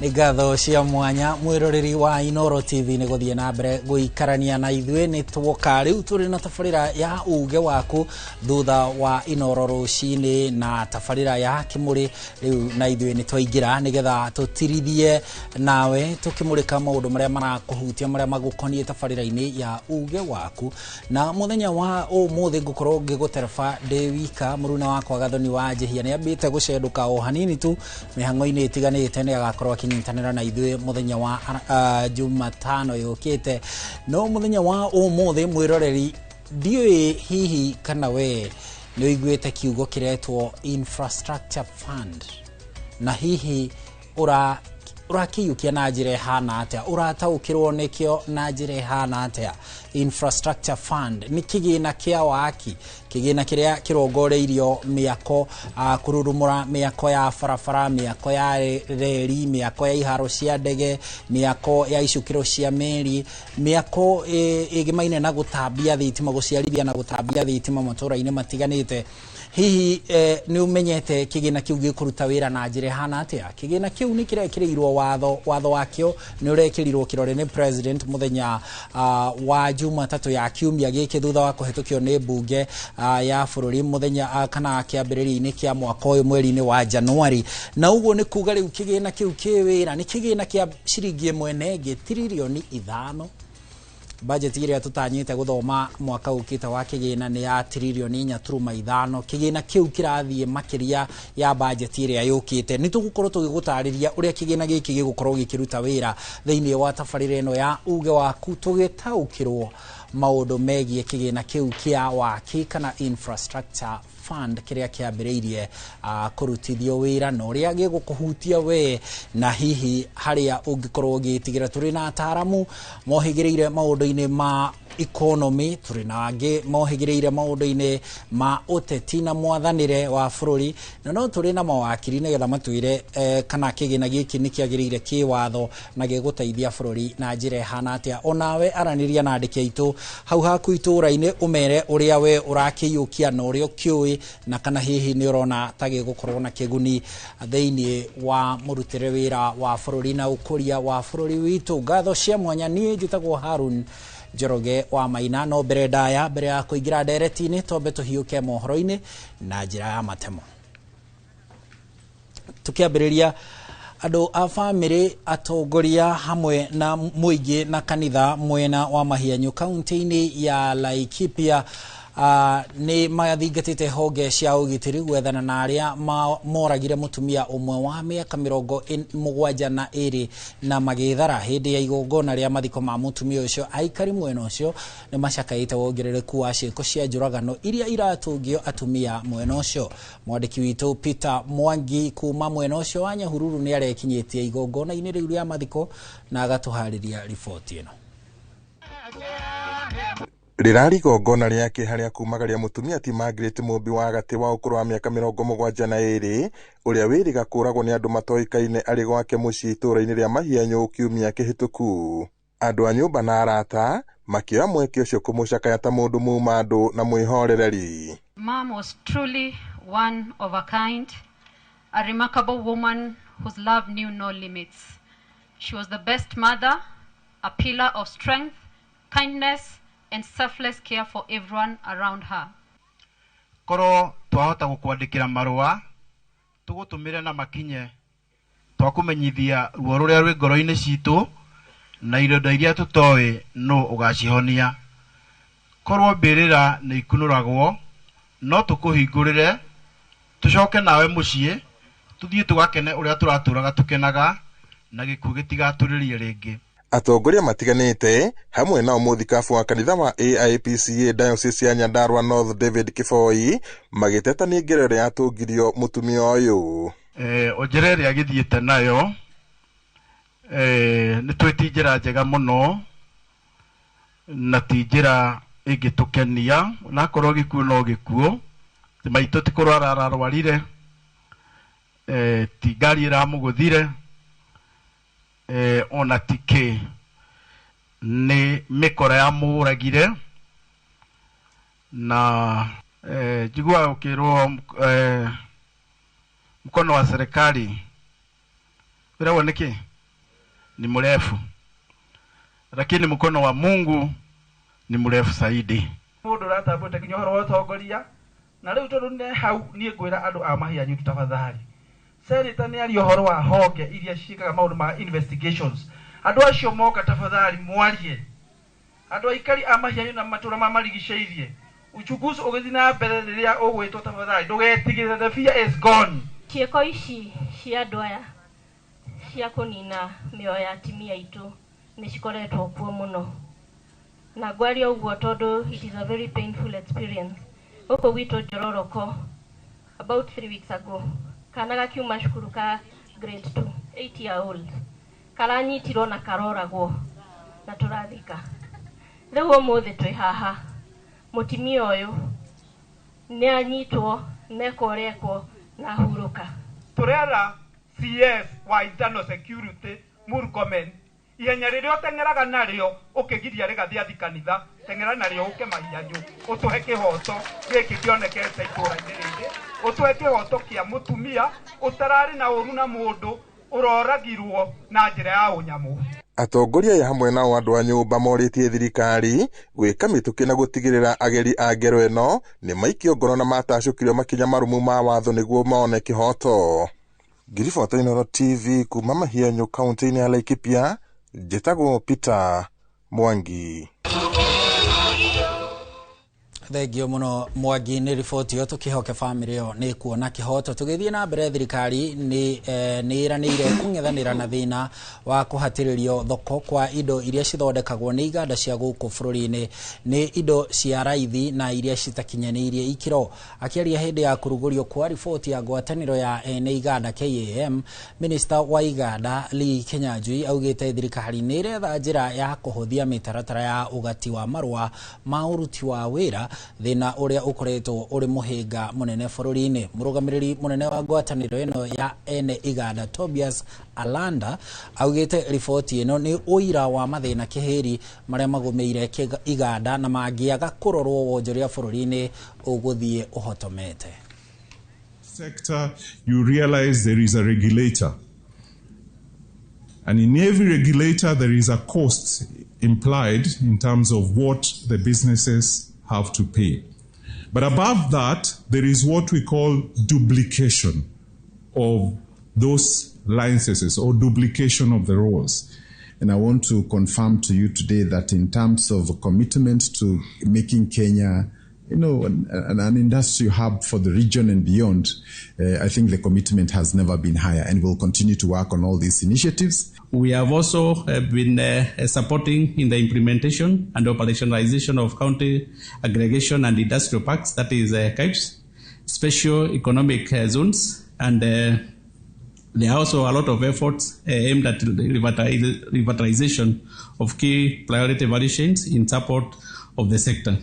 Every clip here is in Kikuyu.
Nĩ ngatho cia mwanya mwĩroreri wa Inoro TV nĩ gũthiĩ na mbere gũikarania na ithuĩ. Nĩ tuoka rĩu tũrĩ na tabarĩra ya uge waku thutha wa Inoro rũcinĩ na tabarĩra ya kĩmũrĩ. Rĩu na ithuĩ nĩ twaingĩra nĩgetha tũtirithie nawe tũkĩmũrĩka maũndũ marĩa marakũhutia, marĩa magũkoniĩ tabarĩra-inĩ ya uge waku. Na mũthenya wa ũmũthĩ ngũkorwo ngĩgũtereba ndĩ wika. Mũruna wakwa Gathoni wa Njĩhia nĩ ambĩte gũcendũka o hanini tu mĩhang'o-inĩ ĩtiganĩte, nĩ agakorwo akĩnyitanĩra na ithuĩ mũthenya wa Jumatano yũkĩte. No mũthenya wa ũmũthĩ, mwĩroreri, ndiũĩ hihi kana we nĩ ũiguĩte kiugo kĩretwo infrastructure fund, na hihi ũrakĩiyũkia na njĩra ĩhana atĩa, ũrataũkĩrwo nĩkĩo na njĩra ĩhana atĩa? Infrastructure fund nĩ kĩgĩna kĩa waki, kĩgĩna kĩrĩa kĩrongoreirio mĩako, kũrurumũra mĩako ya barabara, mĩako ya reri, mĩako ya iharo cia ndege, mĩako ya icukĩro cia meri, mĩako ĩgĩmaine na gũtambia thitima, gũciarithia na gũtambia thitima matũra-inĩ matiganĩte. Hihi nĩ ũmenyete kĩgĩna kĩu gĩkũruta wĩra na njĩra ĩhana atĩa? Kĩgĩna kĩu nĩ kĩrekĩrĩirwo watho, watho wakĩo nĩ ũrekĩrirwo kĩrore nĩ president mũthenya wa Jumatatũ ya kiumia gĩkĩ, thutha wa kũhetũkio nĩ mbunge ya bũrũri mũthenya kana kĩambĩrĩria-inĩ kĩa mwaka ũyũ, mweri-inĩ wa Januari. Na ũguo nĩ kuga rĩu kĩgĩna kĩu kĩ wĩra nĩ kĩgĩna kĩa ciringi ĩmwe na ĩngĩ tiririoni 5. Budget ĩrĩa tũtanyĩte gũthoma mwaka ũkĩte wa kĩgĩna nĩ ya tiririoni 4.5. Kĩgĩna kĩu kĩrathiĩ makĩria ya budget ĩrĩa yũkĩte. Nĩ tũgũkorwo tũgĩgũtarĩria ũrĩa kĩgĩna gĩkĩ gĩgũkorwo gĩkĩruta wĩra thĩinĩ wa tabarĩra ĩno ya uge waku, tũgĩtaũkĩrwo maũndũ megiĩ kĩgĩna kĩu kĩa waki kana infrastructure fund kĩrĩa kĩambĩrĩirie kũrutithio wĩra na ũrĩa gĩgũkũhutia we, na hihi harĩa ũngĩkorwo ũgĩtigĩra. Tũrĩ na ataramu mohĩgĩrĩire maũndũ-inĩ ma economy, tũrĩ na angĩ mohĩgĩrĩire maũndũ-inĩ ma ũteti na mwathanĩre wa bũrũri, na no tũrĩ na mawakiri nĩgetha matwĩre kana kĩgĩna gĩkĩ nĩ kĩagĩrĩire kĩwatho na gĩgũteithia bũrũri na njĩra ĩhana atĩa. Onawe aranĩria na andĩki aitũ hau haku itũũra-inĩ, ũmere ũrĩa we ũrakĩiyũkia na ũrĩa ũkĩũĩ, na kana hihi nĩ ũrona ta gĩgũkorwo na kĩguni thĩinĩ wa mũrutĩre wĩra wa bũrũri na ũkũria wa bũrũri witũ. Ngatho cia mwanya. Niĩ njĩtagwo Harun Njoroge wa Maina. No mbere ndaya, mbere ya kũingĩra ndereti-inĩ, twambe tũhiũke mohoro-inĩ na njĩra ya matemo. Tukiambĩrĩria, andũ a bamĩrĩ, atongoria hamwe na mũingĩ na kanitha mwena wa Mahianyu kaunti-inĩ ya Laikipia nĩ mathingatĩte honge cia ũgitĩri gwethana na arĩa moragire mũtumia ũmwe wa mĩaka 72 na magĩthara hĩndĩ ya igongona rĩa mathiko ma mũtumia ũcio. Aikari mwena ũcio nĩ macakaĩte wongerereku wa ciĩko cia njũragano iria iratũngio atumia mwena ũcio. Mwandĩki witũ Peter Mwangi kuma mwena ũcio wa Nyahururu nĩ arekinyĩtie igongona-inĩ rĩu rĩa mathiko na agatũharĩria riboti ĩno. Rĩrarĩ igongona rĩa kĩeha rĩa kumagaria mũtumia ti Margaret Mũmbi wa gatĩ wa ũkũrũ wa mĩaka 72, ũrĩa wĩrĩga kũragwo nĩ andũ matoĩkaine arĩ gwake mũciĩ itũũra-inĩ rĩa Mahianyũ kiumia kĩhĩtũku. Andũ a nyũmba na arata makĩoya mweke ũcio kũmũcakaya ta mũndũ muma andũ na mwĩhorereri. Mom was truly one of a kind, a remarkable woman whose love knew no limits. She was the best mother, a pillar of strength, kindness, and selfless care for everyone around her. Korwo twahota gũkwandĩkĩra marũa tũgũtũmĩre na makinye, twakũmenyithia ruo rũrĩa rwĩ ngoro-inĩ citũ na ironda iria tũtoĩ nũ ũgacihonia. Korwo mbĩrĩra nĩ ikunũragwo, no tũkũhingũrĩre tũcoke nawe mũciĩ, tũthiĩ tũgakene ũrĩa tũratũraga tũkenaga, na gĩkuũ gĩtigatũrĩrie rĩngĩ. Atongoria matiganĩte hamwe nao mũthikabu wa kanitha wa AIPCA Diocese ya Nyandarua North David Kiboi magĩteta nĩ ngero ĩrĩa yatũngirio mũtumia ũyũ. O njĩra ĩrĩa agĩthiĩte nayo, nĩ twĩ ti njĩra njega mũno na ti njĩra ĩngĩtũkenia, nakorwo gĩkuũ no gĩkuũ. Ti maitũ ti kũrwara ararwarire, ti ngari ĩramũgũthire, ona ti kĩ, nĩ mĩkora yamũragire. Na njiguaga ũkĩrwo mkono wa serikali wĩragwo nĩkĩ. Ni mrefu, lakini mkono wa Mungu ni mrefu zaidi. Mundu uratambũte nginya ũhoro wa ũtongoria na rĩu tondũ nĩ hau niĩ ngwĩra andũ a Mahianyu tafadhali, senator nĩ aria ũhoro wa honge iria ciĩkaga maũndũ ma investigations. Andũ acio moka tafadhali mwarie, andũ aikari a Mahianyu na matũra ma marigicĩirie, uchunguzi ũgĩthiĩ na mbere rĩrĩa ũgwĩtwo tafadhali ndũgetigĩre, the fear is gone. Ciĩko ici cia andũ aya cia kũnina mĩoyo ya atumia aitũ nĩ cikoretwo kuo mũno, na ngwaria ũguo tondũ it is a very painful experience. Gũkũ gwitũ Njororoko about 3 weeks ago, kana gakiuma cukuru ka grade 2, 8 year old, karanyitirwo na karoragwo na tũrathika. Rĩu ũmũthĩ twĩ haha, mũtumia ũyũ nĩ anyitwo nekwo ũrĩa ekwo na ahurũka. Tũrera CS wa internal security Murkomen, ihenya rĩrĩa ũteng'eraga narĩo ũkĩgiria rĩgathiĩ athi kanitha, teng'era narĩo ũke Mahianyu ũtũhe kĩhoto gĩkĩ kĩonekete itũũra-inĩ rĩrĩ, ũtũhe kĩhoto kĩa mũtumia ũtararĩ na ũru na mũndũ ũroragirwo na njĩra ya ũnyamũ. Atongoria aya hamwe nao andũ a nyũmba morĩtie thirikari gwĩka mĩtũkĩ na gũtigĩrĩra ageri a ngero ĩno nĩ maikio ngoro na matacũkirio makinya marũmu ma watho nĩguo mone kĩhoto. Ngiribota Inooro TV kuma Mahianyu kaunti-inĩ ya Laikipia, njĩtagwo Peter Mwangi. Thengio muno Mwangi nĩ riboti ĩyo, tũkĩhoke bamĩrĩ ĩyo nĩ kuona kĩhoto. Tũgĩthiĩ na mbere, thirikari nĩ ĩranĩire kũng'ethanĩra na thĩna wa kũhatĩrĩrio thoko kwa indo iria cithondekagwo nĩ iganda cia gũkũ bũrũri-inĩ nĩ indo cia raithi na iria citakinyanĩirie ikĩro. Akĩaria hĩndĩ ya kũrugũrio kwa riboti ya ngwatanĩro ya ene iganda KAM, Minister wa iganda Lee Kinyanjui augĩte thirikari nĩ ĩretha njĩra ya kũhũthia mĩtaratara ya ũgati wa marũa ma ũruti wa wĩra, thĩna ũrĩa ũkoretwo ũrĩ mũhĩnga mũnene bũrũri-inĩ. Mũrũgamĩrĩri mũnene wa ngwatanĩro ĩno ya ene iganda Tobias Alanda augĩte riboti ĩno nĩ ũira wa mathĩna kĩhĩri marĩa magũmĩire iganda na mangĩaga kũrorwo wonjoria bũrũri-inĩ ũgũthiĩ ũhotomete. Sector, you realize there is a regulator, and in every regulator there is a cost implied in terms of what the businesses have to pay. But above that, there is what we call duplication of those licenses or duplication of the roles. And I want to confirm to you today that in terms of commitment to making Kenya, you know, an industry hub for the region and beyond, I think the commitment has never been higher, and we'll continue to work on all these initiatives. We have also been supporting in the implementation and operationalization of county aggregation and industrial parks, that is CAIPs, special economic zones, and there are also a lot of efforts aimed at revitalization of key priority value chains in support of the sector.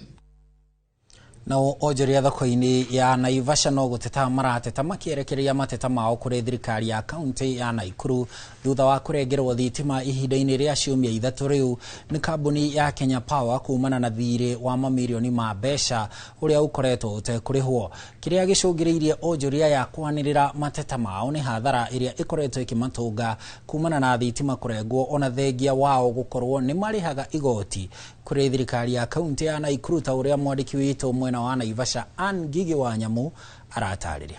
Nao onjoria thoko-inĩ ya Naivasha no gũteta marateta makĩerekeria mateta mao kũrĩ thirikari ya kaunti ya Nakuru thutha wa kũrengerwo thitima ihinda-inĩ rĩa ciumia ithatũ rĩu nĩ kambuni ya Kenya Power kumana na thirĩ wa mamirioni ma mbeca ũrĩa ũkoretwo ũtekũrĩhwo. Kĩrĩa gĩcũngĩrĩirie onjoria ya kwanĩrĩra mateta mao nĩ hathara ĩrĩa ĩkoretwo ĩkĩmatũnga kumana na thitima kũrengwo ona thengia wao gũkorwo nĩ marĩhaga igoti kũrĩ thirikari ya kaunti ya Nakuru, ta ũrĩa mwandĩki witũ mwena wa Naivasha Ann Ngigi wa Nyamu aratarĩria.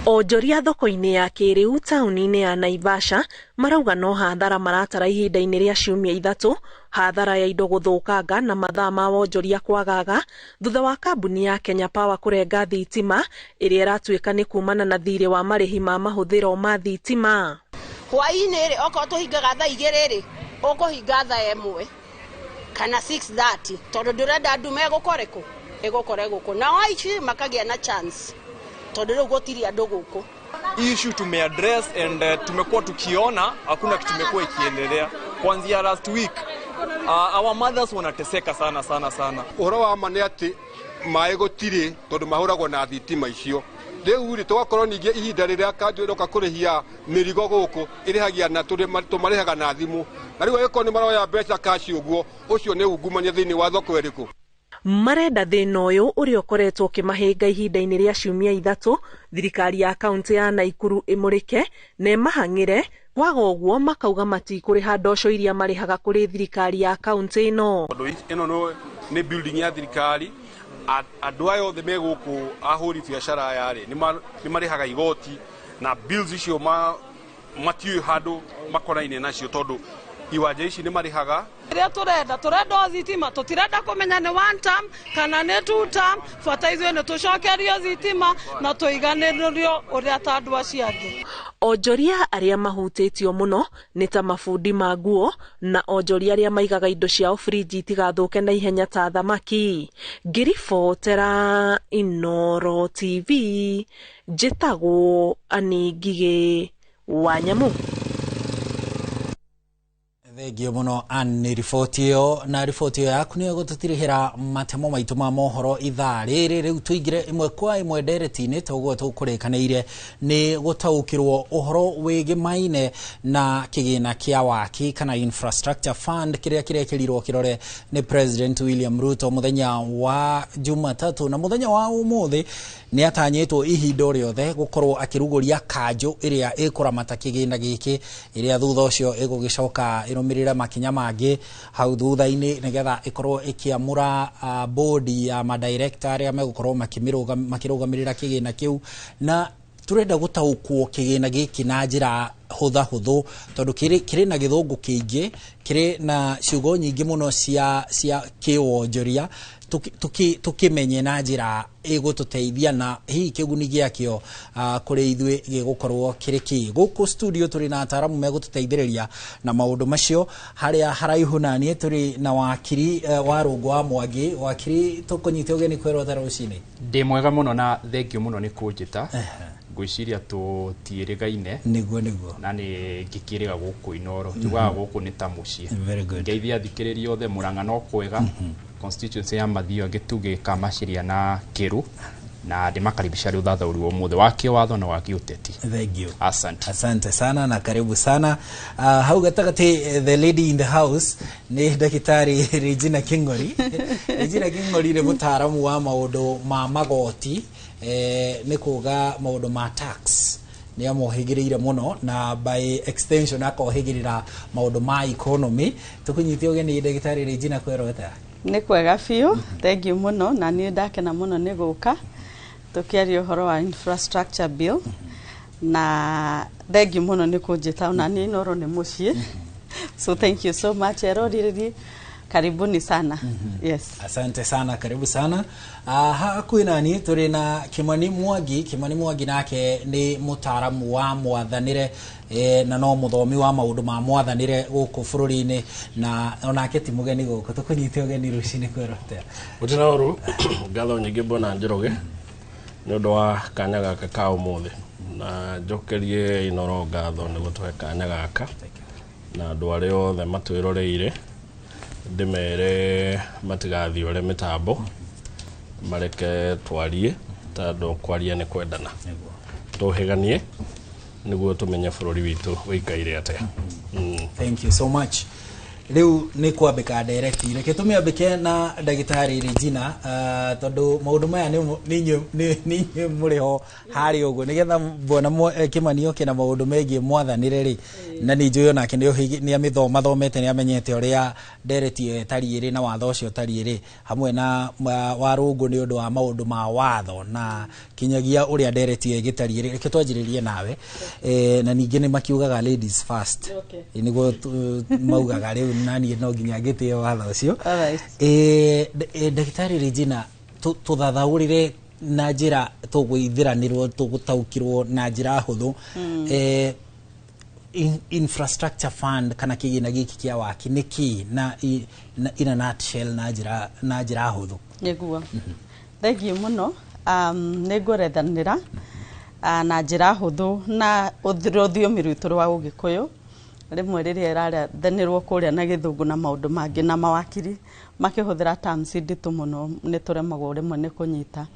Onjoria thoko-inĩ ya kĩrĩu taũni-inĩ ya Naivasha marauga no hathara maratara ihinda-inĩ rĩa ciumia ithatũ, hathara ya indo gũthũkanga na mathaa ma wonjoria kwagaga thutha wa kambuni ya Kenya Power kũrenga thitima ĩrĩa ĩratuĩka nĩ kumana na thirĩ wa marĩhi ma mahũthĩro ma thitima. Hwaĩ-inĩ rĩ, okorwo tũhingaga thaa igĩrĩ rĩ, ũkũhinga thaa ĩmwe kana 6:30 tondũ ndũrenda ndume ĩgũkore kũ ĩgũkore gũkũ, nao aici makagĩa na chance tondũ rĩu gũtirĩ andũ gũkũ. Issue tumeaddress and tumekuwa tukiona hakuna kitu kimekuwa ikiendelea kuanzia last week. Our mothers wanateseka sana sana sana. Ũhoro wa ma nĩ atĩ maĩ gũtirĩ tondũ mahũragwo na thitima icio. Rĩu rĩ tũgakorwo ningĩ ihinda rĩrĩa kanjũ ĩroka kũrĩhia mĩrigo gũkũ ĩrĩhagia na tũmarĩhaga na thimũ, na rĩu angĩkorwo nĩ maroya mbeca kaci ũguo, ũcio nĩ ungumania thĩinĩ wa thoko ĩrĩkũ? Marenda thĩna ũyũ ũrĩa ũkoretwo ũkĩmahĩnga ihinda-inĩ rĩa ciumia ithatũ thirikari ya kaunti ya Nakuru ĩmũrĩke na ĩmahang'ĩre Kwaga ũguo, makauga matikũrĩha ndoco iria marĩhaga kũrĩ thirikari ya kaunti ĩno. Tondũ ĩno nĩ building ya thirikari, andũ aya othe me gũkũ ahũri biacara aya rĩ, nĩ marĩhaga igoti na bills icio matiũĩ handũ makoraine nacio, tondũ iwanja ici nĩ marĩhaga. Rĩrĩa tũrenda o thitima, tũtirenda kũmenya nĩ one term kana nĩ two term, bata ithuĩ nĩ tũcokerio thitima na tũiganĩrio ũrĩa ta andũ acio angĩ. Onjoria arĩa mahutĩtio mũno nĩ ta mabundi ma nguo na onjoria arĩa maigaga indo ciao fridge itigathũke na ihenya ta thamaki. Ngĩribotera Inooro TV, njĩtagwo Annie Ngigĩ wa Nyamũ. Thengio mũno Ann nĩ riboti ĩyo, na riboti ĩyo yaku nĩyo gũtũtirihĩra matemo maitũ ma mohoro ithaa rĩrĩ. Rĩu tũingĩre ĩmwe kwa ĩmwe ndereti-inĩ ta ũguo tũkũrĩkanĩire nĩ gũtaũkĩrwo ũhoro wĩgĩmaine na kĩgĩna kĩa waki kana infrastructure fund kĩrĩa kĩrekĩrirwo kĩrore nĩ President William Ruto mũthenya wa Jumatatũ, na mũthenya wa ũmũthĩ nĩ atanyĩtwo ihinda o rĩothe gũkorwo akĩrugũria kanjũ ĩrĩa ĩkũramata kĩgĩna gĩkĩ, ĩrĩa thutha ũcio ĩgũgĩcoka ĩrũmĩrĩre makinya mangĩ hau thutha-inĩ nĩgetha ĩkorwo ĩkĩamũra bodi ya madirector arĩa megũkorwo makĩrũgamĩrĩra kĩgĩna kĩu. Na turenda gũtaũkwo kĩgĩna gĩkĩ na njĩra hũthahũthũ, tondũ kĩrĩ na gĩthũngũ kĩingĩ, kĩrĩ na ciugo nyingĩ mũno cia kĩwonjoria, tũkĩmenye na njĩra ĩgũtũteithia na hihi kĩguni gĩakĩo kũrĩ ithuĩ gĩgũkorwo kĩrĩ kĩ. Gũkũ studio tũrĩ na ataramu megũtũteithĩrĩria na maũndũ macio. Harĩa haraihu na niĩ tũrĩ na wakiri Warũngũ wa Mwangi. Wakiri, tũkũnyite ũgeni kwĩrwo ta rũcinĩ. Ndĩ mwega mũno na thengio mũno nĩ kũnjĩta. Ngwĩciria tũtiĩrĩgaine. Nĩguo nĩguo. Na nĩ ngĩkĩrĩga gũkũ Inooro, tugaga gũkũ nĩ ta mũciĩ. Very good. Ngeithia athikĩrĩria othe Murang'a no kwega, constituency ya Mathioya, gĩtugĩ ka Maciria na Kĩru, na ndĩmakaribisha rĩu thathaũri wa ũmũthĩ wa kĩwatho na wa kĩũteti. Thank you. Asante. Asante sana na karibu sana. Hau gatagatĩ, the lady in the house nĩ ndagĩtarĩ Regina King'ori. Regina King'ori nĩ mũtaaramu wa maũndũ ma magoti, nĩ kuga maũndũ ma tax nĩ amohĩgĩrĩire mũno, na by extension akohĩgĩrĩra maũndũ ma economy. Tũkũnyite ũgeni ndagĩtarĩ Regina, kwĩrwo atĩa? Nĩ kwega biũ, thank you mũno, na niĩ ndakena mũno nĩ gũka tũkĩaria ũhoro wa infrastructure bill, na thank you mũno nĩ kũnjĩta, ona niĩ Inooro nĩ mũciĩ, so thank you so much. Eroreri, karibuni sana. Yes. Asante sana, karibu sana. Hakuhĩ nani tũrĩ na Kimani Mwangi. Kimani Mwangi nake nĩ mũtaaramu wa mwathanĩre, na no mũthomi wa maũndũ ma mwathanĩre gũkũ bũrũri-inĩ, na onake ti mũgeni gũkũ. Tũkũnyite ũgeni rũcinĩ, kwĩrwo atĩa? Gũtirĩ na ũru, ngatho nyingĩ bwana Njoroge nĩ ũndũ wa kanya gaka ka ũmũthĩ, na njokerie Inooro ngatho nĩ gũtũhe kanya gaka, na andũ arĩa othe matwĩroreire ndĩmere matigathiũre mĩtambo, mareke twarie, tondũ kwaria nĩ kwendana, tũhĩganie nĩguo tũmenye bũrũri witũ ũikaire atĩa. Thank you so much. Rĩu nĩ kwambĩka ndereti, reke tũmĩambĩke na ndagĩtarĩ Regina, tondũ maũndũ maya nĩ inyuĩ mũrĩ ho harĩa ũguo, nĩgetha bwana Kĩmani oke na maũndũ megiĩ mwathanĩre rĩ, na nĩ njũĩ onake nĩ amĩthomathomete, nĩ amenyete ũrĩa ndereti ĩyo ĩtariĩ rĩ na watho ũcio ũtariĩ rĩ, hamwe na Warũngũ nĩ ũndũ wa maũndũ ma watho na kinyagia ũrĩa ndereti ĩyo ĩgĩtariĩ rĩ. Reke twanjĩrĩrie nawe, na ningĩ nĩ makiugaga ladies first, nĩguo maugaga rĩu, na niĩ no nginya ngĩtĩe watho ũcio. Ndagĩtarĩ Regina, tũthathaũrĩre na njĩra tũgũithĩranĩrwo, tũgũtaũkĩrwo na njĩra hũthũ, infrastructure fund kana kĩgĩna gĩkĩ kĩa waki nĩ kĩ, na in a nutshell, na njĩra hũthũ? Nĩguo, thank you mũno. Nĩ ngũrethanĩra na njĩra hũthũ na rũthiomi rwitũ rwa Ũgĩkũyũ, rĩmwe rĩrĩa ĩrarethanĩrwo kũrĩa na gĩthũngũ na maũndũ mangĩ na mawakiri makĩhũthĩra terms nditũ mũno, nĩ tũremagwo rĩmwe nĩ kũnyita.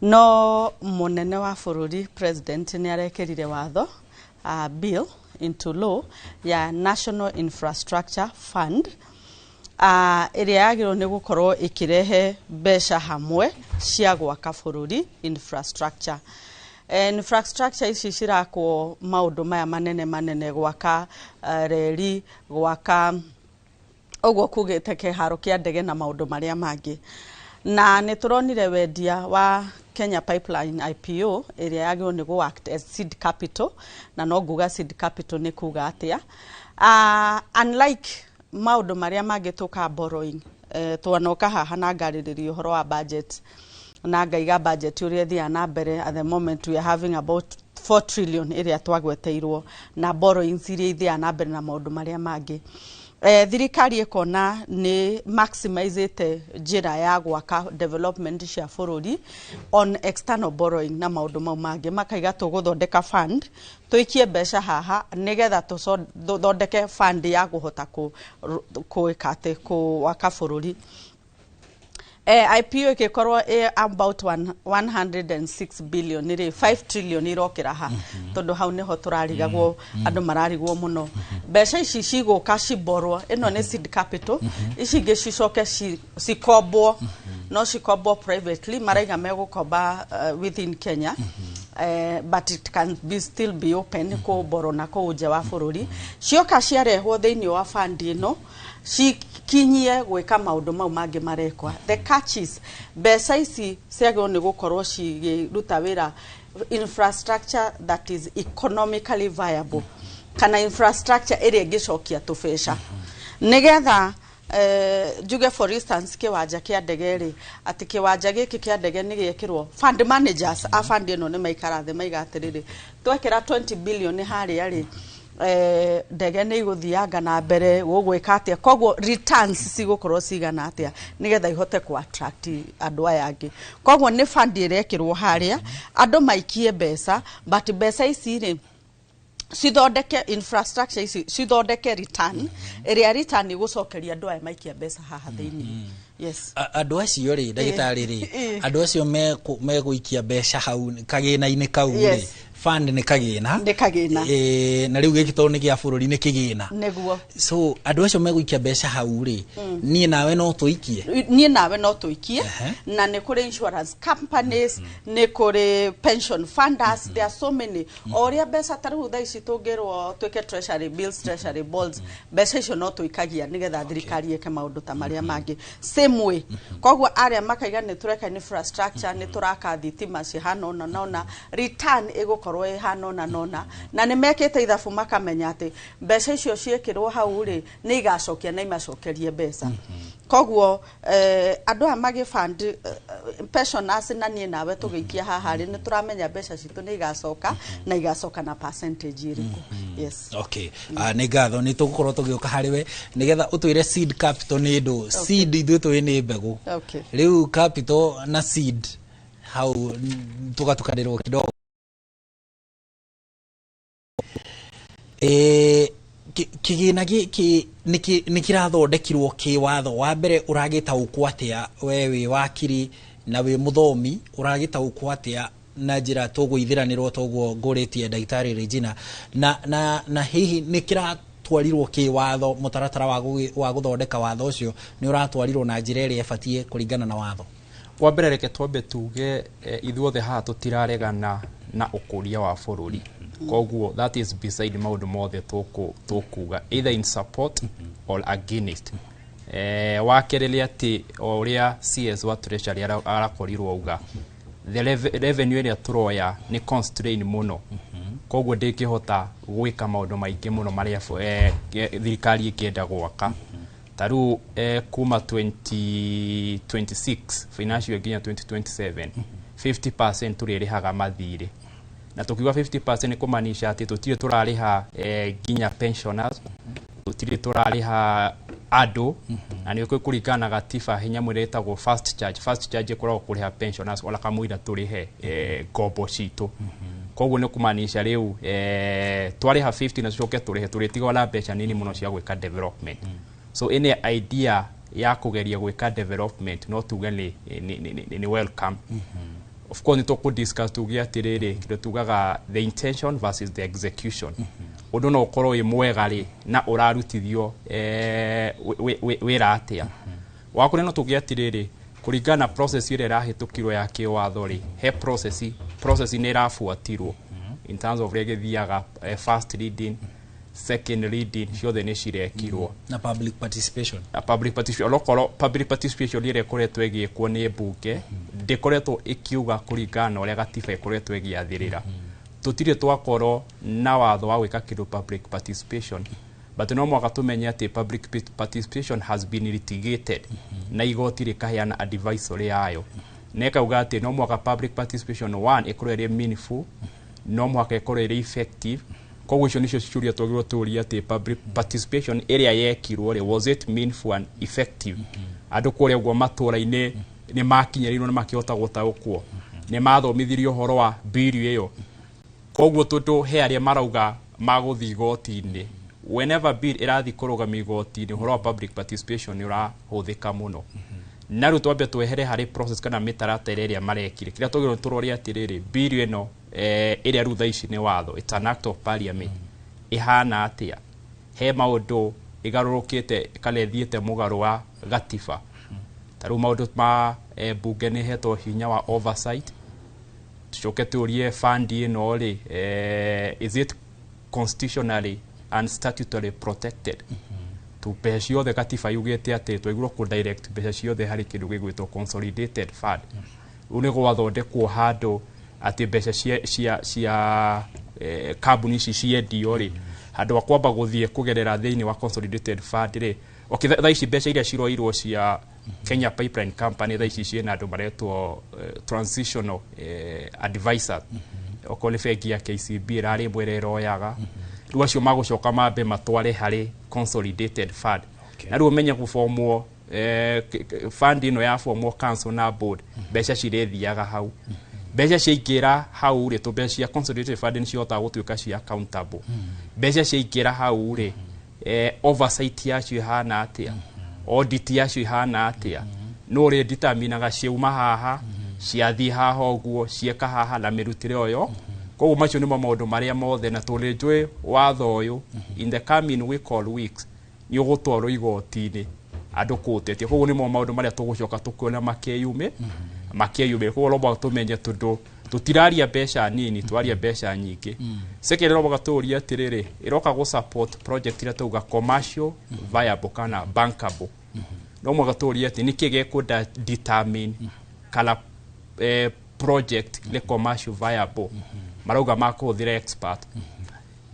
No mũnene wa bũrũri, president, nĩ arekĩrire watho, bill into law ya National Infrastructure Fund, ĩrĩa yagĩrĩirwo nĩ gũkorwo ĩkĩrehe mbeca hamwe cia gwaka bũrũri, infrastructure. Infrastructure ici cirakwo maũndũ maya manene manene, gwaka reri, gwaka ũguo kugĩte kĩharo kĩa ndege na maũndũ marĩa mangĩ. Na nĩ tũronire wendia wa Kenya Pipeline IPO ĩrĩa yagĩrĩirwo nĩ gũ act as seed capital, na no nguga seed capital nĩ kuga atĩa. Unlike maũndũ marĩa mangĩ tũka borrowing, twanoka haha na ngarĩrĩria ũhoro wa budget na ngaiga budget ũrĩa ĩthiaga na mbere. At the moment we are having about 4 trillion ĩrĩa twagweteirwo na borrowings iria ithiaga na mbere na maũndũ marĩa mangĩ. Thirikari ĩkona nĩ maximizĩte njĩra ya gwaka development cia bũrũri on external borrowing na maũndũ mau mangĩ, makaiga tũgũthondeka fund, tũikie mbeca haha nĩgetha tũthondeke fund ya kũhota gwĩka atĩ gwaka bũrũri. IPO ĩgĩkorwo ĩ about 106 billion rĩ, 5 trillion irokĩra ha, tondũ hau nĩho tũrarigagwo, andũ mararigwo mũno. Mbeca ici cigũka ciborwo, ĩno nĩ seed capital, ici ingĩ cicoke cikombwo, no cikombwo privately, maraiga megũkomba within Kenya, but it can be still be open kũborwo na kũu nja wa bũrũri. Cioka ciarehwo thĩinĩ wa fund ĩno cikinyie gwĩka maũndũ mau mangĩ marekwa. The catch is mbeca ici ciagĩrĩirwo nĩ gũkorwo cigĩruta wĩra infrastructure that is economically viable, kana infrastructure ĩrĩa ĩngĩcokia tũbeca, nĩgetha njuge for instance kĩwanja kĩa ndege rĩ, atĩ kĩwanja gĩkĩ kĩa ndege nĩ gĩekĩrwo, fund managers a fund ĩno nĩ maikara thĩ maiga atĩrĩrĩ, twekĩra 20 billion harĩa rĩ, ndege nĩ igũthianga na mbere gũgwĩka atĩa, koguo returns cigũkorwo cigana atĩa, nĩgetha ihote ku attract andũ aya angĩ. Koguo nĩ fund ĩrekĩrwo harĩa andũ maikie mbeca, but mbeca ici rĩ cithondeke infrastructure ici, cithondeke return ĩrĩa return ĩgũcokeria andũ aya maikia mbeca haha thĩinĩ. Yes. Andũ acio rĩ, ndagĩtarĩ rĩ, andũ acio megũikia mbeca hau kagĩna-inĩ kau rĩ, fund nĩ kagĩna. Nĩ kagĩna. Na rĩu gĩkĩ tondũ nĩ gĩa bũrũri nĩ kĩgĩna. Nĩguo. So andũ acio megũikia mbeca hau rĩ, niĩ nawe no tũikie? Niĩ nawe no tũikie, na nĩ kũrĩ insurance companies, nĩ kũrĩ pension funders, there are so many. O ũrĩa mbeca ta rĩu thaa ici tũngĩrwo twĩke treasury bills, treasury bonds, mbeca icio no tũikagia nĩgetha thirikari ĩke maũndũ ta marĩa mangĩ same way. Koguo arĩa makaiga nĩ tũreka infrastructure, nĩ tũraka thitima cihana ũna na ũna, return ĩgũkorwo ĩhana ũna na ũna, na nĩ mekĩte ithabu makamenya atĩ mbeca icio ciĩkĩrwo hau rĩ, nĩ igacokia na imacokerie mbeca. Koguo andũ aya magĩfund pensioners na niĩ nawe tũgĩikia haha rĩ, nĩ tũramenya mbeca citũ nĩ igacoka na igacoka na percentage ĩrĩkũ. Yes. Okay. Nĩ ngatho, nĩ tũgũkorwo tũgĩũka harĩ we nĩgetha ũtwĩre seed capital nĩ ndũ. Seed ithuĩ tũĩ nĩ mbegũ. Rĩu capital na seed hau tũgatukanĩrwo kidogo. Kĩgĩna gĩkĩ nĩ kĩrathondekirwo kĩwatho wa mbere, ũragĩtaũkwo atĩa we wĩ wakiri na wĩ mũthomi, ũragĩtaũkwo atĩa na njĩra tũgũithiranĩrwo toguo ngũrĩtie ndagĩtarĩ Regina, na hihi nĩ kĩratwarirwo kĩwatho, mũtaratara wa gũthondeka watho ũcio nĩ ũratwarirwo na njĩra ĩrĩa ĩbatiĩ kũringana na watho? Wa mbere reke twambe tuge ithuothe haha tũtiraregana na ũkũria wa bũrũri, koguo that is beside maũndũ mothe tũkuga either in support or against. Wa kerĩ nĩ atĩ o ũrĩa CS wa Treasury arakorirwo auga, the revenue ĩrĩa tũroya nĩ constrain mũno, koguo ndĩngĩhota gwĩka maũndũ maingĩ mũno marĩa thirikari ĩngĩenda gwaka. Ta rĩu kuma 2026 financial year nginya 2027, 50% tũrĩrĩhaga mathirĩ, na tukiuga 50% nĩ kũmaanisha atĩ tũtirĩ tũrarĩha nginya pensioners, tũtirĩ tũrarĩha andũ, na nĩ kũringana na gatiba hinya ĩrĩa ĩtagwo fast charge. Fast charge ĩkoragwo kũrĩha pensioners ona kamũira tũrĩhe ngombo citũ. Koguo nĩ kũmaanisha rĩu twarĩha 50 na tũcoke tũrĩhe, tũrĩtigwo na mbeca nini mũno cia gwĩka development. So any idea ya kũgeria gwĩka development no tuge nĩ welcome. Of course nĩ tũkũ discuss tuge atĩrĩrĩ, kĩndũ tugaga the intention versus the execution. Ũndũ no ũkorwo wĩ mwega rĩ, na ũrarutithio wĩra atĩa. Wakũrĩ no tuge atĩrĩrĩ, kũringana na process ĩrĩa ĩrahĩtũkirwo ya kĩwatho rĩ, he process Process nĩ ĩrabuatirwo in terms of ũrĩa ĩgĩthiaga, first reading, second reading, ciothe nĩ cirekirwo. Na public participation? Na public participation, onokorwo public participation ĩrĩa ĩkoretwo ĩgĩkwo nĩ mbunge ndĩkoretwo ĩkiuga kũringana na ũrĩa gatiba ĩkoretwo ĩgĩathĩrĩra. Tũtirĩ twakorwo na watho wa gwĩka kĩndũ public participation, but no mwaka tũmenye atĩ public participation has been litigated na igoti rĩkaheana advisory yayo na ĩkauga atĩ no mwaka public participation one ĩkorwo ĩrĩ meaningful, no mũhaka ĩkorwo ĩrĩ effective. Koguo icio nĩcio ciũria twagĩrĩirwo tũrie, atĩ public participation ĩrĩa yekirwo rĩ, was it meaningful and effective? Andũ kũrĩa ũguo matũra-inĩ nĩ makinyĩrĩirwo, nĩ makĩhota gũtaũkwo, nĩ mathomithirio ũhoro wa bill ĩyo? Koguo tondũ he arĩa marauga magũthiĩ igoti-inĩ, whenever bill ĩrathiĩ kũrũgamio igoti-inĩ, ũhoro wa public participation nĩ ũrahũthĩka mũno. Na rĩu twambe twehere harĩ process kana mĩtaratara ĩrĩa marekire. Kĩrĩa twagĩrĩirwo tũrore atĩrĩrĩ, bill ĩno ĩrĩa rĩu thaa ici nĩ watho, it's an act of parliament, ĩhana atĩa? He maũndũ ĩgarũrũkĩte kana ĩthiĩte mũgarũ wa gatiba? Ta rĩu maũndũ ma mbunge nĩ ĩhetwo hinya wa oversight. Tucoke tũrie, fund ĩno rĩ, is it constitutionally and statutorily protected? Tu mbeca ciothe gatiba yugĩte atĩ twagĩrĩirwo kũ direct mbeca ciothe harĩ kĩndũ gĩgwĩtwo consolidated fund. Rĩu nĩ gwathondekwo handũ atĩ mbeca cia kambuni ici ciendio rĩ, handũ ha kwamba gũthiĩ kũgerera thĩinĩ wa consolidated fund rĩ. Okay, thaa ici mbeca iria ciroirwo cia Kenya Pipeline Company thaa ici ciĩna andũ maretwo transitional advisors. Okorwo nĩ bengi ya KCB ĩrarĩ ĩmwe ĩrĩa ĩroyaga, rĩu acio magũcoka mambe matware harĩ consolidated fund. Na rĩu ũmenye gũbomwo fund ĩno yabomwo council na board, mbeca cirĩthiaga hau. Mbeca ciaingĩra hau rĩ, tũ mbeca cia consolidated fund nĩ cihotaga gũtuĩka cia accountable. Mbeca ciaingĩra hau rĩ, oversight yacio ĩhana atĩa? Audit yacio ĩhana atĩa? No ũrĩ determinaga ciauma haha, ciathiĩ haha ũguo, cieka haha na mĩrutĩre ũyũ. Koguo macio nĩmo maũndũ marĩa mothe, na tũrĩ njũĩ watho ũyũ in the coming week or weeks nĩ ũgũtwarwo igoti-inĩ andũ kũũtetia. Koguo nĩmo maũndũ marĩa tũgũcoka tũkuona makĩyumĩria. Koguo no mũhaka tũmenye, tondũ tũtiraria mbeca nini, twaria mbeca nyingĩ. Second, no mũhaka tũũrie atĩrĩrĩ, ĩroka gũ support project iria tauga commercial viable kana bankable. No mũhaka tũũrie atĩ nĩkĩ gĩkũ determine kana project nĩ commercial viable. Marauga makũhũthĩra expert.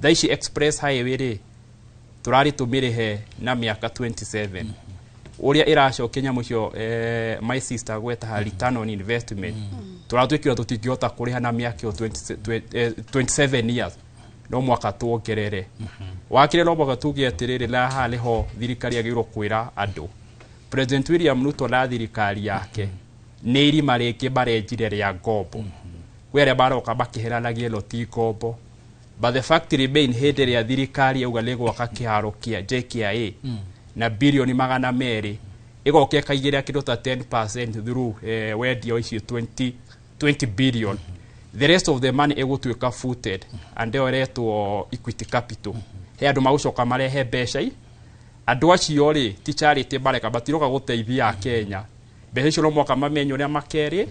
Thaa ici express highway rĩ, tũrarĩ tũmĩrĩhe na mĩaka 27 ũrĩa ĩracokia nyamũ icio, my sister gweta return on investment. Tũratuĩkire tũtingĩhota kũrĩha na mĩaka ĩyo 20 27 years, no mwaka tuongerere. Wakĩrĩ, no mwaka tuge atĩrĩrĩ, na haha nĩho thirikari yagĩrĩirwo kwĩra andũ, President William Ruto na thirikari yake nĩ irima rĩngĩ marenjire rĩa ngombo. Kwĩ arĩa maroka makĩheranagia ĩno ti ngombo, but the fact remain, hĩndĩ ĩrĩa thirikari yauga nĩ gwaka kĩharo kĩa JKIA na birioni 200, ĩgoka ĩkaigĩrĩra kĩndũ ta 10% through wendia icio 20 billion, the rest of the money ĩgũtuĩka footed and ĩyo ĩretwo equity capital. He andũ magũcoka marehe mbeca i andũ acio rĩ, ti charity mareka, matiroka gũteithia Kenya. Mbeca icio no mwaka mamenye ũrĩa makerĩ.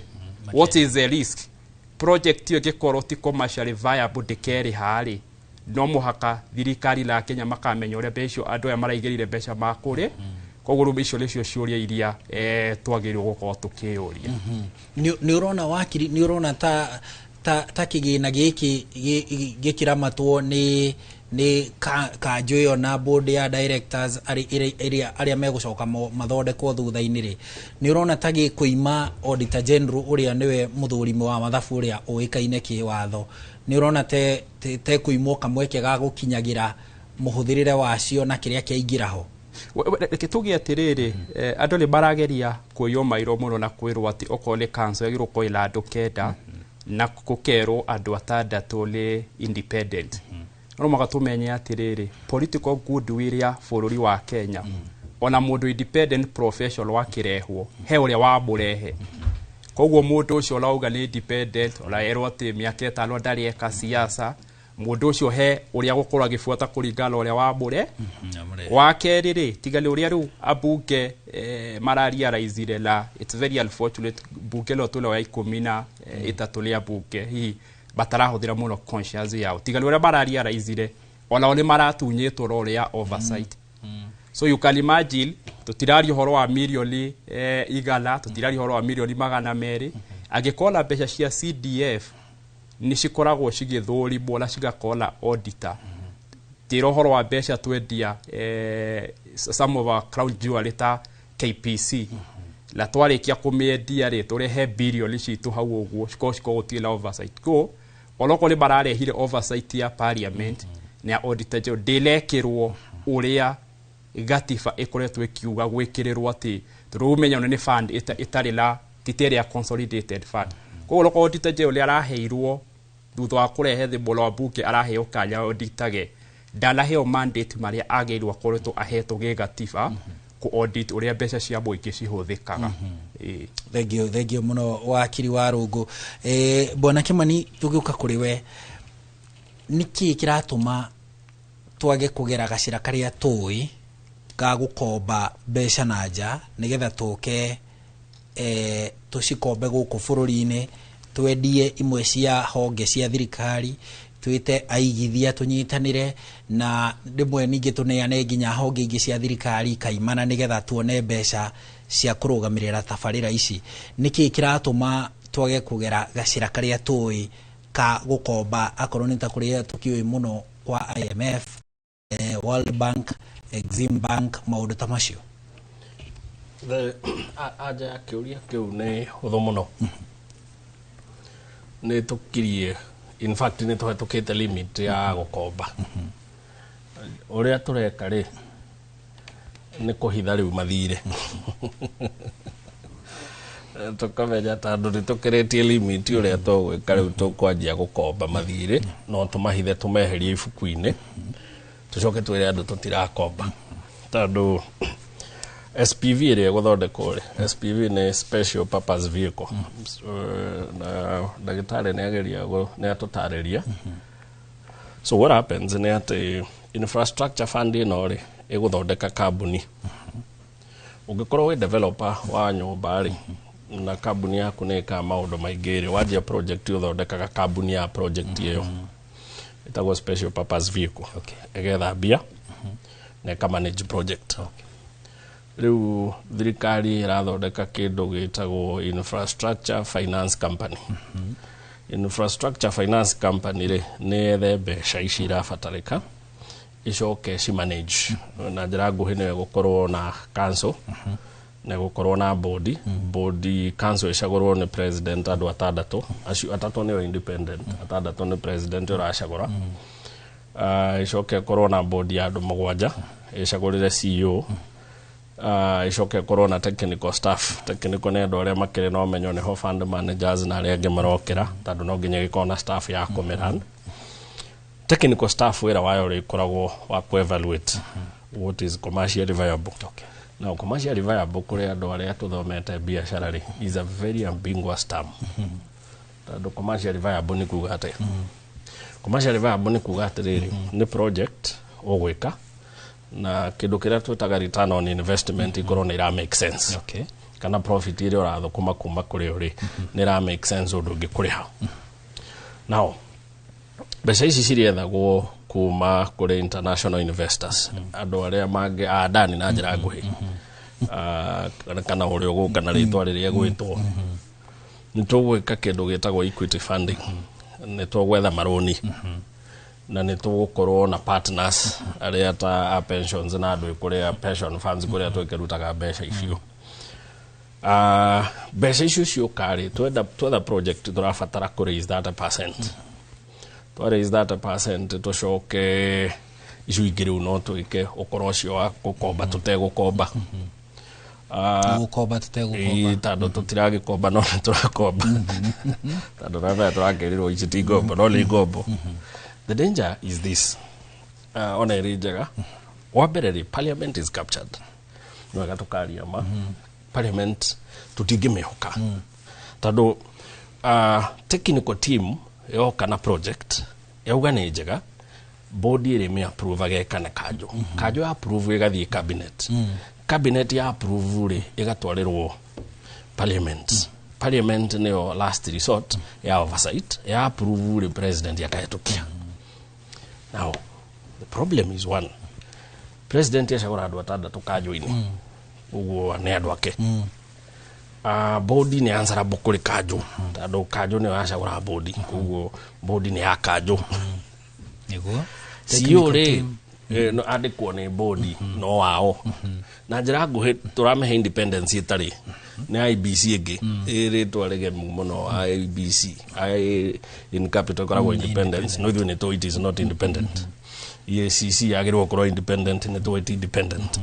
What is the risk? Project ĩyo ĩngĩkorwo ti commercially viable, ndĩkerĩha rĩ, no mũhaka thirikari la Kenya makamenya ũrĩa mbeca icio andũ aya maraigĩrĩire mbeca makũrĩ. Koguo rĩu icio nĩcio ciũria iria twagĩrĩirwo gũkorwo tũkĩyũria. Nĩ ũrona, wakiri, nĩ ũrona ta kĩgĩna gĩkĩ gĩkĩramatwo nĩ kanjũ ĩyo na board ya directors arĩa megũcoka mathondekwo thutha-inĩ rĩ, nĩ ũrona ta gĩkũima auditor general ũrĩa nĩwe mũthũrimi wa mathabu ũrĩa ũĩkaine kĩwatho, nĩ ũrona te kũimwo kamweke ga gũkinyagĩra mũhũthĩrĩre wacio na kĩrĩa kĩaingĩra ho? Reke tuge atĩrĩrĩ, andũ nĩ marageria kwĩywo mairo mũno na kwĩrwo atĩ okorwo nĩ council yagĩrĩirwo gũkorwo ĩna andũ 9 na gũkerwo andũ atandatũ nĩ independent. No mũhaka tũmenye atĩrĩrĩ, political goodwill ya bũrũri wa Kenya, ona mũndũ independent professional wakĩrehwo, he ũrĩa wamũrehe. Koguo mũndũ ũcio ũrauga nĩ independent, ona erwo atĩ mĩaka 5 ndarĩ eka siasa, Mũndũ ũcio he ũrĩa gũkorwo agĩbuata kũringana na ũrĩa wamũre. Wa kerĩ rĩ, tiga nĩ ũrĩa rĩu ambunge mararealizire, na it's very unfortunate, bunge no tũrĩ ya 13 rĩa bunge hihi batarahũthĩra mũno conscience yao, tiga nĩ ũrĩa mararealizire onao nĩ maratunyĩtwo role ya oversight. So you can imagine, tũtiraria ũhoro wa mirioni 100, tũtiraria ũhoro wa mirioni 200. Angĩkorwo na mbeca cia CDF nĩ cikoragwo cigĩthũrimwo na cigakorwo na auditor, njĩra ũhoro wa mbeca twendia some of our crown jewelry ta KPC, na twarĩkia kũmĩendia rĩ, tũrehe birioni citũ hau ũguo, cikorwo gũtirĩ na oversight. Ko onokorwo nĩ mararehire oversight ya parliament na ya auditor general, ndĩrekĩrwo ũrĩa gatiba ĩkoretwo ĩkiuga gwĩkĩrĩrwo, atĩ tondũ ũmenyo nĩ fund ĩtarĩ na ti ĩrĩa consolidated fund. Koguo onokorwo auditor general nĩ araheirwo thutha wa kũrehe thĩ mũno wa bunge, araheo kanya auditage, ndanaheo mandate marĩa agĩrĩirwo akoretwo ahetwo gĩgatiba ku audit ũrĩa mbeca cia mũingĩ cihũthĩkaga. Ĩĩ. Thengio, thengio mũno, wakiri wa Rũngũ. Bwana Kimani, tũgĩũka kũrĩ we, nĩkĩ kĩratũma twage kũgera gacĩra karĩa tũĩ ga gũkomba mbeca na nja, nĩgetha tũke tũcikombe gũkũ bũrũri-inĩ, twendie imwe cia honge cia thirikari, twĩte aigithia tũnyitanĩre, na rĩmwe ningĩ tũneane nginya honge ingĩ cia thirikari kaimana, nĩgetha tuone mbeca cia kũrũgamĩrĩra tabarĩra ici? Nĩkĩ kĩratũma twage kũgera gacĩra karĩa tũĩ ka gũkomba, akorwo nĩ ta kũrĩa tũkĩũĩ mũno kwa IMF, World Bank, Exim Bank, maũndũ ta macio? Anja ya kĩũria kĩu nĩ hũthũ mũno. Nĩ tũkirie, in fact nĩ tũhetũkĩte limit ya gũkomba. Ũrĩa tũreka rĩ, nĩ kũhitha rĩu mathirĩ, tũkamenya tondũ nĩ tũkĩrĩtie limit, ũrĩa tũgwĩka rĩu, tũkwanjia gũkomba mathirĩ, no tũmahithe, tũmeherie ibuku-inĩ, tũcoke twĩre andũ tũtirakomba. Tondũ SPV ĩrĩa ĩgũthondekwo rĩ, SPV nĩ special purpose vehicle. So, na ndagĩtarĩ nĩ ageria nĩ atũtarĩria. So what happens nĩ atĩ infrastructure fund ĩno rĩ, ĩgũthondeka kambuni. Ũngĩkorwo wĩ developer wa nyũmba rĩ, na kambuni yaku nĩ ĩkaga maũndũ maingĩ rĩ, wanjia project ũthondekaga kambuni ya project ĩyo, ĩtagwo special purpose vehicle, ĩgetha mbia na ĩka manage project. Rĩu thirikari ĩrathondeka kĩndũ gĩtagwo infrastructure finance company. Infrastructure finance company rĩ, nĩ yethe mbeca ici irabatarĩka, icoke ci manage na njĩra nguhĩ. Nĩyo ĩgũkorwo na council na ĩgũkorwo na board. Board, council ĩcagũrwo nĩ president, andũ atandatũ. Acio atatũ nĩo independent, atandatũ nĩ president ũracagũra. Ĩcoke ĩkorwo na board ya andũ mũgwanja, ĩcagũrĩre CEO. Ĩcoke ĩkorwo na technical staff. Technical nĩ andũ arĩa makĩrĩ na ũmenyo, nĩho fund managers na arĩa angĩ marokĩra, tondũ no nginya gĩkorwo na staff ya kũmĩrun. Technical staff wĩra wayo rĩkoragwo wa ku-evaluate what is commercially viable. Now, commercially viable kũrĩ andũ arĩa tũthomete biacara rĩ, is a very ambiguous term, tondũ commercially viable nĩ kuga atĩa? Commercially viable nĩ kuga atĩrĩrĩ, nĩ project ũgwĩka na kĩndũ kĩrĩa twĩtaga return on investment ikorwo nĩ ira make sense, kana profit ĩrĩa ũrathũkũma kuma kũrĩ ũrĩ nĩ ira make sense ũndũ ũngĩkũrĩha. Now, mbeca ici cirĩethagwo kuma kũrĩ international investors, andũ arĩa mangĩ andani na njĩra nguhĩ. Ah, kana ũrĩa ũgũka na rĩtwa rĩrĩa gwĩtwo, nĩ tũgwĩka kĩndũ gĩtagwo equity funding, nĩ tũgwetha marũni, na nĩ tũgũkorwo na partners arĩa ta a pensions na andũ kũrĩa pension funds, kũrĩa twĩkĩrutaga mbeca icio. Mbeca icio ciũka rĩ, twetha project tũrabatara kũ raise 30%. Twa raise 30%, tũcoke icio ingĩ rĩu no twĩke ũkoro ũcio wa gũkomba tũtegũkomba. Gũkomba tũtegũkomba. Ĩĩ, tondũ tũtiragĩkomba no nĩ tũrakomba, tondũ na tũrakĩrirwo ici ti ngombo no nĩ ngombo. The danger is this, ona ĩrĩ njega, wa mbere rĩ, parliament is captured. Nĩ wega tũkaria ma parliament tũtingĩmĩhoka, tondũ technical team yoka na project Yauga nĩ njega, board ĩrĩ mĩ approve kana kanjũ. Kanjũ ya approve ĩgathiĩ cabinet. Cabinet ya approve rĩ, ĩgatwarĩrwo parliament. Parliament nĩyo last resort ya oversight. Ya approve rĩ, president akahĩtũkia. Now the problem is, one, president acagũra andũ atandatũ kanjũ-inĩ, ũguo nĩ andũ ake. Board nĩ answerable kũrĩ kanjũ, tondũ kanjũ nĩyo yacagũra board, koguo board nĩ ya kanjũ. CEO rĩ, no andĩkwo nĩ board no wao. Na njĩra nguhĩ, tũramĩhe independence ĩtarĩ nĩ IBC ĩngĩ ĩrĩtwa rĩgemu mũno. IBC, I in capital, ĩkoragwo independence, no ithuĩ nĩ tũĩ it is not independent. EACC yagĩrĩirwo gũkorwo independent, nĩ tũĩ ti independent.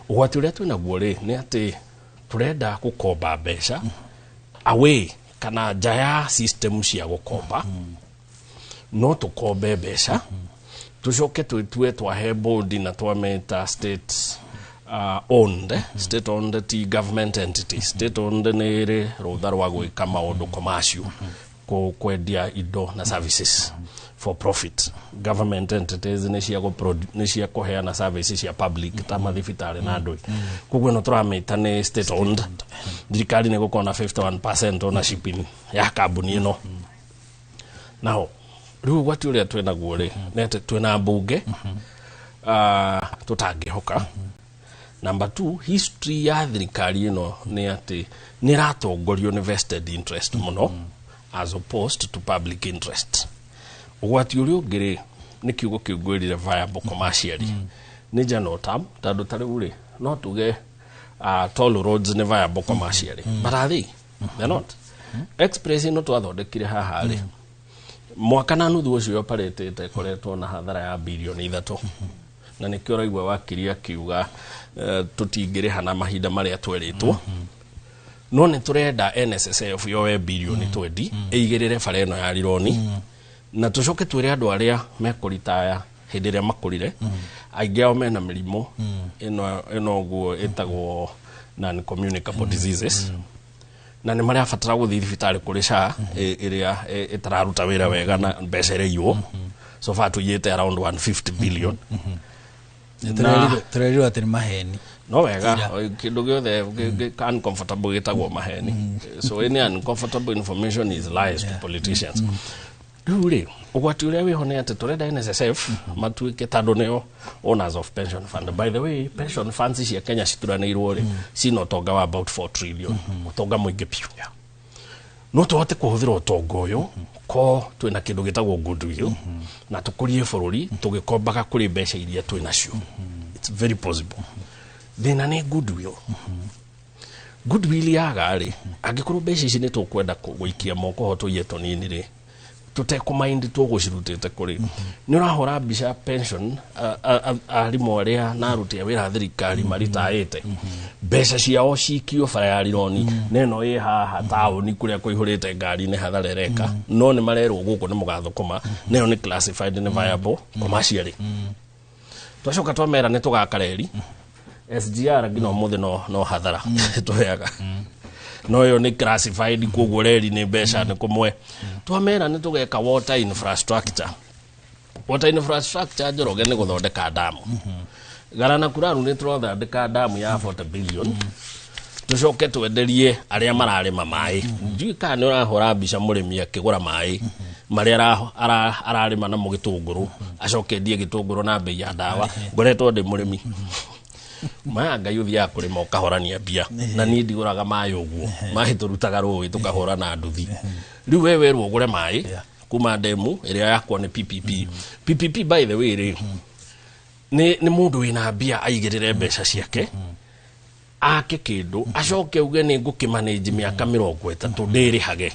Ũgwati ũrĩa twĩnaguo rĩ, nĩ atĩ tũrenda gũkomba mbeca away kana nja ya system cia gũkomba. No tũkombe mbeca, tũcoke twĩtue twahe board na twameta state owned. State owned ti government entity. State owned nĩ ĩrĩ rũtha rwa gwĩka maũndũ commercial, kwendia indo na services for profit. Government entities nĩ cia nĩ cia kũheana services cia public ta mathibitarĩ na ndũĩ. Koguo ĩno tũramĩta nĩ state owned. Thirikari nĩ gũkorwo na 51% ownership in ya kambuni ĩno. Now rĩu ũgwati ũrĩa twĩnaguo rĩ, nĩ atĩ twĩna mbunge tũtangĩhoka. Number two, history ya thirikari ĩno nĩ atĩ nĩ ĩratongorio nĩ vested interest mũno as opposed to public interest. Ũgwati ũrĩa ũngĩ rĩ, nĩ kiugo kĩu ngwĩrire, viable commercially, nĩ general term, tondũ ta rĩu rĩ, no tuge toll roads nĩ viable commercially, but are they? They're not. Express ĩno twathondekire haha rĩ, mwaka na nuthu ũcio operatĩte, ĩkoretwo na hathara ya birioni 3, na nĩkĩo ũraigua wakiri akiuga tũtingĩrĩha na mahinda marĩa twerĩtwo. No nĩ tũrenda NSSF yoe birioni 20 ĩigĩrĩre bara ĩno ya Rironi, na tũcoke twĩre andũ arĩa mekũritaya hĩndĩ ĩrĩa makũrire, aingĩ ao mena mĩrimũ ĩno ĩno ũguo ĩtagwo non communicable diseases, na nĩ marabatara gũthiĩ thibitarĩ kũrĩ SHA ĩrĩa ĩtararuta wĩra wega na mbeca ĩraiywo. So far tũiyĩte around 150 billion. Tũrerirwo atĩ nĩ maheni. No wega, kĩndũ gĩothe uncomfortable gĩtagwo maheni. So any uncomfortable information is lies to politicians. Rĩu rĩ, ũgwati ũrĩa wĩho nĩ atĩ tũrenda NSSF matuĩke, tondũ nĩo owners of pension fund. By the way, pension funds cia Kenya cituranĩirwo rĩ, cina ũtonga wa about 4 trillion, ũtonga mũingĩ biũ. No tũhote kũhũthĩra ũtonga ũyũ ko twĩna kĩndũ gĩtagwo goodwill na tũkũrie bũrũri tũgĩkombaga kũrĩ mbeca iria twĩ nacio. It's very possible. Thĩna nĩ goodwill. Goodwill yaga rĩ, angĩkorwo mbeca ici nĩ tũkwenda gũikia moko ho tũiye tũnini rĩ, tũtekũmaindi tũgũcirutĩte kũrĩ. Nĩ ũrahũra mbica pension arimũ arĩa na aruti a wĩra a thirikari maritaĩte, mbeca ciao cikio bara ya Rironi na ĩno ĩ haha taũni kũrĩa kũihũrĩte ngari nĩ hathara ĩreka, no nĩ marerwo gũkũ nĩ mũgathũkũma, nayo nĩ classified nĩ viable commercially. Twacoka twamera nĩ tũgaka reri SGR, nginya ũmũthĩ no hathara tũheaga, no ĩyo nĩ classified, koguo reri nĩ mbeca nĩ kũmwe. Twamera nĩ tũgeka water infrastructure. Water infrastructure, Njoroge, nĩ gũthondeka ndamu. Garana Kuraru nĩ tũrathondeka ndamu ya 40 billion, tũcoke twenderie arĩa mararĩma maĩ. Ndiũĩ kana nĩ ũrahũra mbica mũrĩmi akĩgũra maĩ marĩa ararĩma namo gĩtũngũrũ, acoke endie gĩtũngũrũ na mbei ya ndawa. Ngoretwo ndĩ mũrĩmi maya, Ngai, ũthiaga kũrĩma ũkahorania mbia, na niĩ ndigũraga maĩ ũguo. Maĩ tũrutaga rũĩ tũkahũra na nduthi. Rĩu we werwo ũgũre maĩ kuma ndemu ĩrĩa yakwo nĩ PPP. PPP, by the way rĩ, nĩ mũndũ wĩna mbia aigĩrĩre mbeca ciake ake kĩndũ, acoke uge nĩ ngũkĩmanĩnji mĩaka 30 ndĩrĩhage.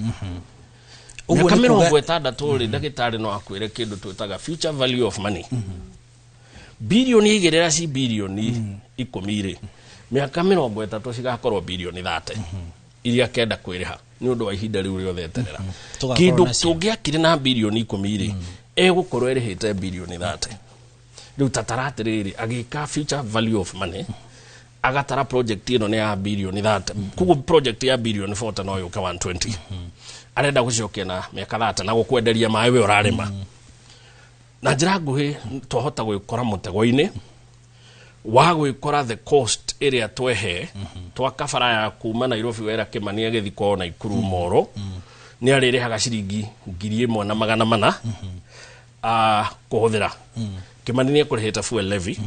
Ũguo Mĩaka nĩ 60 rĩ, ndagĩtarĩ no akwĩre kĩndũ twĩtaga future value of money. Birioni igĩrĩra ci birioni 10 rĩ, mĩaka 30 cigakorwo birioni 30 iria kenda kwĩrĩha nĩ ũndũ wa ihinda rĩu rĩothe eterera. Tũgakorwo Kĩndũ nacio. tũngĩakire na birioni 10 rĩ, egũkorwo ĩrĩhĩte birioni 30. Rĩu tatara atĩrĩrĩ, agĩka future value of money, agatara project ĩno nĩ ya birioni 30, koguo project ya birioni 40 no yũke 120, arenda gũcokia na mĩaka 30 na gũkwenderia maĩ we ũrarĩma. Na njĩra nguhĩ, twahota gwĩkora mũtego-inĩ wa gwĩkora the cost ĩrĩa twehe twaka bara ya kuma Nairobi wera Kĩmani agĩthiĩ kwao Naikuru Moro, nĩ arĩrĩhaga ciringi 1400 kũhũthĩra. Kĩmani nĩ ekũrĩhĩte fuel levy,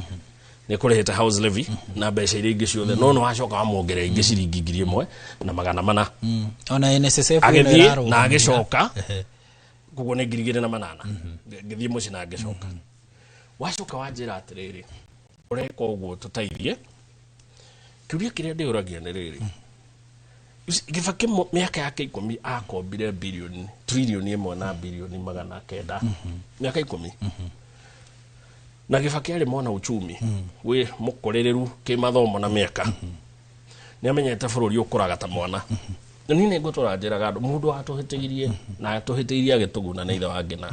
nĩ ekũrĩhĩte house levy na mbeca iria ingĩ ciothe, no nĩ wacoka wamwongerera ingĩ ciringi 1400. Ona NSSF ĩno agĩthiĩ ĩrarũgamĩrĩra. Na agĩcoka, koguo nĩ 2800 ngĩthiĩ mũciĩ na ngĩcoka. Wacoka wanjĩra atĩrĩrĩ, ũreka ũguo tũteithie. Kĩũria kĩrĩa ndĩũragia nĩ rĩrĩ, Kĩbakĩ mĩaka yake 10 akombire bilioni 1.9 trillion, 900 mĩaka 10, na Kĩbakĩ arĩ mwana uchumi wĩ mũkũrĩrĩru kĩmathomo na mĩaka, nĩ amenyete bũrũri ũkũraga ta mwana. Na niĩ nĩ ngũtũra njĩraga andũ, mũndũ watũhĩtĩirie na atũhĩtĩirie agĩtũguna na ithe wa Ngĩna,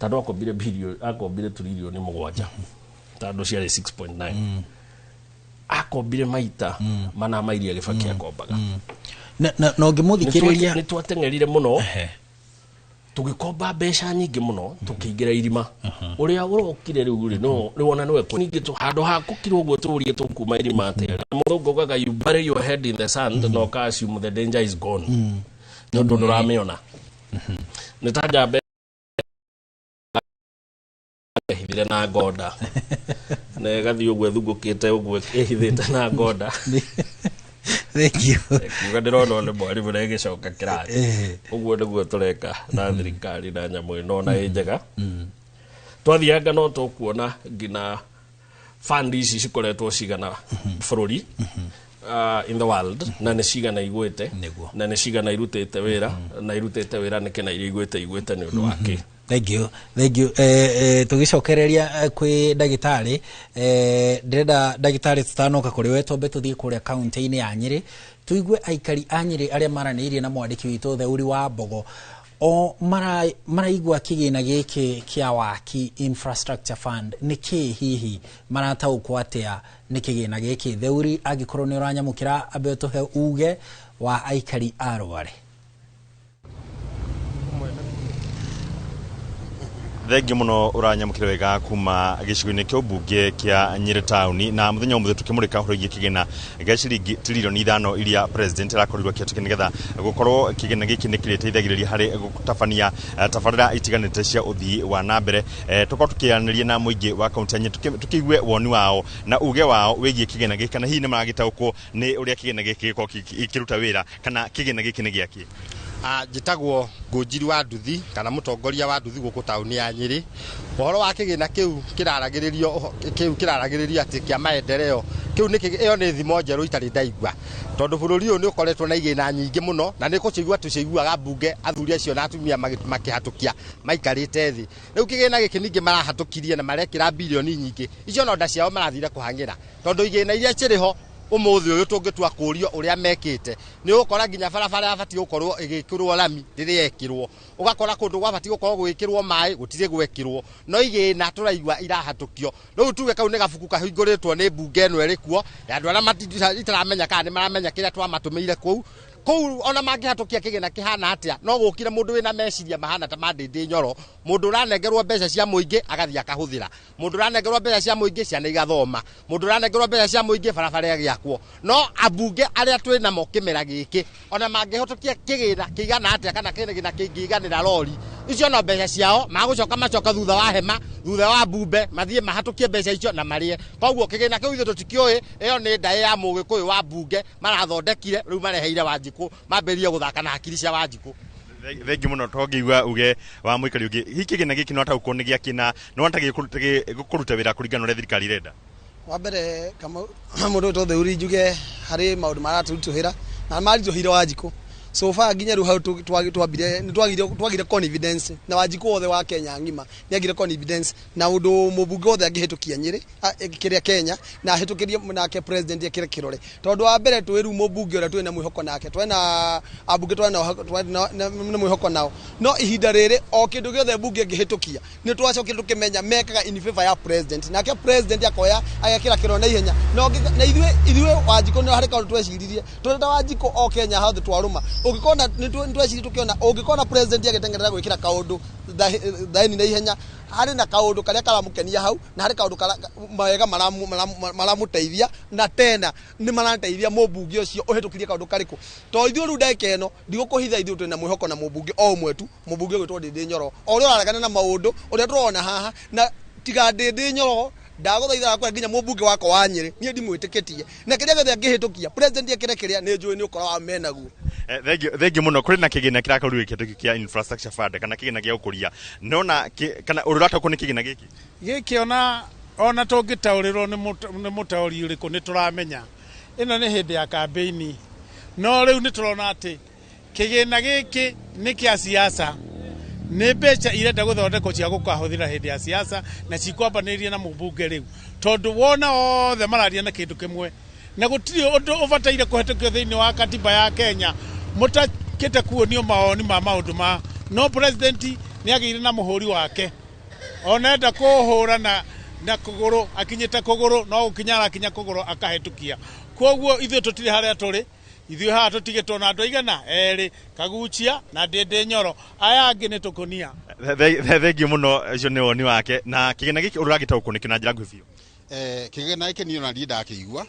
tondũ akombire bilioni, akombire 7 trillion, tondũ ciarĩ 6.9, akombire maita mana ma iria Gĩbakĩ akombaga. Na ũngĩmũthikĩrĩria Nĩ twateng'erire mũno, tũgĩkomba mbeca nyingĩ mũno, tũkĩingĩra irima. Ũrĩa ũrokire rĩu rĩ, no rĩu ona nĩwe ningĩ handũ ha gũkira ũguo tũrie tũkuma irima atĩa? Na mũthũngũ augaga, "You bury your head in the sand na ũka assume the danger is gone," nĩ ũndũ ndũramĩona nĩ ta njamba ĩhithire na ngonda na ĩgathiĩ ũguo ĩthungũkĩte ũguo ĩhithĩte na ngonda. Thank you. Kiuga ndĩrona nĩ mwarimũ na ĩgĩcoka kĩrathi. Ũguo nĩguo tũreka na thirikari na nyamũ ĩno na ĩ njega. Twathianga no tũkuona nginya fund ici cikoretwo cigana bũrũri in the world, na nĩ cigana igwĩte, na nĩ cigana irutĩte wĩra, na irutĩte wĩra nĩkĩ, na iria igwĩte igwĩte nĩ ũndũ wa kĩ? Thank you, thank you. Tũgĩcokereria kwĩ ndagĩtarĩ, ndĩrenda ndagĩtarĩ, tũtanoka kũrĩ we, twambe tũthiĩ kũrĩa kaunti-inĩ ya Nyĩrĩ, tũigue aikari a Nyĩrĩ arĩa maranĩirie na mwandĩki witũ Theuri wa Mbogo, o maraigua kĩgĩna gĩkĩ kĩa waki infrastructure fund nĩ kĩ, hihi marataũkwo atĩa nĩ kĩgĩna gĩkĩ. Theuri, angĩkorwo nĩ ũranyamũkĩra, ambe ũtũhe uge wa aikari a Rware. Thengiũ mũno, ũranyamũkĩra wega kuma gĩcigo-inĩ kĩa ũmbunge kĩa Nyĩrĩ taũni, na mũthenya wa ũmũthĩ tũkĩmũrĩka ũhoro wĩgiĩ kĩgĩna gĩa ciringi 5 trillion iria president arakorirwo akĩhetũkia, nĩgetha gũkorwo kĩgĩna gĩkĩ nĩ kĩrĩteithagĩrĩria harĩ gũtabania tabarĩra itiganĩte cia ũthii wa na mbere. Tũkorwo tũkĩaranĩria na mũingĩ wa kaunti ya Nyĩrĩ, tũkĩigue woni wao na uge wao wĩgiĩ kĩgĩna gĩkĩ, kana hihi nĩ maragĩtaũkwo nĩ ũrĩa kĩgĩna gĩkĩ gĩkorwo gĩkĩruta wĩra, kana kĩgĩna gĩkĩ nĩ gĩakĩ. Njĩtagwo Ngũnjiri wa Nduthi, kana mũtongoria wa nduthi gũkũ taũni ya Nyĩrĩ. Ũhoro wa kĩgĩna kĩu kĩraragĩrĩrio, kĩu kĩraragĩrĩrio atĩ kĩa maendeleo, kĩu nĩ ĩyo nĩ thimo njerũ itarĩ ndaigua, tondũ bũrũri ũyũ nĩ ũkoretwo na igĩna nyingĩ mũno, na nĩ kũcigua tũciguaga mbunge, athuri acio na atumia makĩhatũkia maikarĩte thĩ. Rĩu kĩgĩna gĩkĩ ningĩ marahatũkirie na marekĩra bilioni nyingĩ icio, no nda ciao marathire kũhang'ĩra, tondũ igĩna iria cirĩ ho ũmũthĩ ũyũ, tũngĩtua kũrio ũrĩa mekĩte, nĩ ũgũkora nginya barabara yabatiĩ gũkorwo ĩgĩkĩrwo rami rĩrĩa yekĩrwo, ũgakora kũndũ gwabatiĩ gũkorwo gwĩkĩrwo maĩ gũtirĩ gwekĩrwo, no igĩna tũraigua irahatũkio. Rĩu tuge kau nĩ gabuku kahingũrĩtwo nĩ mbunge ĩno ĩrĩ kuo ya andũ arĩa itaramenya kana nĩ maramenya kĩrĩa twamatũmĩire kũu kũu. Ona mangĩhatũkia kĩgĩna kĩhana atĩa, no gũkire mũndũ wĩna meciria mahana ta ma Ndĩndĩ Nyoro, mũndũ ũranengerwo mbeca cia mũingĩ agathiĩ akahũthĩra, mũndũ ũranengerwo mbeca cia mũingĩ ciana igathoma, mũndũ ũranengerwo mbeca cia mũingĩ barabara ĩgĩakwo. No ambunge arĩa twĩ namo kĩmera gĩkĩ, ona mangĩhũtũkia kĩgĩna kĩigana atĩa kana kĩgĩna kĩngĩiganĩra rori icio, no mbeca ciao magũcoka macoka thutha wa hema, thutha wa mbumbe, mathiĩ mahatũkie mbeca icio na marĩe. Koguo kĩgĩna kĩu ithuĩ tũtikĩũĩ, ĩyo nĩ ndaĩ ya mũgĩkũyũ wa mbunge marathondekire, rĩu mareheire Wanjikũ mambĩrĩrie gũthaka na hakiri cia Wanjikũ. Thengiũ mũno. Tongĩigua uge wa mũikari ũngĩ, hihi kĩgĩna gĩkĩ no ataũkwo nĩ gĩakĩ, na nĩ wona ta gĩkũruta wĩra kũringana na ũrĩa thirikari ĩrenda? Wa mbere, Kamau, mũndũ ũyũ Theuri, njuge harĩ maũndũ maratũritũhĩra na maritũhĩire Wanjikũ so far nginya rĩu hau twambire nĩ twagire confidence na Wanjikũ wothe wa Kenya ng'ima nĩ agire confidence na ũndũ mũmbunge wothe angĩhĩtũkia Nyĩrĩ kĩrĩa Kenya na ahĩtũkĩrie nake president ekĩre kĩrore, tondũ wa mbere twĩ rĩu mũmbunge ũrĩa twĩ na mwĩhoko nake, twena ambunge twena na mwĩhoko nao, no ihinda rĩrĩ o kĩndũ gĩothe mbunge ĩngĩhĩtũkia nĩ twacokire tũkĩmenya mekaga in favor ya president, nake president akoya agekĩra kĩrore na ihenya. Na na ithuĩ Wanjikũ nĩ harĩ kaũndũ tweciririe tũrĩ ta Wanjikũ o Kenya hothe twarũma, ũngĩkona nĩ tweciririe tũkĩona ũngĩkona president agĩteng'erera gwĩkĩra kaũndũ thaĩni na ihenya. Harĩ na kaũndũ karĩa karamũkenia hau, na harĩ kaũndũ mawega maramũteithia, na tena nĩ marateithia mũmbunge ũcio ũhĩtũkirie kaũndũ karĩkũ. To ithuĩ rĩu ndagĩka ĩno ndigũkũhitha, ithuĩ twĩna mwĩhoko na mũmbunge o ũmwe tu, mũmbunge ũgwĩtwo Ndĩndĩ Nyoro, o ũrĩa ũraregana na maũndũ ũrĩa tũrona haha. Na tiga Ndĩndĩ Nyoro, ndagũthaitha kwenda nginya mũmbunge wakwa wa Nyĩrĩ niĩ ndimwĩtĩkĩtie, na kĩrĩa gĩothe angĩhĩtũkia president ekĩre kĩrĩa nĩ njũĩ nĩ ũkora wa menaguo. Thengiũ mũno. Kũrĩ na kĩgĩna kĩrakorirwo gĩkĩhetũkio kĩa infrastructure fund kana kĩgĩna gĩa gũkũria nona kana ũrĩa ũrataũkwo nĩ kĩgĩna gĩkĩ? Gĩkĩ ona tũngĩtaũrĩrwo nĩ mũtaũri ũrĩkũ, nĩ tũramenya ĩno nĩ hĩndĩ ya kambĩini. No rĩu nĩ tũrona atĩ kĩgĩna gĩkĩ nĩ kĩa siasa, nĩ mbeca irenda gũthondekwo cia gũkahũthĩra hĩndĩ ya siasa na cikwambanĩria na mũmbunge rĩu, tondũ wona othe mararia na kĩndũ kĩmwe, na gũtirĩ ũndũ ũbataire kũhetũkio thĩinĩ wa katiba ya Kenya mũtakĩte kuonio mawoni ma maũndũ ma no president nĩ agĩire na mũhũri wake, ona enda kũhũra na kũgũrũ, akinyĩte kũgũrũ, no gũkinya arakinya kũgũrũ akahĩtũkia. Koguo ithuĩ tũtirĩ harĩa tũrĩ, ithuĩ haha tũtigĩtwo na andũ aigana erĩ, Kaguchia na Ndĩndĩ Nyoro, aya angĩ nĩ tũkũnia. Thengiũ mũno, ũcio nĩ woni wake. Na kĩgĩna gĩkĩ ũrĩa ũragĩtaũkwo nĩkĩo na njĩra nguhĩ biũ? Kĩgĩna gĩkĩ niĩ ona niĩ ndakĩigua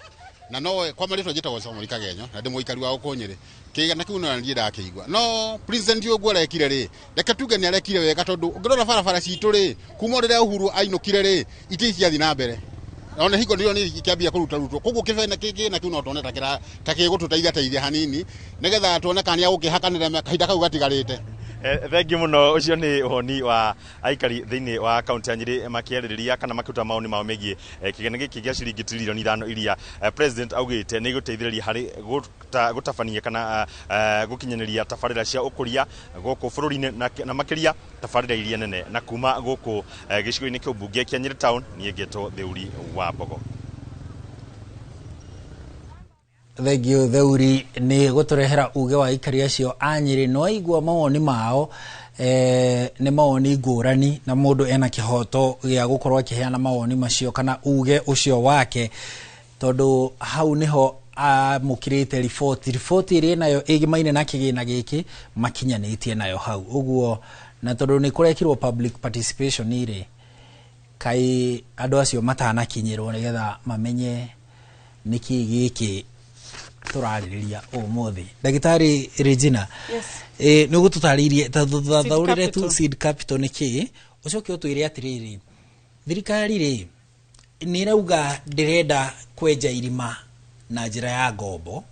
na no kwa marĩtwa njĩtagwo Samuel Kagenyo na ndĩ mũikari wa gũkũ Nyĩrĩ. Kĩgĩna kĩu no niĩ ndakĩigua, no president ũguo arekire rĩ, reke tuge nĩ arekire wega, tondũ ũngĩrora barabara citũ rĩ, kuma rĩrĩa Uhuru ainũkire rĩ, itirĩ ciathiĩ na mbere, ona hingo ndio nĩ ikĩambia kũruta rutwo. Koguo kĩbena kĩgĩna kĩu no tuone ta kĩra ta gĩgũtũteithia teithia hanini, nĩgetha tuone kana nĩ agũkĩhakanĩra kahinda kau gatigarĩte. Thengiũ mũno, ũcio nĩ woni wa aikari thĩinĩ wa kaunti ya Nyĩrĩ makĩarĩrĩria kana makĩruta mawoni mao megiĩ kĩgĩna gĩkĩ gĩa ciringi 5 trillion iria president augĩte nĩ igũteithĩrĩria harĩ gũtabania kana gũkinyanĩria tabarĩra cia ũkũria gũkũ bũrũri-inĩ na makĩria tabarĩra iria nene. Na kuma gũkũ gĩcigo-inĩ kĩa ũmbunge kĩa Nyĩrĩ town, niĩ ngetwo Theuri wa Mbogo. Thengio Theuri nĩ gũtũrehera uge wa aikari acio a Nyĩrĩ. No aigua mawoni mao, nĩ mawoni ngũrani, na mũndũ ena kĩhoto gĩa gũkorwo akĩheana mawoni macio kana uge ũcio wake, tondũ hau nĩho amũkĩrĩte riboti ĩrĩa nayo ĩgĩmaine na kĩgĩna gĩkĩ makinyanĩtie nayo hau ũguo. Na tondũ nĩ kũrekirwo public participation rĩ, kaĩ andũ acio matanakinyĩrwo nĩgetha mamenye nĩkĩ gĩkĩ tũrarĩrĩria ũmũthĩ. Ndagĩtarĩ Regina, Yes. Nĩ ũgũtũtarĩirie tathaũrĩre tu capital. Seed capital nĩ kĩ, ũcoke ũtwĩre atĩrĩrĩ, thirikari rĩ nĩ ĩrauga ndĩrenda kwenja irima na njĩra ya ngombo,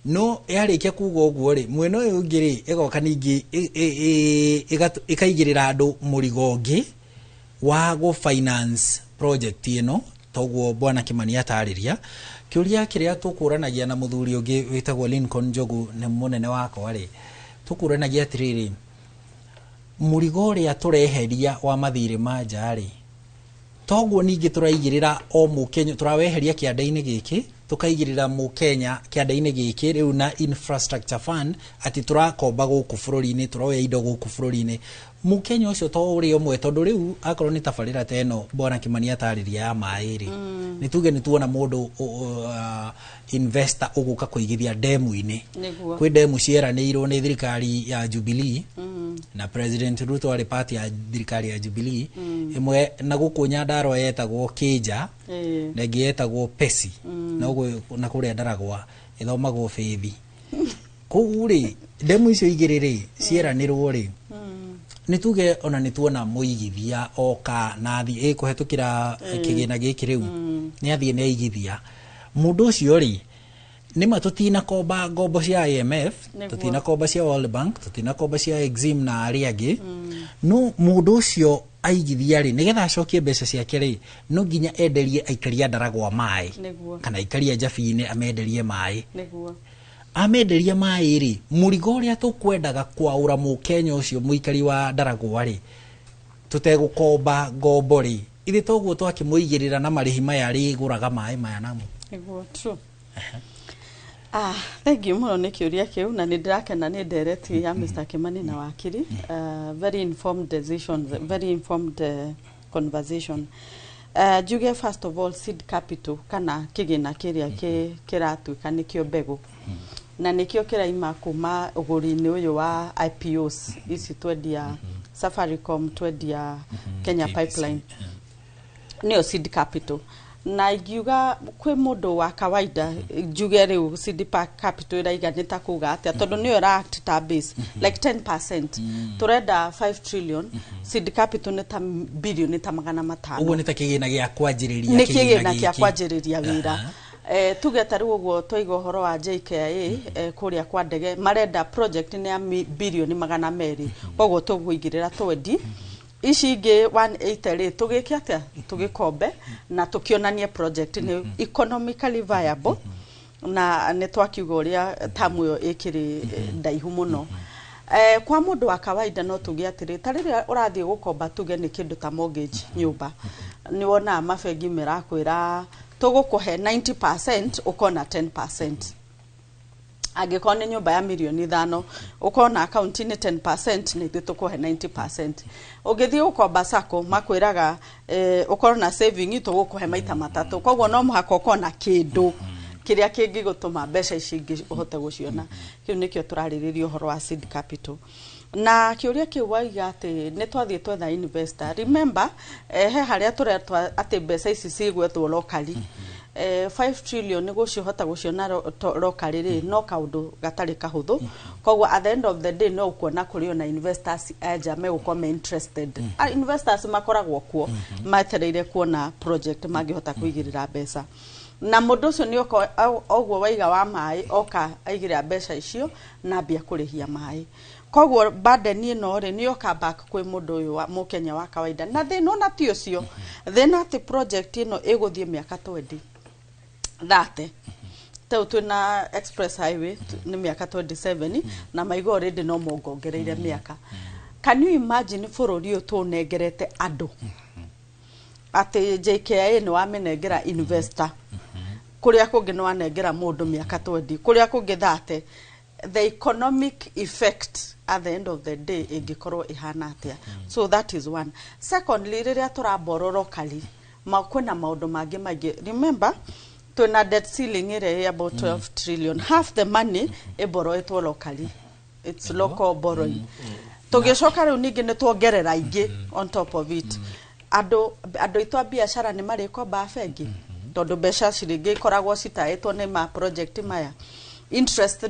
no yarĩkia kuga ũguo rĩ, mwena ũyũ ũngĩ rĩ ĩgoka ningĩ ĩkaigĩrĩra andũ mũrigo ũngĩ wa gũ finance project ĩno. Toguo bwana Kimani atarĩria, kĩũria kĩrĩa tũkũranagia na mũthuri ũngĩ wĩtagwo Lincoln Njogu, nĩ mũnene wakwa rĩ, tũkũranagia atĩrĩrĩ, mũrigo ũrĩa tũreheria wa mathirĩ ma nja rĩ, toguo ningĩ tũraigĩrĩra o mũkenya, tũraweheria kĩanda-inĩ gĩkĩ tũkaigĩrĩra mũkenya kĩanda-inĩ gĩkĩ rĩu na infrastructure fund, atĩ tũrakomba gũkũ bũrũri-inĩ, tũroya indo gũkũ bũrũri-inĩ, mũkenya ũcio to ũrĩa ũmwe. Tondũ rĩu akorwo nĩ tabarĩra ta ĩno bwana Kimani atarĩria ya maĩ rĩ, nĩ tuge nĩ tuona mũndũ investor ũgũka kũigithia ndemu-inĩ. Kwĩ ndemu cieranĩirwo nĩ thirikari ya Jubilee na President Ruto arĩ part ya thirikari ya Jubilee. Ĩmwe na gũkũ Nyandarua yetagwo Kĩnja na ĩngĩ yetagwo Pesi, na ũguo na kũrĩa Ndaragwa ĩthomagwo Bĩthi. Koguo rĩ, ndemu icio igĩrĩ rĩ cieranĩrwo rĩ, nĩ tuge ona nĩ tuona mũigithia oka na athiĩ ĩkũhetũkĩra kĩgĩna gĩkĩ rĩu, nĩ athiĩ nĩ aigithia mũndũ ũcio rĩ, nĩma tũtinakomba ngombo cia IMF, tũtinakomba cia World Bank, tũtinakomba cia Exim na arĩa angĩ, no mũndũ ũcio aigithia rĩ, nĩgetha acokie mbeca ciake rĩ, no nginya enderie aikari a Ndaragwa maĩ kana aikari a Njabi-inĩ amenderie maĩ. Amenderia maĩ rĩ, mũrigo ũrĩa tũkwendaga kwaũra mũkenya ũcio mũikari wa Ndaragwa rĩ, tũtegũkomba ngombo rĩ, ithe toguo twakĩmũigĩrĩra na marĩhi maya arĩgũraga maĩ maya namo? Nĩguo, true. Thank you mũno nĩ kĩũria kĩu, na nĩ ndĩrakena nĩ ndereti ya Mr. Kimani na wakiri. Very informed decisions, very informed conversation. Njuge first of all, seed capital kana kĩgĩna kĩrĩa kĩratuĩka nĩkĩo mbegũ na nĩkĩo kĩraima kuma ũgũri-inĩ ũyũ wa IPOs ici twendia. Safaricom twendia Kenya Pipeline, nĩyo seed capital. Na ingiuga kwĩ mũndũ wa kawaida, njuge rĩu seed capital ĩraiga nĩ ta kuga atĩa, tondũ nĩyo ĩra act ta base like 10%. Tũrenda 5 trillion, seed capital nĩ ta bilioni ta 500. Ũguo nĩ ta kĩgĩna gĩa kwanjĩrĩria. Nĩ kĩgĩna kĩa gĩkĩ. Kwanjĩrĩria wĩra. Tuge ta rĩu ũguo twaiga ũhoro wa JKIA, kũrĩa kwa ndege marenda project nĩ ya bilioni 200, koguo tũgũigĩrĩra 20, ici ingĩ 180 rĩ, tũgĩke atĩa? Tũgĩkombe na tũkĩonanie project nĩ economically viable. Na nĩ twakiuga ũrĩa tamu ĩyo ĩkĩrĩ ndaihu mũno. Kwa mũndũ wa kawaida no tuge atĩrĩ, ta rĩrĩa ũrathiĩ gũkomba, tuge nĩ kĩndũ ta mortgage, nyũmba, nĩ wonaga mabengi merakwĩra tũgũkũhe 90%, ũkona 10%. Angĩkorwo nĩ nyũmba ya mirioni 5, ũkona akaunti-inĩ 10% na ithuĩ tũkũhe 90%. Ũngĩthiĩ gũkomba sacco, makwĩraga ũkorwo na saving, tũgũkũhe maita matatũ. Koguo no mũhaka ũkorwo na kĩndũ kĩrĩa kĩngĩgũtũma mbeca ici ingĩ ũhote gũciona. Kĩu nĩkĩo tũrarĩrĩria ũhoro wa seed capital. Na kĩũria kĩu waiga atĩ nĩ twathiĩ twetha investor, remember, he harĩa tũretwa atĩ mbeca ici cigwethwo locally. 5 trillion nĩ gũcihota gũciona locally rĩ, no kaũndũ gatarĩ kahũthũ. Koguo at the end of the day no ũkuona kũrĩ ona investors anja megũkorwo me interested. Investors makoragwo kuo metereire kuona project mangĩhota kũigĩrĩra mbeca, na mũndũ ũcio nĩ oka ũguo waiga wa maĩ, oka aigĩrĩra mbeca icio na ambia kũrĩhia maĩ. Koguo burden ĩno rĩ, nĩ yoka back kwĩ mũndũ ũyũ wa mũkenya wa kawaida. Na thĩna ona ti ũcio, thĩna atĩ project ĩno ĩgũthiĩ mĩaka 20, 30. Tau twĩna express highway nĩ mĩaka 27, na maigo already no mongongereire mĩaka. Can you imagine bũrũri ũyũ tũnengerete andũ atĩ JKIA nĩ wamĩnengera investor, kũrĩa kũngĩ nĩ wanengera mũndũ mĩaka 20, kũrĩa kũngĩ 30? The economic effect at the end of the day ĩngĩkorwo ĩhana atĩa? So that is one. Secondly, rĩrĩa tũraborrow locally, kwĩna maũndũ mangĩ maingĩ. Remember twĩna debt ceiling ĩrĩa ĩ about 12 trillion. Half the money ĩborrowetwo locally, it's local borrowing. Tũgĩcoka rĩu ningĩ nĩ tuongerera ingĩ on top of it. Andũ aitũ a biacara nĩ marĩkomba bengi, tondũ mbeca ciringĩ ikoragwo citaĩtwo nĩ ma project maya. Interest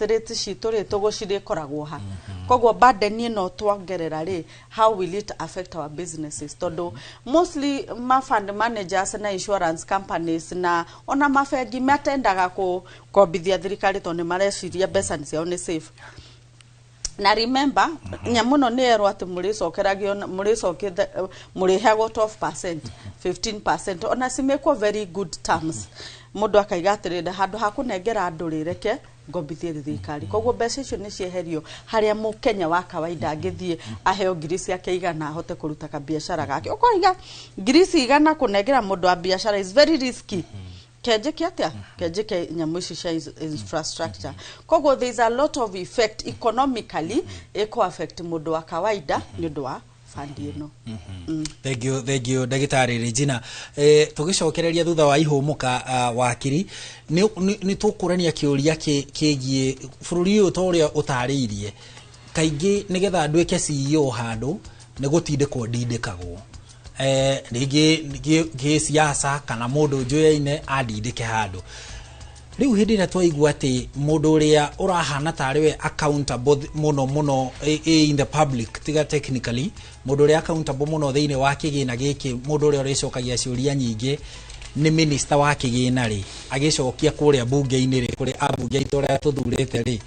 rate citũ rĩ, tũgũcirĩkoragwo ha? Koguo burden ĩno tuongerera rĩ, how will it affect our businesses? Tondũ mostly ma fund managers na insurance companies na ona mabengi matendaga kũkombithia thirikari, tondũ nĩ mareciria mbeca ciao nĩ safe. Na remember, nyamũ ĩno nĩ yerwo atĩ mũrĩcokeragio, mũrĩcokete, mũrĩheagwo 12%, 15%, ona cimĩkwo very good terms. Mũndũ akaiga atĩrĩrĩ, handũ ha kũnengera andũ rĩ, reke ngombithie thirikari. Koguo mbeca icio nĩ cieherio harĩa mũkenya wa kawaida angĩthiĩ aheo ngiri ciake 100 ahote kũruta kabiacara gake. Ũkoiga ngiri ici 100 kũnengera mũndũ wa biacara is very risky. Kenjĩke atĩa? Kenjĩke nyamũ ici cia infrastructure. Koguo there is a lot of effect economically ĩkũ affect mũndũ wa kawaida nĩ ũndũ wa fund ĩno. Thank you, thank you, ndagĩtarĩ Regina. Tũgĩcokereria thutha wa ihũmũka, wakiri, nĩ tũkũrania kĩũria kĩgiĩ bũrũri ũyũ. Ta ũrĩa ũtarĩirie, kaingĩ nĩgetha nduĩke CEO handũ nĩ gũtindĩkwo ndindĩkagwo, rĩngĩ gĩsiasa kana mũndũ njũyaine andindĩke handũ. Rĩu hĩndĩ ĩrĩa twaigua atĩ mũndũ ũrĩa ũrahana tarĩ we accountable mũno mũno in the public, tiga technically, mũndũ ũrĩa accountable mũno thĩinĩ wa kĩgĩna gĩkĩ, mũndũ ũrĩa ũrĩcokagia ciũria nyingĩ nĩ minister wa kĩgĩna rĩ, agĩcokia kũrĩa bunge-inĩ rĩ, kũrĩ ambunge aitũ arĩa tũthurĩte rĩ,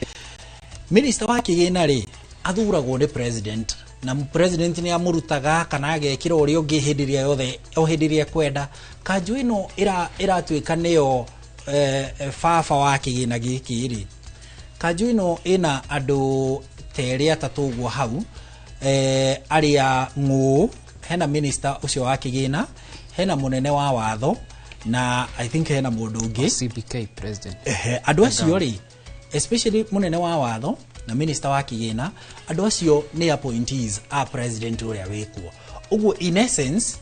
minister wa kĩgĩna rĩ, athuragwo nĩ president, na president nĩ amũrutaga kana agekĩra ũrĩa ũngĩ hĩndĩ ĩrĩa yothe, o hĩndĩ ĩrĩa ekwenda. Kanjũ ĩno ĩratuĩka nĩyo baba wa kĩgĩna gĩkĩ rĩ, kanjũ ĩno ĩna andũ ta erĩ atatũ ũguo hau, arĩa ng'ũ. Hena minister ũcio wa kĩgĩna, hena mũnene wa watho, na I think hena mũndũ ũngĩ. CBK president. Ehe, andũ acio rĩ, especially mũnene wa watho na minister wa kĩgĩna, andũ acio nĩ appointees a president ũrĩa wĩkuo. Ũguo in essence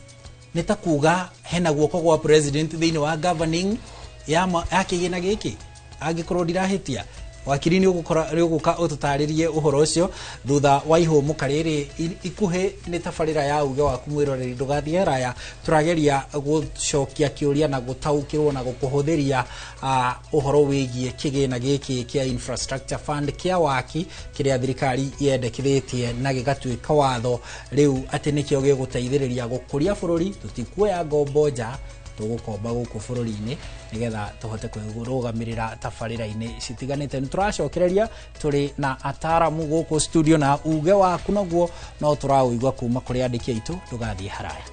nĩ ta kuga hena guoko gwa president thĩinĩ wa governing ya kĩgĩna gĩkĩ, angĩkorwo ndirahĩtia. Wakiri nĩ ũgũka ũtũtarĩrie ũhoro ũcio thutha wa ihũmũka rĩrĩ ikuhĩ. Nĩ tabarĩra ya uge waku, mwĩroreri, ndũgathiĩ haraya. Tũrageria gũcokia kĩũria na gũtaũkĩrwo na gũkũhũthĩria ũhoro wĩgiĩ kĩgĩna gĩkĩ kĩa infrastructure fund kĩa waki kĩrĩa thirikari yendekithĩtie na gĩgatuĩka watho rĩu atĩ nĩkĩo gĩgũteithĩrĩria gũkũria bũrũri. Tũtikuoya ngombo nja, tũgũkomba gũkũ bũrũri-inĩ nĩgetha tũhote kwĩrũgamĩrĩra tabarĩra-inĩ citiganĩte. Nĩ tũracokereria tũrĩ na ataramu gũkũ studio, na uge waku naguo no tũraũigua kuma kũrĩ andĩki aitũ. Ndũgathiĩ haraya.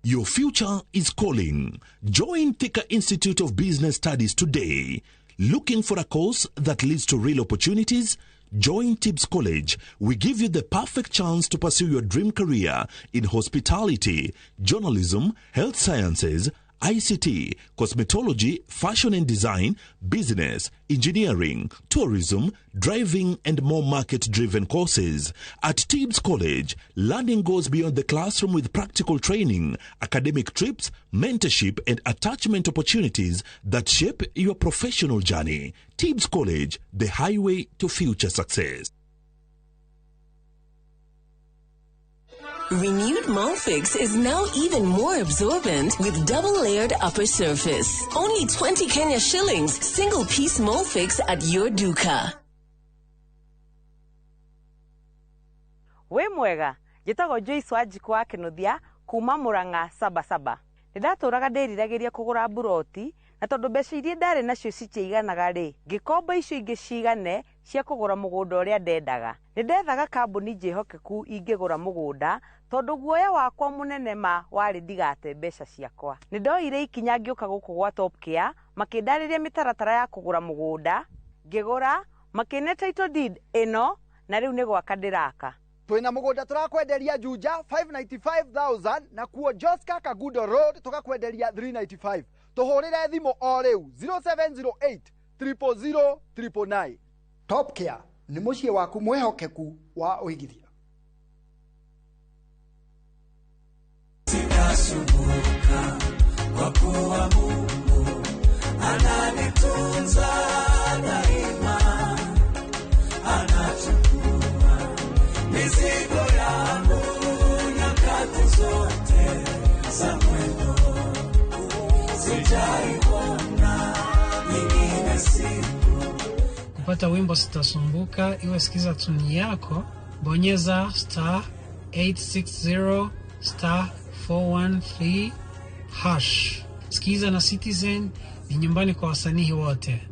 Your future is calling. Join Thika Institute of Business Studies today. Looking for a course that leads to real opportunities? Join Tibbs College. We give you the perfect chance to pursue your dream career in hospitality, journalism, health sciences, ICT, cosmetology, fashion and design, business, engineering, tourism, driving, and more market driven courses. At Tibbs College, learning goes beyond the classroom with practical training, academic trips, mentorship, and attachment opportunities that shape your professional journey. Tibbs College, the highway to future success. Renewed Molfix is now even more absorbent with double-layered upper surface. Only 20 Kenya shillings, single-piece Molfix at your duka. Wĩ mwega, njĩtagwo Joyce Wanjikũ wa Kĩnũthia kuma Mũrang'a Sabasaba. Nĩ ndatũraga ndĩriragĩria kũgũra mburoti, na tondũ mbeca iria ndarĩ nacio citiaiganaga rĩ, ngĩkomba icio ingĩ cigane cia kũgũra mũgũnda ũrĩa ndendaga. Nĩ ndethaga kambuni njĩhokeku ingĩgũra mũgũnda, tondũ guoya wakwa mũnene ma warĩ ndigate mbeca ciakwa. Nĩ ndoire ikinya ngĩũka gũkũ gwa Top Care, makĩndarĩria mĩtaratara ya kũgũra mũgũnda, ngĩgũra, makĩne title deed ĩno, na rĩu nĩ gwaka ndĩraka. Twina mugunda turakwenderia Juja 595,000, na kuo Joska Kagudo Road tukakwenderia 395. Tuhurire thimu o riu 0708 000 999. Top Care ni muciĩ waku mwihokeku wa uigithia. Sitasumbuka kwa kuwa Mungu ananitunza daima, anachukua mizigo yangu nyakati zote za mwendo, sijaiona nyingine siku. Kupata wimbo Sitasumbuka, iwe sikiza tuni yako, bonyeza star 860 star 413 hash. Sikiza na Citizen ni nyumbani kwa wasanii wote.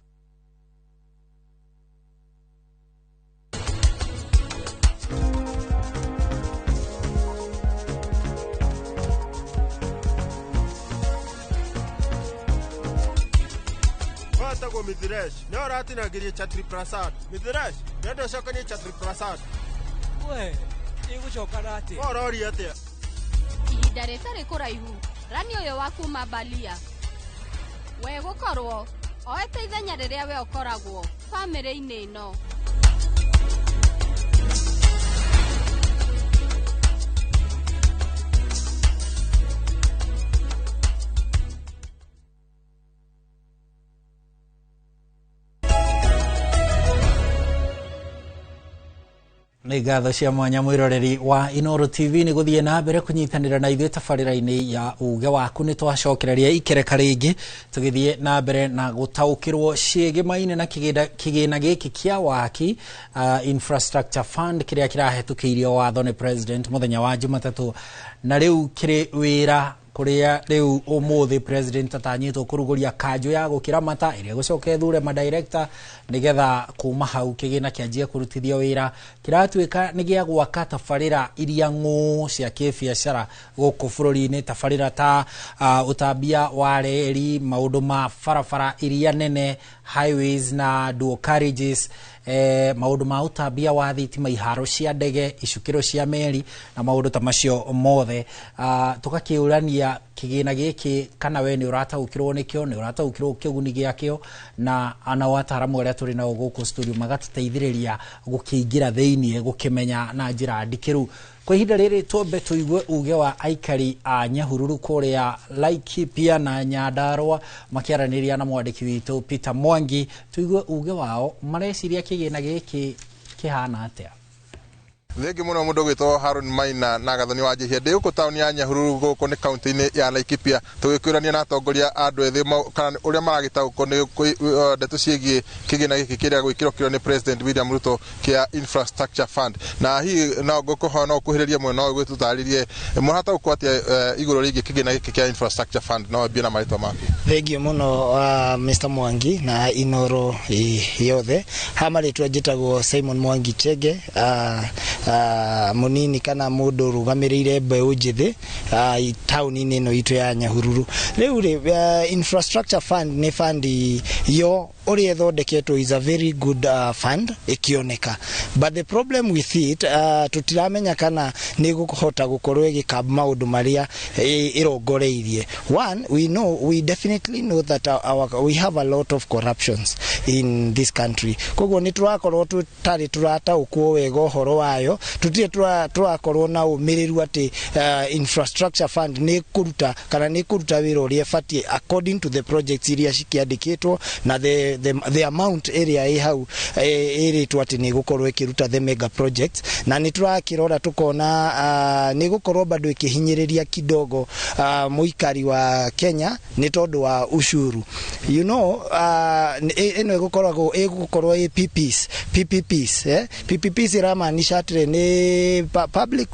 Watagwo Mithiresh, nĩ ũratinangĩrie Chatri Prasad. Mithiresh, ndĩrenda ũcokanie Chatri Prasad. We, ĩgũcoka na atĩa? Ũroria atĩa? Ihinda rĩtarĩ kũraihu, rani ũyũ wa kuma Balia. We gũkorwo oete ithenya rĩrĩa we ũkoragwo bamĩrĩ-inĩ ĩno. Nĩ ngatho cia mwanya, mwĩroreri wa Inoro TV, nĩ gũthiĩ na mbere kũnyitanĩra na ithuĩ tabarĩra-inĩ ya uge waku. Nĩ twacokereria ikereka rĩngĩ tũgĩthiĩ na mbere na gũtaũkĩrwo ciĩgĩmaine na kĩgĩna gĩkĩ kĩa waki, infrastructure fund, kĩrĩa kĩrahetũkĩirio watho nĩ president mũthenya wa Jumatatũ, na rĩu kĩrĩ wĩra kũrĩa rĩu ũmũthĩ president atanyĩtwo kũrugũria kanjũ ya gũkĩramata ĩrĩa gũcoka ĩthure madirector nĩgetha kuma hau kĩgĩna kĩanjie kũrutithio wĩra. Kĩratuĩka nĩ gĩa gwaka tabarĩra iria ng'ũ cia kĩbiacara gũkũ bũrũri-inĩ, tabarĩra ta ũtambia wa reri, maũndũ ma barabara iria nene, highways na dual carriages, maũndũ ma ũtambia wa thitima, iharo cia ndege, icukĩro cia meri na maũndũ ta macio mothe. Tũgakĩũrania kĩgĩna gĩkĩ kana we nĩ ũrataũkĩrwo nĩkĩo, nĩ ũrataũkĩrwo kĩguni gĩakĩo, na nao ataramu arĩa tũrĩ nao gũkũ studio magatũteithĩrĩria gũkĩingĩra thĩiniĩ gũkĩmenya na njĩra ndikĩru. Kwa ihinda rĩrĩ twambe tũigue uge wa aikari a Nyahururu kũrĩa Laikipia na Nyandarua makĩaranĩria na mwandĩki witũ Peter Mwangi, tũigue uge wao mareciria kĩgĩna gĩkĩ kĩhana atĩa. Thengi muno mundu gwitwo Harun Maina na Gathoni wa Njihia. Ndi guku tauni ya Nyahururu guku ni kaunti-ini ya Laikipia, tugikwirania na atongoria a andu ethi kana uria maragitaũkwo ni ndeto ciĩgiĩ kĩgĩna gĩkĩ kĩrĩa gwĩkĩrwo kĩro nĩ President William Ruto kĩa Infrastructure Fund. Na hihi no ngũkũhoya no ũkuhĩrĩrie mwena ũyũ gwĩtũtarĩrie mũrataũkwo atĩa igũrũ rĩgiĩ kĩgĩna gĩkĩ kĩa Infrastructure Fund, no wambie na marĩtwa maku. Thengio muno Mr Mwangi na Inoro yothe. Ha marĩtwa njĩtagwo Simon Mwangi Chege, munini kana mundu rugamiriire mbeũ njĩthĩ taũni-inĩ ĩno itũ ya Nyahururu. Rĩu rĩ, Infrastructure Fund nĩ fund yo ũrĩa ĩthondeketwo is a very good fund ĩkĩoneka, but the problem with it, tũtiramenya kana nĩ gũkũhota gũkorwo ĩgĩka maũndũ marĩa ĩrongoreirie. One, we know, we definitely know that we have a lot of corruptions in this country, koguo nĩ tũrakorwo tũtarĩ tũrataũkwo wega ũhoro wayo, tũtirĩ tũrakorwo na ũmĩrĩru atĩ Infrastructure Fund nĩ kũruta kana nĩ kũruta wĩra ũrĩa ĩbatiĩ according to the projects iria cikĩandĩkĩtwo na the amount ĩrĩa ĩ hau ĩrĩtwo atĩ nĩ ĩgũkorwo ĩkĩruta the mega projects. Na nĩ tũrakĩrora tũkona nĩ ĩgũkorwo bado ĩkĩhinyĩrĩria kidogo mũikari wa Kenya nĩ tondũ wa ushuru. Ĩno ĩgũkorwo ĩ PPs, PPPs, eh? PPPs iramaanisha atĩrĩ nĩ public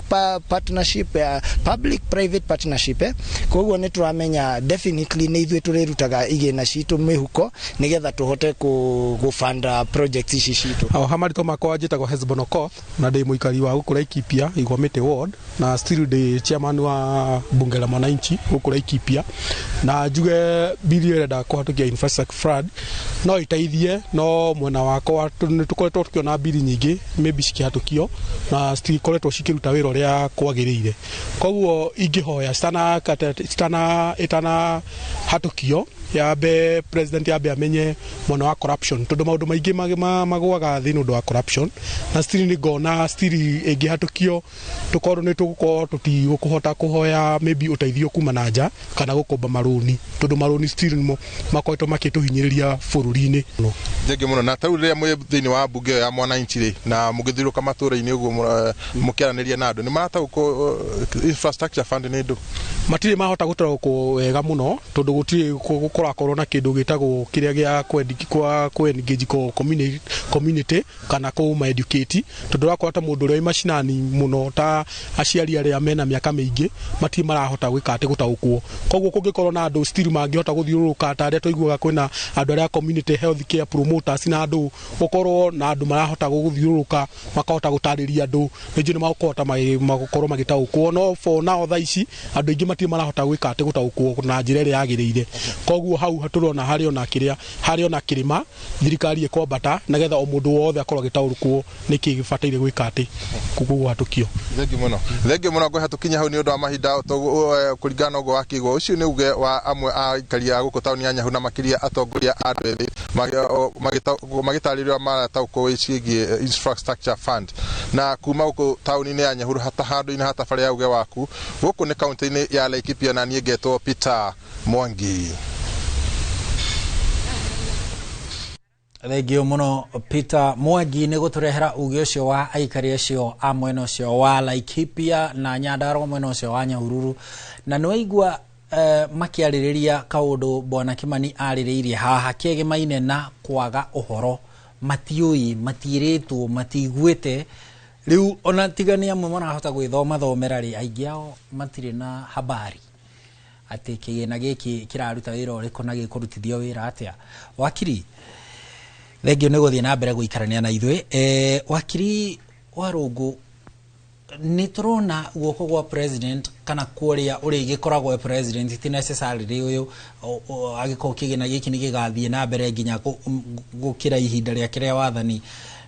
partnership, public private partnership, eh? Koguo nĩ tũramenya definitely nĩ ithuĩ tũrĩrutaga igĩna citũ mĩhuko nĩgetha tũhote gũbanda projects ici citũ. O ha marĩtwa makwa njĩtagwo Hesbon Okoth na ndĩ mũikari wa gũkũ Laikipia Igwamĩtĩ ward, na still ndĩ chairman wa bunge la mwananchi gũkũ Laikipia. Na njuge bili ĩrenda kũhatũkia Infrastructure Fund no iteithie, no mwena wakwa nĩ tũkoretwo tũkĩona bili nyingĩ maybe cikĩhatũkio na citikoretwo cikĩruta wĩra ũrĩa kwagĩrĩire. Koguo ingĩhoya citana ĩtana hatũkio yambe president yambe amenye mwena wa corruption, tondu maundu maingi magwaga thi nĩ ũndũ wa corruption. Na still nĩ ngona still ĩngĩhatũkio tũkorwo nĩ tũgũkorwo tũtigũkũhota kũhoya maybe ũteithio kuma na nja kana gũkomba marũni, tondũ marũni still nĩmo makoretwo makĩtũhinyĩrĩria bũrũri-inĩ. Thengiũ mũno. Na tarĩu rĩrĩa mwĩ thĩinĩ wa mbunge ĩyo ya mwananchi rĩ, na mũgĩthiũrũrũka matũra-inĩ ũguo mũkĩaranĩria na andũ, nĩ marataũkwo Infrastructure Fund nĩ ndũ? Matirĩ mahota gũtaũkwo wega mũno, tondũ gũtirĩ gũkorakorwo na kĩndũ gĩtagwo kĩrĩa gĩa kũ engage community kana kũma educate, tondũ ũrakora ta mũndũ ũrĩa wĩ macinani mũno, ta aciari arĩa mena mĩaka mĩingĩ, matirĩ marahota gwĩka atĩ gũtaũkwo. Koguo kũngĩkorwo na andũ still mangĩhota gũthiũrũrũka ta arĩa tũiguaga kwĩna andũ arĩa community health care promoters, na andũ gũkorwo na andũ marahota gũthiũrũrũka makahota gũtarĩria andũ, nĩnjũĩ nĩ makũhota gũkorwo magĩtaũkwo. No for now thaa ici andũ aingĩ matirĩ marahota gwĩka atĩ gũtaũkwo na njĩra ĩrĩa yagĩrĩire. Koguo hau tũrona harĩ ona kĩrĩa harĩ ona kĩrĩma thirikari ĩkwambata nĩgetha o mũndũ wothe akorwo agĩtaũkwo nĩkĩ gĩbataire gwĩka atĩ kũhatũkio. Thengiũ mũno, thengiũ mũno. Ngwĩha tũkinye hau nĩ ũndũ wa mahinda, kũringana na ũguo wakĩigua, ũcio nĩ uge wa amwe a aikari a gũkũ taũni ya Nyahururu, na makĩria atongoria a andũ ethĩ magĩtarĩrio marataũkwo ciĩgiĩ Infrastructure Fund. Na kuma gũkũ taũni-inĩ ya Nyahururu hata handũ-inĩ ha tabarĩra ya uge waku gũkũ nĩ kaunti-inĩ ya Laikipia, na niĩ ngetwo Peter Mwangi. Thengio muno Peter Mwangi nĩ gũtũrehera uge ũcio wa aikari acio a mwena ũcio wa Laikipia na Nyandarua, mwena ũcio wa Nyahururu. Na nĩ waigua makĩarĩrĩria kaũndũ bwana Kimani arĩrĩirie haha kĩgemaine na kwaga ũhoro, matiũĩ, matiĩrĩtwo, matiiguĩte. Rĩu ona tiga nĩ amwe marahota gwĩthoma thomera rĩ, aingĩ ao matirĩ na habari atĩ kĩgĩna gĩkĩ kĩraruta wĩra ũrĩkũ na gĩkũrutithio wĩra atĩa. Wakiri, thengio nĩ gũthiĩ na mbere gũikarania na ithuĩ. Wakiri Warũngũ, nĩ tũrona guoko gwa president kana kũrĩa ũrĩa igĩkoragwo president ti necessarily ũyũ angĩkorwo kĩgĩna gĩkĩ nĩ gĩgathiĩ na mbere nginya gũkĩra ihinda rĩake rĩa wathani.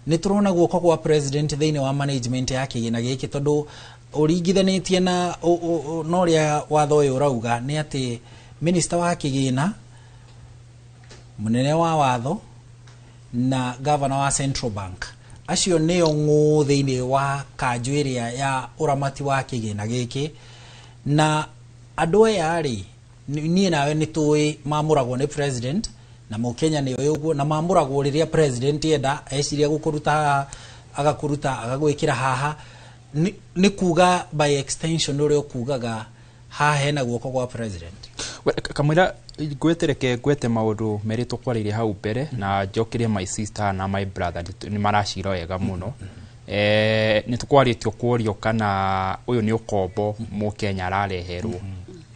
Nĩ tũrona guoko gwa president thĩinĩ wa management ya kĩgĩna gĩkĩ, tondũ ũringithanĩtie na na ũrĩa watho ũyũ ũrauga nĩ atĩ minister wa kĩgĩna, mũnene wa watho na governor wa Central Bank, Acio nĩo ng'ũ thĩinĩ wa kanjũ ĩrĩa ya ũramati wa kĩgĩna gĩkĩ. Na andũ aya rĩ, niĩ nawe nĩ tũĩ mamũragwo nĩ president, na mũkenya nĩ oĩ ũguo, na mamũragwo rĩrĩa president enda eciria gũkũruta haha agakũruta agagwĩkĩra haha. Nĩ kuga by extension ũrĩa ũkugaga haha hena guoko gwa president. Kamũira ngwĩte, ngwete maũndũ merĩ tũkwarĩire hau mbere na njokerie my sister na my brother, nĩ maracira wega mũno. Nĩ tũkwarĩtio kũrio kana ũyũ nĩ ũkombo mũkenya arareherwo.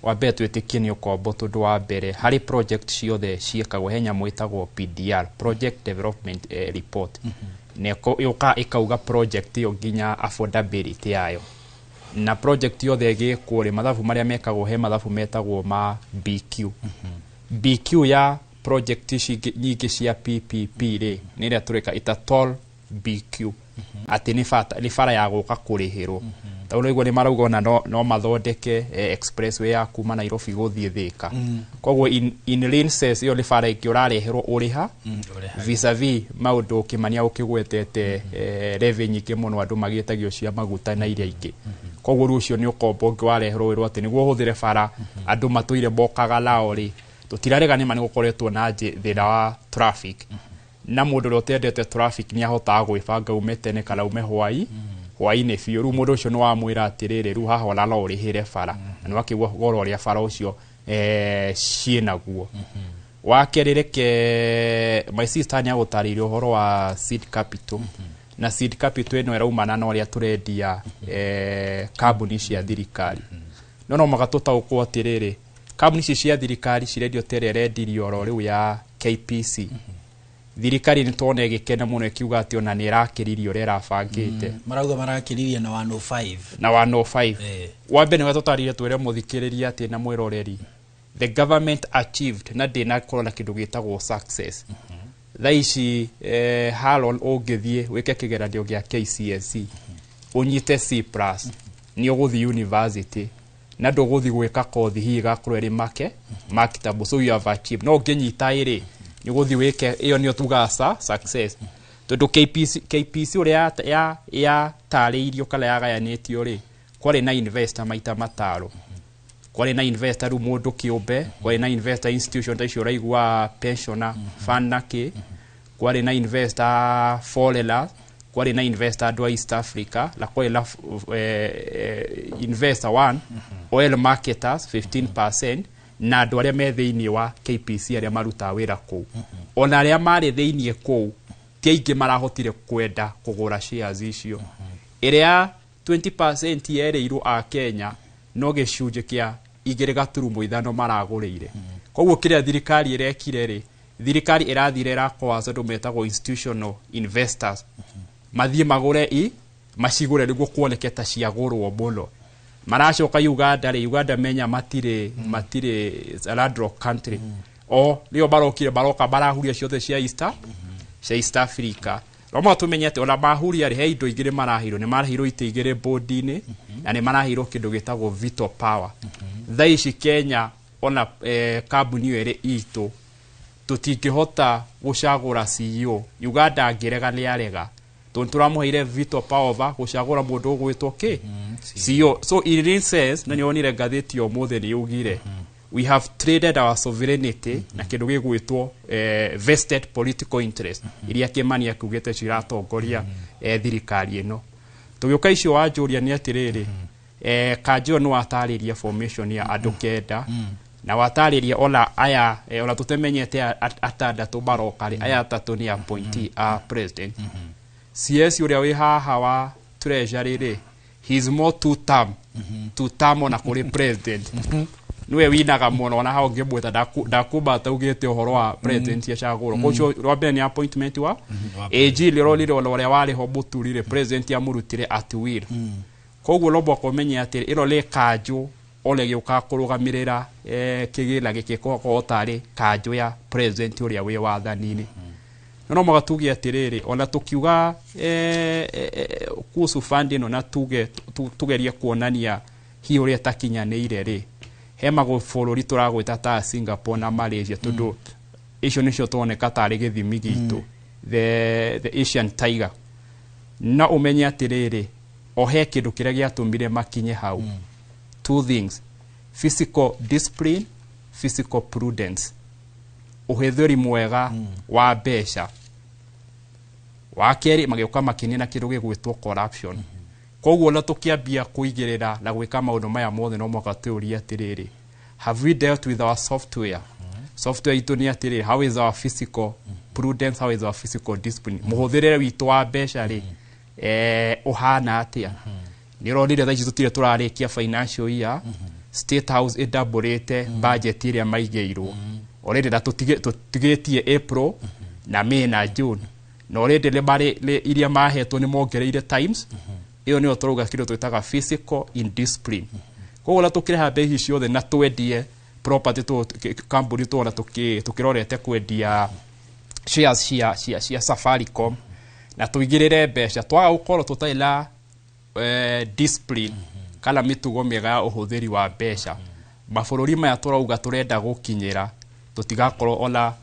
Wa mbere, twĩtĩkie nĩ ũkombo, tondũ wa mbere harĩ project ciothe ciĩkagwo he nyamũ ĩtagwo PDR, Project Development Report, na yũkaga ĩkauga project ĩyo nginya affordability yayo. Na project yothe ĩgĩkwo rĩ, mathabu marĩa mekagwo, he mathabu metagwo ma BQ. BQ ya project ici nyingĩ cia PPP rĩ, nĩ ĩrĩa tũreka ita toll BQ, atĩ nĩ bata nĩ bara ya gũka kũrĩhĩrwo. Tondũ nĩguo nĩ marauga ona no mathondeke expressway ya kuma Nairobi gũthiĩ Thĩka. Koguo in real sense ĩyo nĩ bara ĩngĩ ũrareherwo ũrĩha vis-a-vis maũndũ Kĩmania ũkĩgwetete, levy nyingĩ mũno andũ magĩtagio cia maguta na iria ingĩ. Koguo rĩu ũcio nĩ ũkombo ũngĩ wareherwo wĩrwo atĩ nĩguo ũhũthĩre bara andũ matũire mokaga nao rĩ. Tũtirarega nĩma nĩ gũkoretwo na thĩna wa traffic, na mũndũ ũrĩa ũtendete traffic nĩ ahotaga gwĩbanga ume tene kana ume hwaĩ-inĩ biũ. Rĩu mũndũ ũcio nĩ wamwĩra atĩrĩrĩ, rĩu haha ona no ũrĩhĩre bara, na nĩ wakĩigua goro ũrĩa bara ũcio ciĩnaguo. Wa kerĩ, reke my sister nĩ agũtarĩirie ũhoro wa seed capital. Na seed capital ĩno ĩraumana na ũrĩa tũrendia kambuni cia thirikari. No mũhaka tũtaũkwo atĩrĩrĩ, kambuni ici cia thirikari cirendio ta ĩrĩa ĩrendirio oro rĩu ya KPC. Thirikari nĩ tuona ĩgĩkena mũno ĩkiuga atĩ ona nĩ ĩrakĩririe ũrĩa ĩrabangĩte. Marauga marakĩririe na 105. Na 105. Wa mbere, nĩwe tũtarire twĩre mũthikĩrĩria atĩ na mwĩroreri, the government achieved na ndĩnakorwo na kĩndũ gĩtagwo success. Thaa ici Haron, ũngĩthiĩ wĩke kĩgeranio gĩa KCSE ũnyite C plus, nĩ ũgũthiĩ university na ndũgũthiĩ gwĩka kothi hihi ĩgakorwo ĩrĩ make marketable. So you have achieved. No ũngĩnyita ĩrĩ, nĩ ũgũthiĩ wĩke ĩyo, nĩyo tugaga success, tondũ KPC ũrĩa yatarĩirio kana yagayanĩtio rĩ, kwarĩ na investor maita mataro. Kwarĩ na investor rĩu mũndũ kĩũmbe, kwarĩ na investor institution ta icio ũraigua, pensioner fund na kĩ, kwarĩ na investor foreigners, kwarĩ na investor andũ a East Africa, na kwarĩ na investor one oil marketers 15%, na andũ arĩa me thĩinĩ wa KPC arĩa marutaga wĩra kũu. Ona arĩa marĩ thĩinĩ kũu ti aingĩ marahotire kwenda kũgũra shares icio. Ĩrĩa 20% yerĩirwo a Kenya, no gĩcunjĩ kĩa 2.5 maragũrĩire. Koguo kĩrĩa thirikari ĩrekire rĩ, thirikari ĩrathire ĩrakoa andũ metagwo institutional investors mathiĩ magũre i macigũre nĩguo kuoneke ta ciagũrwo mũno. Maracoka Uganda rĩ, Uganda menya matirĩ a landlocked country, o nĩo marokire maroka marahuria ciothe cia East Africa. No mũhaka tũmenye atĩ ona mahuria rĩ, he indo igĩrĩ maraheirwo. Nĩ maraheirwo itĩ igĩrĩ bodi-inĩ, na nĩ maraheirwo kĩndũ gĩtagwo veto power. Thaa ici Kenya ona kambuni ĩyo ĩrĩ itũ, tũtingĩhota gũcagũra CEO. Uganda angĩrega nĩ arega, tondũ tũramũheire veto power over gũcagũra mũndũ ũgwĩtwo kĩ CEO. So in real sense, na nĩwonire ngathĩti ya ũmũthĩ nĩ yugire we have traded our sovereignty na kĩndũ gĩgwĩtwo vested political interest iria Kĩmani akiugĩte ciratongoria thirikari ĩno. Tũgĩũka icio wanjũria nĩ atĩrĩrĩ, kanjũ nĩ watarĩria formation ya andũ 9, na watarĩria ona aya ona tũtemenyete atandatũ maroka rĩ, aya atatũ nĩ appointee a president. CS ũrĩa wĩ haha wa treasury rĩ, he is more two term, two term ona kũrĩ president. Niwe winaga mũno, ona hau ngĩmwĩta ndakumba ataugĩte ũhoro wa president acagũrwo. Koguo ũcio wa mbere nĩ appointment wa AG rĩronire ona ũrĩa warĩ ho mũturi rĩ, president amũrutire at will. Koguo no mũhaka ũmenye atĩ ĩno nĩ kanjũ ona ĩgĩũka kũrũgamĩrĩra kĩgĩna gĩkĩ gũkorwo tarĩ kanjũ ya president ũrĩa wĩ wathani-inĩ. No mũhaka tuge atĩrĩrĩ, ona tũkiuga kuhusu fund ĩno na tuge tugerie kuonania hihi ũrĩa ĩtakinyanĩire rĩ, he mabũrũri tũragwĩta ta Singapore na Malaysia, tondũ icio nĩcio tuoneka tarĩ gĩthimi gitũ, the Asian Tiger. No ũmenye atĩrĩrĩ, o he kĩndũ kĩrĩa gĩatũmire makinye hau. Two things: fiscal discipline, fiscal prudence, ũhũthĩri mwega wa mbeca. Wa kerĩ, magĩũka makĩnina kĩndũ gĩgwĩtwo corruption. Koguo ona tũkĩambia kũigĩrĩra na gwĩka maũndũ maya mothe, no mũhaka twĩũrie atĩrĩrĩ, have we dealt with our software? Software itũ nĩ atĩrĩrĩ, how is our fiscal prudence, how is our fiscal discipline? Mũhũthĩrĩre witũ wa mbeca rĩ, ũhana atĩa? Nĩ ũronire thaa ici tũtirĩ tũrarĩkia financial year, State House ĩdoublĩte budget ĩrĩa maigĩirwo already, na tũtigĩtie April na May na June, na already nĩ marĩ iria mahetwo nĩ mongereire times ĩyo. Nĩyo tũrauga kĩndũ twĩtaga fiscal indiscipline. Koguo ona tũkĩreha mbeca ici ciothe na twendie property kambuni, tuona tũkĩrorete kwendia shares cia Safaricom na tũigĩrĩre mbeca, twaga gũkorwo tũtarĩ na discipline kana mĩtugo mĩega ya ũhũthĩri wa mbeca, mabũrũri maya tũrauga tũrenda gũkinyĩra, tũtigakorwo ona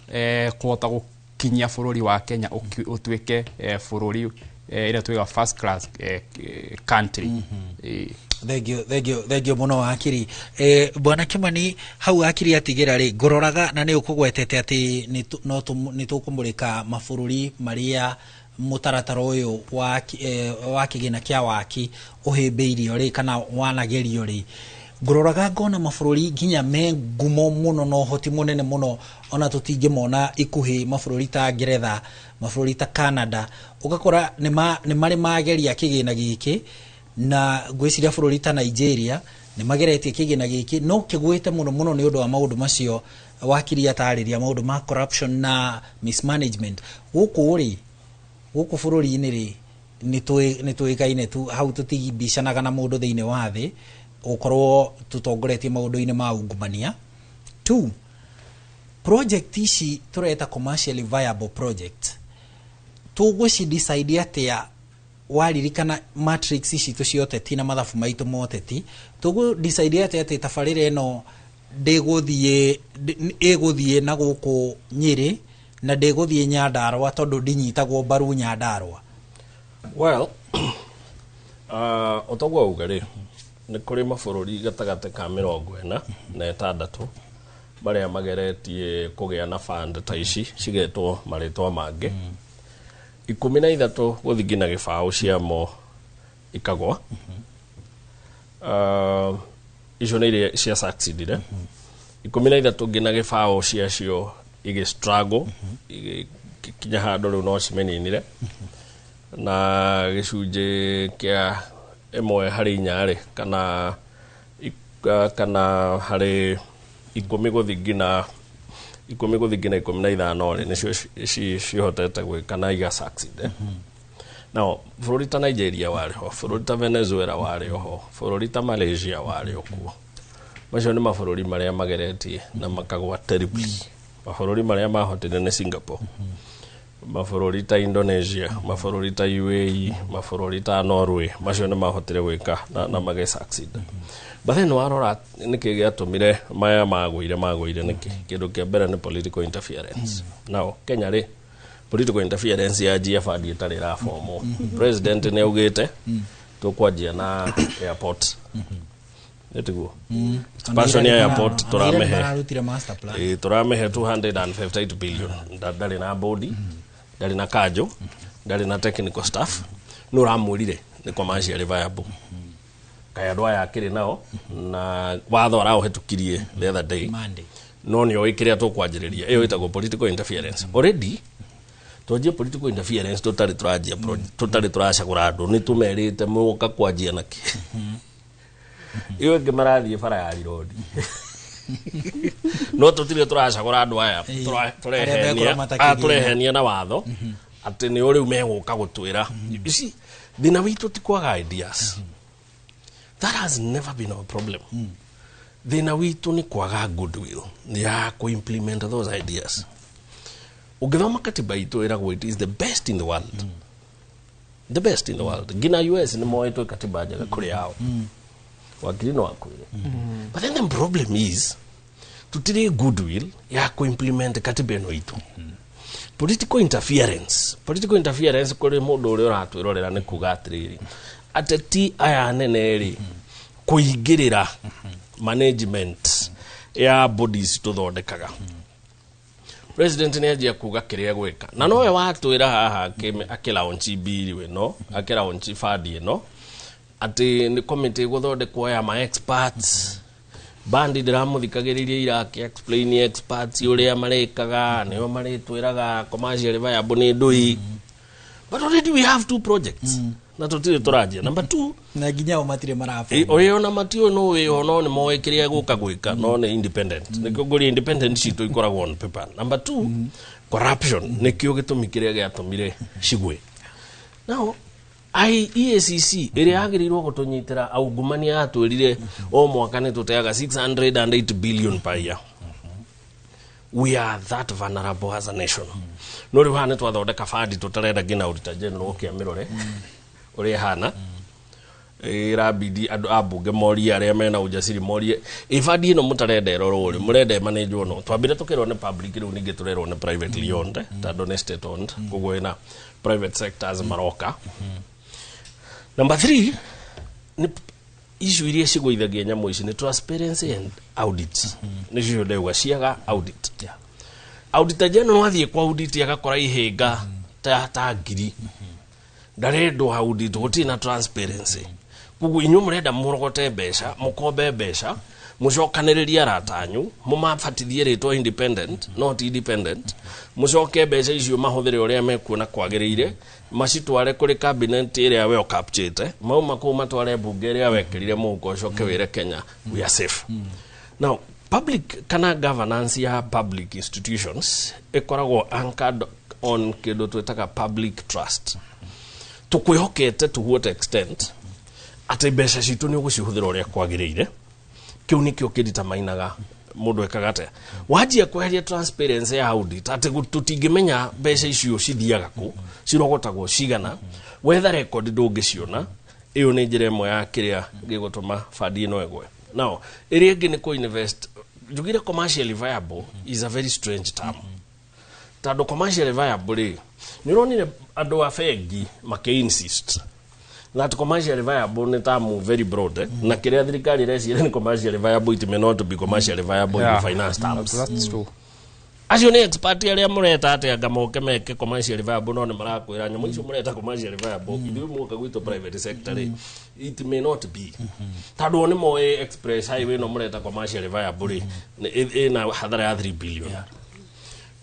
kũhota gũkinyia bũrũri wa Kenya ũtuĩke bũrũri ĩrĩa tuiga first class country. Thank you, thank you, thank you muno wakiri. Bwana Kimani, hau wakiri atigĩra rĩ, ngũroraga na nĩ ũkũgwetete atĩ no nĩ tũkũmũrĩka mabũrũri marĩa mũtaratara ũyũ wa kĩgĩna kĩa waki ũhĩmbĩirio rĩ, kana wanagerio rĩ. Ngũroraga ngona mabũrũri nginya me ngumo mũno na ũhoti mũnene mũno, ona tũtingĩmona ikuhĩ, mabũrũri ta Ngeretha, mabũrũri ta Canada, ũgakora nĩ marĩ mageria kĩgĩna gĩkĩ, na ngwĩciria bũrũri ta Nigeria nĩ mageretie kĩgĩna gĩkĩ, no kĩgwĩte mũno mũno nĩ ũndũ wa maũndũ macio wakiri atarĩria, maũndũ ma corruption na mismanagement. Gũkũ rĩ, gũkũ bũrũri-inĩ rĩ, nĩ tũĩkaine tu hau, tũtigibicanaga na mũndũ thĩinĩ wa thĩ gũkorwo tũtongoretie maũndũ-inĩ ma ungumania. Two project ici tũreta commercially viable project, tũgũci decide atĩa? Waririkana matrix ici cia ũteti na mathabu maitũ ma ũteti, tũgũ decide atĩa atĩ tabarĩra ĩno ndĩgũthiĩ, ĩgũthiĩ na gũkũ Nyĩrĩ na ndĩgũthiĩ Nyandarũa tondũ ndinyitagwo mbaru Nyandarũa? Well, o toguo auga rĩ, nĩ kũrĩ mabũrũri gatagatĩ ka 46 marĩa mageretie kũgĩa na fund ta ici cigetwo marĩtwa mangĩ. 13 gũthiĩ nginya gĩbaũ ciamo ikagwa. Icio nĩ iria cia succeedire. 13 nginya gĩbaũ ciacio igĩ struggle, igĩkinya handũ rĩu no cimeninire, na gĩcunjĩ kĩa 1 harĩ 4 rĩ, kana harĩ 10 gũthiĩ nginya 10 gũthiĩ nginya 15 rĩ, nĩcio cihotete gwĩka na iga succeed. Now, bũrũri ta Nigeria warĩ ho, bũrũri ta Venezuela warĩ ho, bũrũri ta Malaysia warĩ o kuo. Macio nĩ mabũrũri marĩa mageretie na makagwa terribly. Mabũrũri marĩa mahotire nĩ Singapore, mabũrũri ta Indonesia, mabũrũri ta UAE, mabũrũri ta Norway. Macio nĩ mahotire gwĩka na mage succeed. But then warora nĩkĩ gĩatũmire maya magũire nĩkĩ? Kĩndũ kĩa mbere nĩ political interference. Now, Kenya rĩ, political interference yanjia bandi ĩtarĩ ĩrabomwo. President nĩ augĩte tũkwanjia na airport, nĩtiguo? Expansion ya airport tũramĩhe Mararutire master plan. Ĩ, tũramĩhe 258 billion. Ndarĩ na bodi, ndarĩ na kanjo, ndarĩ na technical staff, no ũramwĩrire nĩ commercially viable. Kaĩ andũ aya akĩrĩ nao na watho araũhetũkirie the other day? Monday. No nĩ oĩ kĩrĩa tũkwanjĩrĩria. Ĩyo ĩtagwo political interference. Already twanjie political interference tũtarĩ tũranjia tũtarĩ tũracagũra andũ, nĩ tũmerĩte mũka kwanjia nakĩ. Ĩyo ĩngĩ marathiĩ bara ya rirodi, no tũtirĩ tũracagũra andũ aya. Arĩa Tũrehenia mekũramata aya kĩgĩna. Tũrehenia na watho atĩ nĩ rĩu megũka gũtwĩra. You see, thĩna witũ ti kwaga ideas. That has never been our problem. Thĩna witũ nĩ kwaga goodwill ya kũ-implement those ideas. Ũngĩthoma katiba itũ, ĩragwo it is the best in the world, the best in the world. Nginya US nĩ moĩtwo katiba njega kũrĩ yao. Wakiri no akwĩre. But then the problem is tutirĩ goodwill ya kũ-implement katiba ĩno itũ. Political interference, political interference kũrĩ mũndũ ũrĩa ũratwĩrorera nĩ kuga atĩrĩrĩ, ateti aya anene rĩ kũingĩrĩra management ya bodies tũthondekaga. President nĩ anjia kuga kĩrĩa gwĩka na nowe watwĩra haha akĩlaunch bill ĩno, akĩlaunch fund ĩno, atĩ nĩ committee ĩgũthondekwo ya ma experts. Bandi ndĩramũthikagĩrĩria ira akĩ explain experts ũrĩa marĩkaga, nĩo marĩtwĩraga commercial viable nĩ ndũi, but already we have two projects na tũtirĩ tũranjia. Number two, na nginya o matirĩ marabanga. Ũrĩa ona matiũĩ nũ wĩho, no nĩ moĩ kĩrĩa gũka gwĩka, no nĩ independent. Nĩkĩo ngũria independent citũ ikoragwo on paper. Number two, corruption nĩkĩo gĩtũmi kĩrĩa gĩatũmire cigwe. Now EACC ĩrĩa yagĩrĩirwo gũtũnyitĩra aungumania yatwĩrire o mwaka nĩ tũteaga 608 billion per year. We are that vulnerable as a nation. No rĩu haha nĩ twathondeka bandi tũtarenda nginya Auditor General oke amĩrore ũrĩa ĩhana. Ĩrabidi andũ a mbunge morie, arĩa mena ujaciri morie, ĩ bandi ĩno mũtarenda ĩrorwo rĩ, mũrenda ĩmanĩnjwo? No twambire tũkĩrwo nĩ public, rĩu ningĩ tũrerwo nĩ privately owned, tondũ nĩ state owned, koguo ĩna private sectors maroka. Number three, nĩ issue iria cigũithagia nyamũ ici nĩ transparency and audit. Nĩcio ndauga ciaga audit. Auditor General athiĩ kwa audit agakora ihĩnga ta 1000, ndarendwo audit, gũtirĩ na transparency. Koguo inyuĩ mũrenda mũrogote mbeca, mũkombe mbeca, mũcokanĩrĩrie arata anyu, mũmabatithie rĩtwa independent, not independent, mũcoke mbeca icio mahũthĩre ũrĩa mekuona kwagĩrĩire, macitware kũrĩ cabinet ĩrĩa we ũkapchĩte, mauma kũu matware mbunge ĩrĩa wekĩrire mũhuko, ũcoke wĩre Kenya we are safe. Now public kana governance ya public institutions ĩkoragwo anchored on kĩndũ twĩtaga public trust. Tũkwĩhokete to what extent atĩ mbeca citũ nĩ ũgũcihũthĩra ũrĩa kwagĩrĩire? Kĩu nĩkĩo kĩnditamainaga mũndũ ekaga atĩa. Wanjia kweheria transparency ya audit, atĩ tũtingĩmenya mbeca icio cithiaga kũ, cirogotagwo cigana, wetha record ndũngĩciona. Ĩyo nĩ njĩra ĩmwe ya kĩrĩa gĩgũtũma bandi ĩno ĩgwe. Now ĩrĩa ĩngĩ nĩ kũ-invest. Njugire commercially viable is a very strange term, tondũ commercially viable rĩ, nĩ ũronire andũ a bengi makĩ-insist that commercially viable nĩ term very broad, eh? Na kĩrĩa thirikari ĩreciria nĩ commercially viable, it may not be commercially viable in finance terms. That's true. Acio nĩ expert arĩa mũreta atĩ anga moke meke commercially viable, no nĩ marakwĩra nyamũ icio mũreta commercially viable, ithuĩ muoka gwitũ private sector rĩ, it may not be, tondũ o nĩ moĩ express highway ĩno mũreta commercially viable rĩ, ĩna hathara ya 3 billion.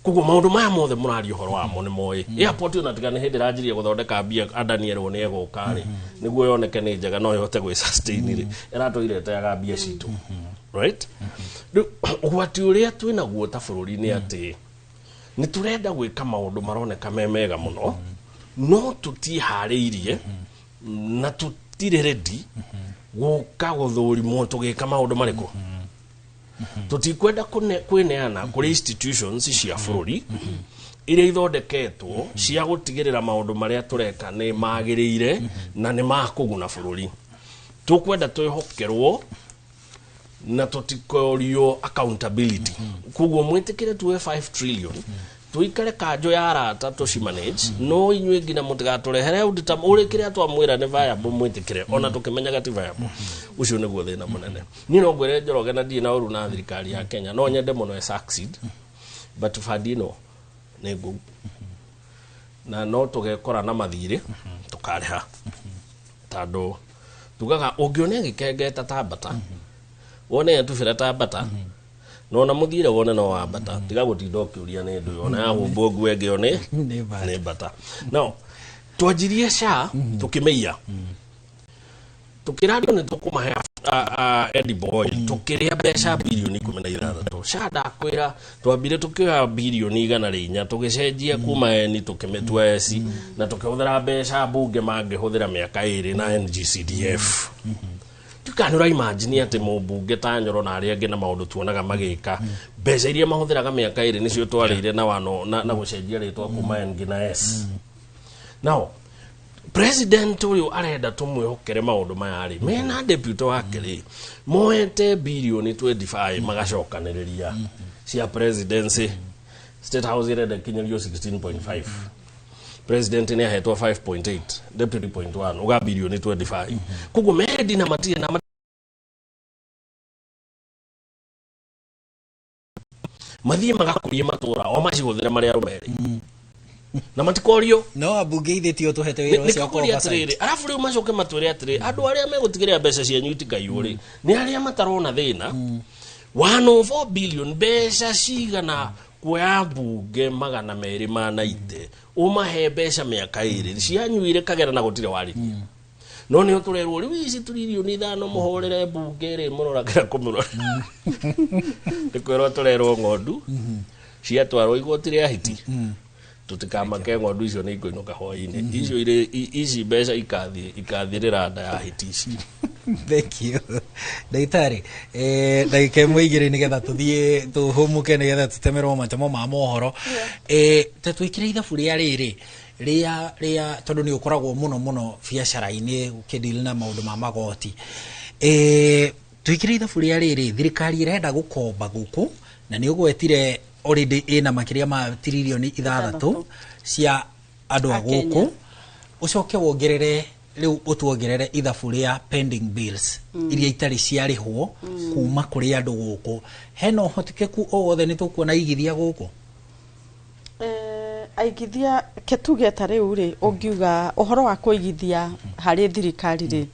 Koguo maũndũ maya mothe mũraria ũhoro wamo nĩ moĩ. Airport ona tiga nĩ hĩndĩ ĩranjirie gũthondeka mbia, Daniel nĩ egũka rĩ, nĩguo yoneke nĩ njega no ĩhote gwĩ sustain rĩ, ĩratũire ĩteaga mbia citũ, right? Rĩu ũgwati ũrĩa twĩnaguo ta bũrũri nĩ atĩ nĩ tũrenda gwĩka maũndũ maroneka me mega mũno, no tũtiharĩirie na tũtirĩ ready gũka gũthũrimwo tũgĩka maũndũ marĩkũ. Tũtikwenda kwĩneana kũrĩ institutions cia bũrũri iria ithondeketwo cia gũtigĩrĩra maũndũ marĩa tũreka nĩ magĩrĩire na nĩ makũguna bũrũri. Tũkwenda twĩhokerwo na tũtikorio accountability. Koguo mwĩtĩkĩre tuwe 5 trillion, tuikare kanjũ ya arata tũcimanage, no inyuĩ nginya mũtigatũrehere auditor ũrĩ kĩrĩa twamwĩra nĩ viable, mwĩtĩkĩre ona tũkĩmenyaga ti viable. Ũcio nĩguo thĩna mũnene. Niĩ no ngwĩre Njoroge, na ndirĩ na ũru na thirikari ya Kenya, no nyende mũno ĩ succeed, but bandi ĩno nĩ ngũu na no tũgekora na mathirĩ tũkarĩha, tondũ tugaga ũngĩona gĩkengeta ta mbata, wone yatubĩra ta mbata, no na mũthiĩre wone no wambata, tiga gũtinda ũkĩũria nĩ ndũĩ, ona yahumbwo nguo ĩngĩ yo nĩ Nĩ mbata. Nĩ mbata. No twanjirie SHA tũkĩmĩiya, tũkĩra andũ nĩ tũkũmahe edible oil, tũkĩrĩa mbeca 16 bilioni. SHA ndakwĩra twambire tũkĩoya 400 bilioni, tũgĩcenjia kuma N tũkĩmĩtua S, na tũkĩhũthĩra mbeca mbunge mangĩhũthĩra mĩaka 2 na NGCDF. Tukanä å imagine atä må mbunge ta Nyoro na arĩa angĩ na maũndũ tuonaga magĩka, mbeca iria mahũthĩraga mĩaka 2 nĩcio twarĩire na wano na gũcenjia rĩtwa kuma N nginya S. Now president ũyũ arenda tũmwĩhokere maũndũ maya rĩ, mena deputy wake rĩ, moete 25 bilioni magacokanĩrĩria cia presidency. State House ĩrenda ĩkinyĩrio 16.5, president nĩ ahetwo 5.8, deputy 0.1, uga bilioni 25. Koguo mendi na matirĩ na mathiĩ magakũrie matũra o macihũthĩre marĩ arũme erĩ na matikorio. No ambunge ithe tio tũhete wĩra ũcio wa Nĩkũria oversight. atĩrĩrĩ, arabu rĩu macoke matwĩre atĩrĩ, andũ arĩa megũtigĩrĩra mbeca cianyu itikaiywo rĩ, nĩ arĩa matarona thĩna. 104 billion, mbeca cigana kuoya mbunge 290 ũmahe mbeca mĩaka 2 cianyuire kagera na gũtirĩ warĩria? No nĩ tũrerwo rĩu ici 5 trillion mũhũrĩre mbunge rĩ, mũroragĩra kũmũrora nĩ kwĩrwo tũrerwo ng'ondu ciatwarwo igoti rĩa hiti. Tũtikamake, ng'ondu icio nĩ ikũinũka hwainĩ, icio irĩ ici mbeca ikathiĩ ikathirĩra nda ya hiti ici. Thank you, ndagĩtarĩ. Ndagĩka ĩmwe igĩrĩ nĩgetha tũthiĩ tũhũmũke, nĩgetha tũtemerwo matemo ma mohoro. Ta twĩkĩre ithabu rĩa rĩrĩ rĩa rĩa, tondũ nĩ ũkoragwo mũno mũno biacara-inĩ ũkĩdeal na maũndũ ma magoti. Twĩkĩre ithabu rĩa rĩrĩ, thirikari ĩrenda gũkomba gũkũ na nĩ ũgwetire already ĩna makĩria ma 6 trillion cia andũ a A Kenya. gũkũ, ũcoke wongerere rĩu ũtuongerere ithabu rĩa pending bills iria itarĩ ciarĩhwo kuma kũrĩ andũ gũkũ, hena ũhotekeku o wothe nĩ tũkuona igithia gũkũ? Aigithia ketuge ta rĩu rĩ, ũngiuga ũhoro wa kũigithia harĩ thirikari rĩ,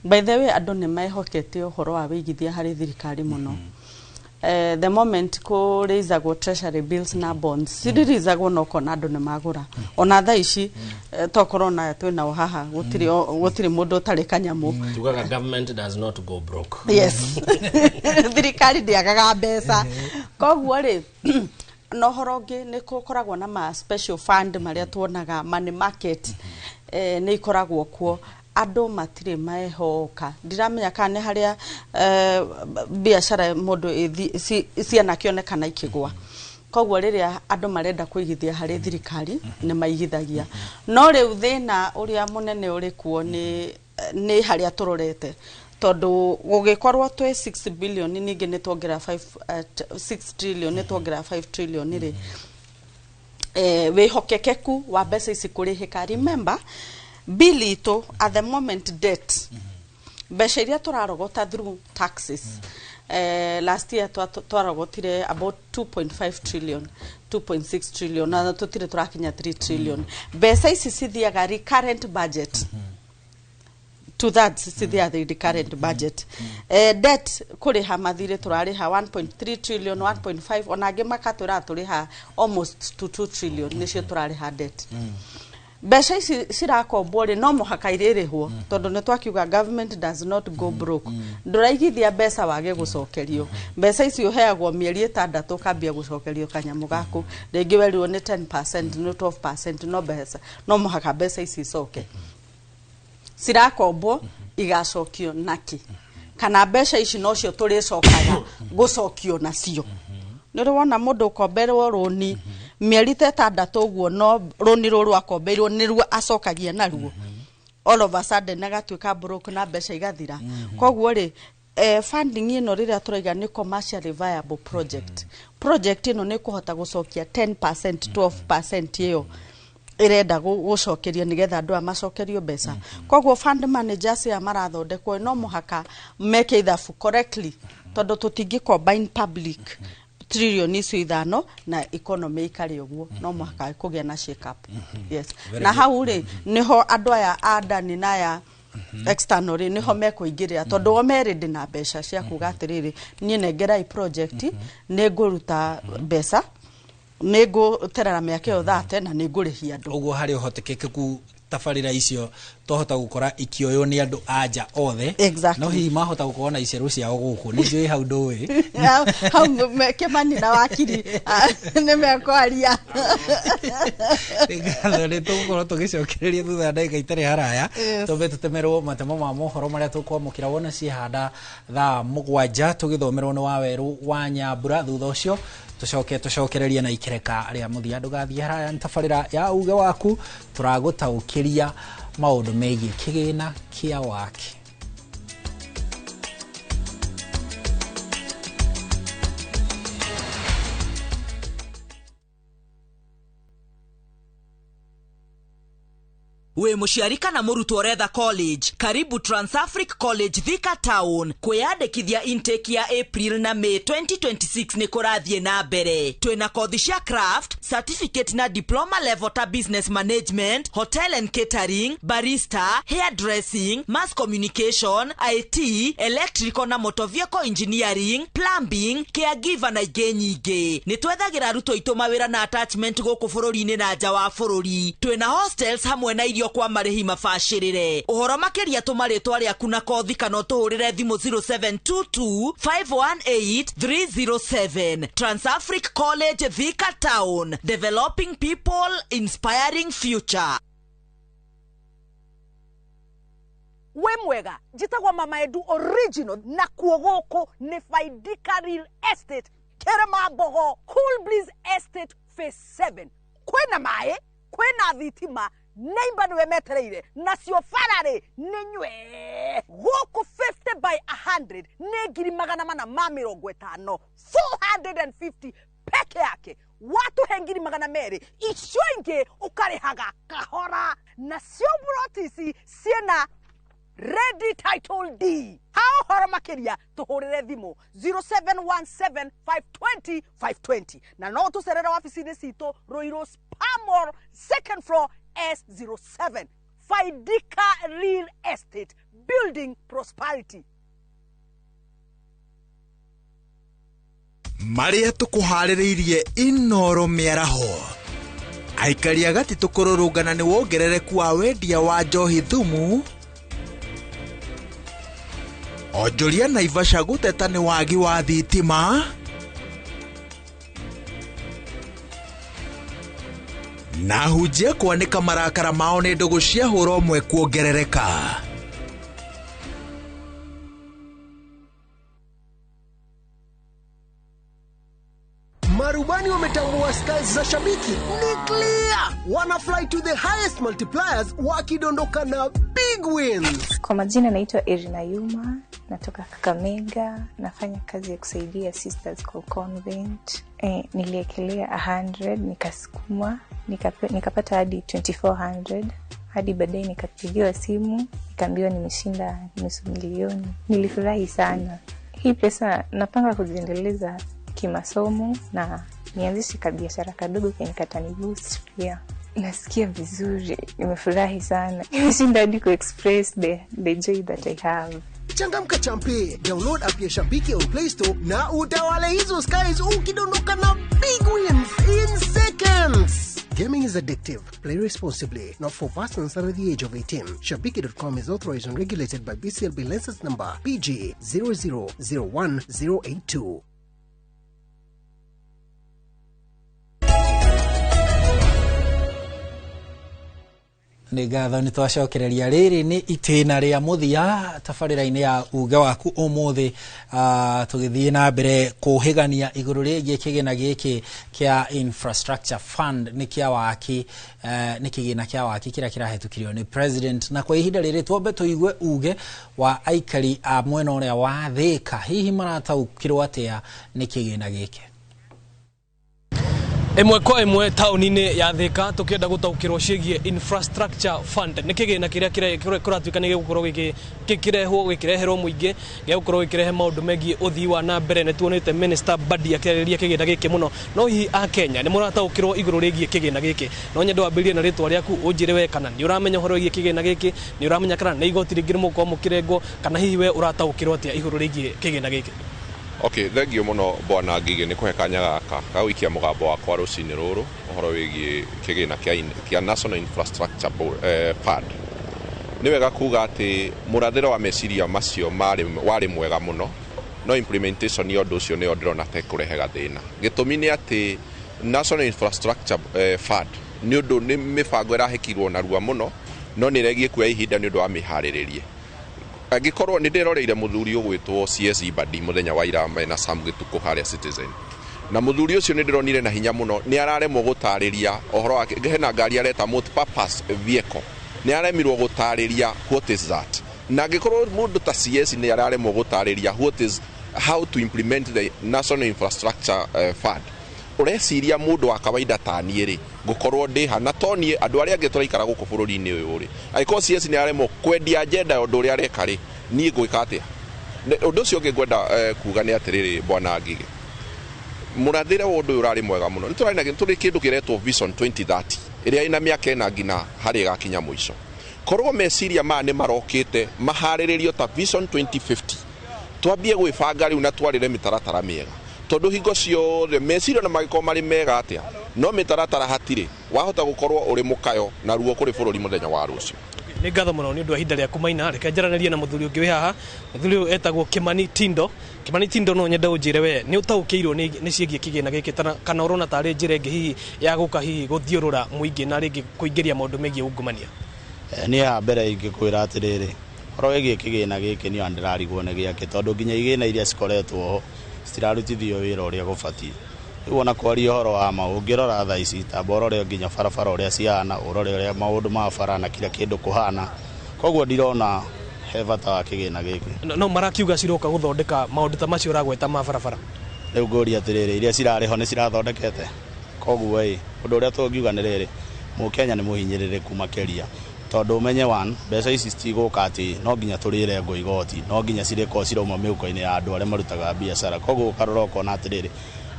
by the way, andũ nĩ mehokete ũhoro wa wĩigithia harĩ thirikari mũno. The moment kũrĩizagwo treasury bills na bonds cirĩrizagwo na ũkona andũ nĩ magũra, ona thaa ici tokorwo na twĩ nao haha gũtirĩ gũtirĩ mũndũ ũtarĩ kanyamũ. Tugaga government does not go broke. Yes, thirikari ndĩagaga mbeca. Koguo rĩ, na ũhoro ũngĩ nĩ gũkoragwo na ma special fund marĩa tuonaga money market, nĩ ikoragwo kuo. Andũ matirĩ mehoka, ndiramenya kana nĩ harĩa biacara mũndũ cianakĩonekana ikĩgwa. Koguo rĩrĩa andũ marenda kũigithia harĩ thirikari nĩ maigithagia, no rĩu thĩna ũrĩa mũnene ũrĩ kuo nĩ harĩa tũrorete, tondũ gũgĩkorwo twĩ 6 billion, ningĩ nĩ tuongerera 5 6 trillion, nĩ tuongerera 5 trillion rĩ, wĩhokekeku wa mbeca ici kũrĩhĩka. Remember, bill itũ at the moment, debt, mbeca iria tũrarogota through taxes, last year twarogotire about 2.5 trillion, 2.6 trillion, na tũtirĩ tũrakinya 3 trillion. Mbeca ici cithiaga recurrent budget, two thirds cithiaga recurrent budget. Debt kũrĩha mathirĩ tũrarĩha 1.3 trillion, 1.5, ona angĩ makatwĩra tũrĩha almost to 2 trillion, nĩcio tũrarĩha debt. Mbeca ici cirakombwo rĩ, no mũhaka irĩrĩhwo, tondũ nĩ twakiuga government does not go broke. Ndũraigithia mbeca wage gũcokerio mbeca ici. Ũheagwo mĩeri 6 ũkambia gũcokerio kanyamũ gaku, rĩngĩ werirwo nĩ 10%, nĩ 12%, no mbeca no mũhaka mbeca ici icoke. Cirakombwo igacokio naki? Kana mbeca ici nocio tũrĩcokaga gũcokio nacio? Nĩ ũrĩ wona mũndũ ũkomberwo rũni mĩeri ta 6 ũguo, no rũni rũrũ akombeirwo nĩruo acokagia naruo, all of a sudden agatuĩka broke na mbeca igathira? Koguo rĩ, funding ĩno rĩrĩa tũraiga nĩ commercially viable project, project ĩno nĩ kũhota gũcokia 10%, 12% ĩyo ĩrenda gũcokerio nĩgetha andũ aya macokerio mbeca. Koguo fund managers aya marathondekwo no mũhaka meke ithabu correctly, tondũ tũtingĩ combine public 5 trillion na economy ikare ũguo. No mũhaka kũgĩa na shake up, yes. Very Na good. hau rĩ, nĩho andũ aya a ndani na aya external rĩ, nĩho mekũingĩrĩra, tondũ o merĩ ndĩ mbeca cia kuga atĩrĩrĩ, niĩ nengerai project, nĩ ngũruta mbeca, nĩ ngũterera mĩaka ĩyo 30 na nĩ ngũrĩhia andũ. Ũguo harĩ ũhotekeku tabarĩra icio twahota gũkora ikĩoywo nĩ andũ a nja othe? Exactly. No hihi mahota gũkorwo na icerũ ciao gũkũ? Nĩ njũĩ hau ndũĩ. Hau Kĩmani na wakiri nĩ mekwaria. Ngatho, nĩ tũgũkorwo tũgĩcokereria thutha wa ndagĩka itarĩ haraya. Yes. Twambe tũtemerwo matemo ma mohoro marĩa tũkwamũkĩra wona ciĩhanda thaa 7, tũgĩthomerwo nĩ Wawerũ wa Nyambura. Thutha ũcio tũcoke tũcokererie na ikereka rĩa mũthia. Ndũgathiĩ haraya, nĩ tabarĩra ya uge waku, tũragũtaũkĩria maũndũ megiĩ kĩgĩna kĩa waki. Wĩ mũciari kana mũrutwo ũretha college, karibu Transafric College Thika Town. Kwĩyandĩkithia intake ya April na May 2026 nĩ kũrathiĩ na mbere. Twĩna kothi cia craft, certificate na diploma level ta business management, hotel and catering, barista, hairdressing, mass communication, IT, electrical na motor vehicle engineering, plumbing, caregiver na ingĩ nyingĩ. Nĩ twethagĩra arutwo aitũ mawĩra na attachment gũkũ bũrũri-inĩ na nja wa bũrũri. Twĩna hostels hamwe na irio kwa marĩhi mabacĩrĩre. Ũhoro makĩria tũma rĩtwa rĩaku na kothi kana ũtũhũrĩre thimũ 0722 518 307. Transafric College Thika Town, developing people, inspiring future. Wĩ mwega, njĩtagwo Mama Edu Original, nakuo gũkũ nĩ Faidika Real Estate, Kĩrĩma Cool Breeze Estate Phase 7. Kwĩna maĩ, kwĩna thitima, neighbor nĩwe metereire, nacio bararĩ nĩ nywe. Gũkũ 50 by 100 nĩ 450,000, 450 peke yake. Watuhe 200,000, icio ingĩ ũkarĩhaga kahora. Nacio buroti ici ciĩna ready title deed. Ha ũhoro makĩria tũhũrĩre thimũ 0717 520 520, na no tũcerere wabici-inĩ citũ Ruiru Spamor, second floor, S07. Faidika Real Estate, building prosperity. Marĩa tũkũharĩrĩirie Inoro mĩaraho, aikari a gatitũ kũrũrũngana nĩ wongerereku wa wendia wa njohi thumu, onjoria Naivasha gũteta nĩ wagi wa thitima, na hunjia kwanĩka marakara mao nĩ ndũgũ cia hũra ũmwe kuongerereka. Marubani wametambua styles za shabiki ni clear, wana fly to the highest multipliers wakidondoka na big wins. Kwa majina naitwa Irina Yuma, natoka Kakamega, nafanya kazi ya kusaidia Sisters Call Convent. Niliekelea 100 nikasukuma, nikapata hadi 2400, hadi baadaye nikapigiwa simu nikaambiwa nimeshinda 500,000. Nilifurahi sana. Hii pesa napanga kuziendeleza kimasomo na nianzishe kabiashara kadogo kenye kataniboost pia. Nasikia vizuri, nimefurahi sana. Nimeshinda hadi ku-express the joy that I have. Changamka champe, download app ya Shabiki on Play Store na utawale hizo skies ukidondoka na big wins in seconds. Gaming is addictive. Play responsibly. Not for persons under the age of 18. Shabiki.com is authorized and regulated by BCLB license number PG 0001082. Nĩ ngatho, nĩ twacokereria. Rĩrĩ nĩ itĩna rĩa mũthia tabarĩra-inĩ ya uge waku ũmũthĩ, tũgĩthiĩ na mbere kũhĩgania igũrũ rĩgiĩ kĩgĩna gĩkĩ kĩa infrastructure fund, nĩ kĩa waki, nĩ kĩgĩna kĩa waki kĩrĩa kĩrahĩtũkirio nĩ president. Na kwa ihinda rĩrĩ twambe tũigue uge wa aikari a mwena ũrĩa wa Thĩka, hihi marataũkĩrwo atĩa nĩ kĩgĩna gĩkĩ? Ĩmwe kwa ĩmwe taũni-inĩ ya Thĩka, tũkĩenda gũtaũkĩrwo ciĩgiĩ infrastructure fund, nĩ kĩgĩna kĩrĩa kĩratuĩka nĩ gĩgũkorwo gĩkĩrehwo, gĩkĩreherwo mũingĩ, gĩgũkorwo gĩkĩrehe maũndũ megiĩ ũthii wa na mbere. Nĩ tuonete Minister Badi akĩarĩrĩria kĩgĩna gĩkĩ mũno, no hihi a Kenya nĩ mũrataũkĩrwo igũrũ rĩgiĩ kĩgĩna gĩkĩ? No nyende wambĩrĩrie na rĩtwa rĩaku, ũnjĩre we kana nĩ ũramenya ũhoro wĩgiĩ kĩgĩna gĩkĩ, nĩ ũramenya kana nĩ igoti rĩngĩ nĩ mũgũkorwo mũkĩrengwo, kana hihi we ũrataũkĩrwo atĩa igũrũ rĩgiĩ kĩgĩna gĩkĩ? Okay, thengiũ mũno bwana Ngigĩ nĩ kũhe kanya gaka ga gũikia mũgambo wakwa rũcinĩ rũrũ ũhoro wĩgiĩ kĩgĩna kĩa National Infrastructure Fund. Nĩ wega kuga atĩ mũrathĩro wa meciria macio warĩ mwega mũno, no implementation ya ũndũ ũcio nĩyo ndĩrona ta ĩkũrehe gathĩna. Gĩtũmi nĩ atĩ National Infrastructure Fund nĩ ũndũ nĩ mĩbango ĩrahĩkirwo narua mũno, no nĩ ĩregiĩ kuoya ihinda nĩ ũndũ wa mĩharĩrĩrie. Angĩkorwo nĩ ndĩroreire mũthuri ũgwĩtwo CS Badi mũthenya wa ira mena Sam Gĩtukũ harĩa Citizen, na mũthuri ũcio nĩ ndĩronire na hinya mũno nĩ araremwo gũtarĩria ũhoro wake. Hena ngari areta multi-purpose vehicle, nĩ aremirwo gũtarĩria what is that. Na angĩkorwo mũndũ ta CS nĩ araremwo gũtarĩria what is how to implement the National Infrastructure Fund, Ũreciria mũndũ wa kawaida ta niĩ rĩ, ngũkorwo ndĩ ha na to niĩ, andũ arĩa angĩ tũraikara gũkũ bũrũri-inĩ ũyũ rĩ, angĩkorwo CS nĩ aremwo kwendia agenda ya ũndũ ũrĩa areka rĩ, niĩ ngwĩka atĩa? Ũndũ ũcio ũngĩ ngwenda kuga nĩ atĩrĩrĩ, bwana Ngigĩ, mũrathĩre wa ũndũ ũyũ ũrarĩ mwega mũno. Nĩ tũrarĩ na tũrĩ kĩndũ kĩretwo Vision 2030 ĩrĩa ĩna mĩaka 4 nginya harĩa ĩgakinya mũico. Korwo meciria maya nĩ marokĩte maharĩrĩrio ta Vision 2050, twambie gwĩbanga rĩu na twarĩre mĩtaratara mĩega, tondũ hingo ciothe meciria na mangĩkorwo marĩ mega atĩa, no mĩtaratara hatirĩ, wahota gũkorwo ũrĩ mũkayo na ruo kũrĩ bũrũri mũthenya wa rũciũ. Nĩ ngatho mũno nĩ ũndũ wa ihinda rĩaku, Maina. Reke njaranĩrie na mũthuri ũngĩ wĩ haha. Mũthuri ũyũ etagwo Kimani Tindo. Kimani Tindo, no nyende ũnjĩre we nĩ ũtaũkĩirwo nĩ ciĩgiĩ kĩgĩna gĩkĩ kana ũrona tarĩ njĩra ĩngĩ hihi ya gũka hihi gũthiũrũra mũingĩ na rĩngĩ kũingĩria maũndũ megiĩ ungumania? Niĩ haha mbere ingĩkwĩra atĩrĩrĩ, ũhoro wĩgiĩ kĩgĩna gĩkĩ niĩ ona ndĩrarigwo nĩ gĩakĩ, tondũ nginya igĩna iria cikoretwo ho citirarutithio wĩra ũrĩa gũbatiĩ. Rĩu ona kwaria ũhoro wa ma, ũngĩrora thaa ici, tamba ũrore nginya barabara ũrĩa cihana, ũrore ũrĩa maũndũ ma bara na kila kĩndũ kũhana. Koguo ndirona he bata wa kĩgĩna gĩkĩ. No marakiuga ciroka gũthondeka maũndũ ta macio ũragweta ma barabara. Rĩu ngũria atĩrĩrĩ, iria cirarĩ ho nĩ cirathondekete? Koguo ĩ, ũndũ ũrĩa tũngiuga nĩ rĩrĩ, mũkenya nĩ mũhinyĩrĩrĩku makĩria, tondũ ũmenye one, mbeca ici citigũka atĩ no nginya tũrĩrengwo igoti, no nginya cirĩkorwo cirauma mĩhuko-inĩ ya andũ arĩa marutaga biacara. Koguo ũkarora ũkona atĩrĩrĩ,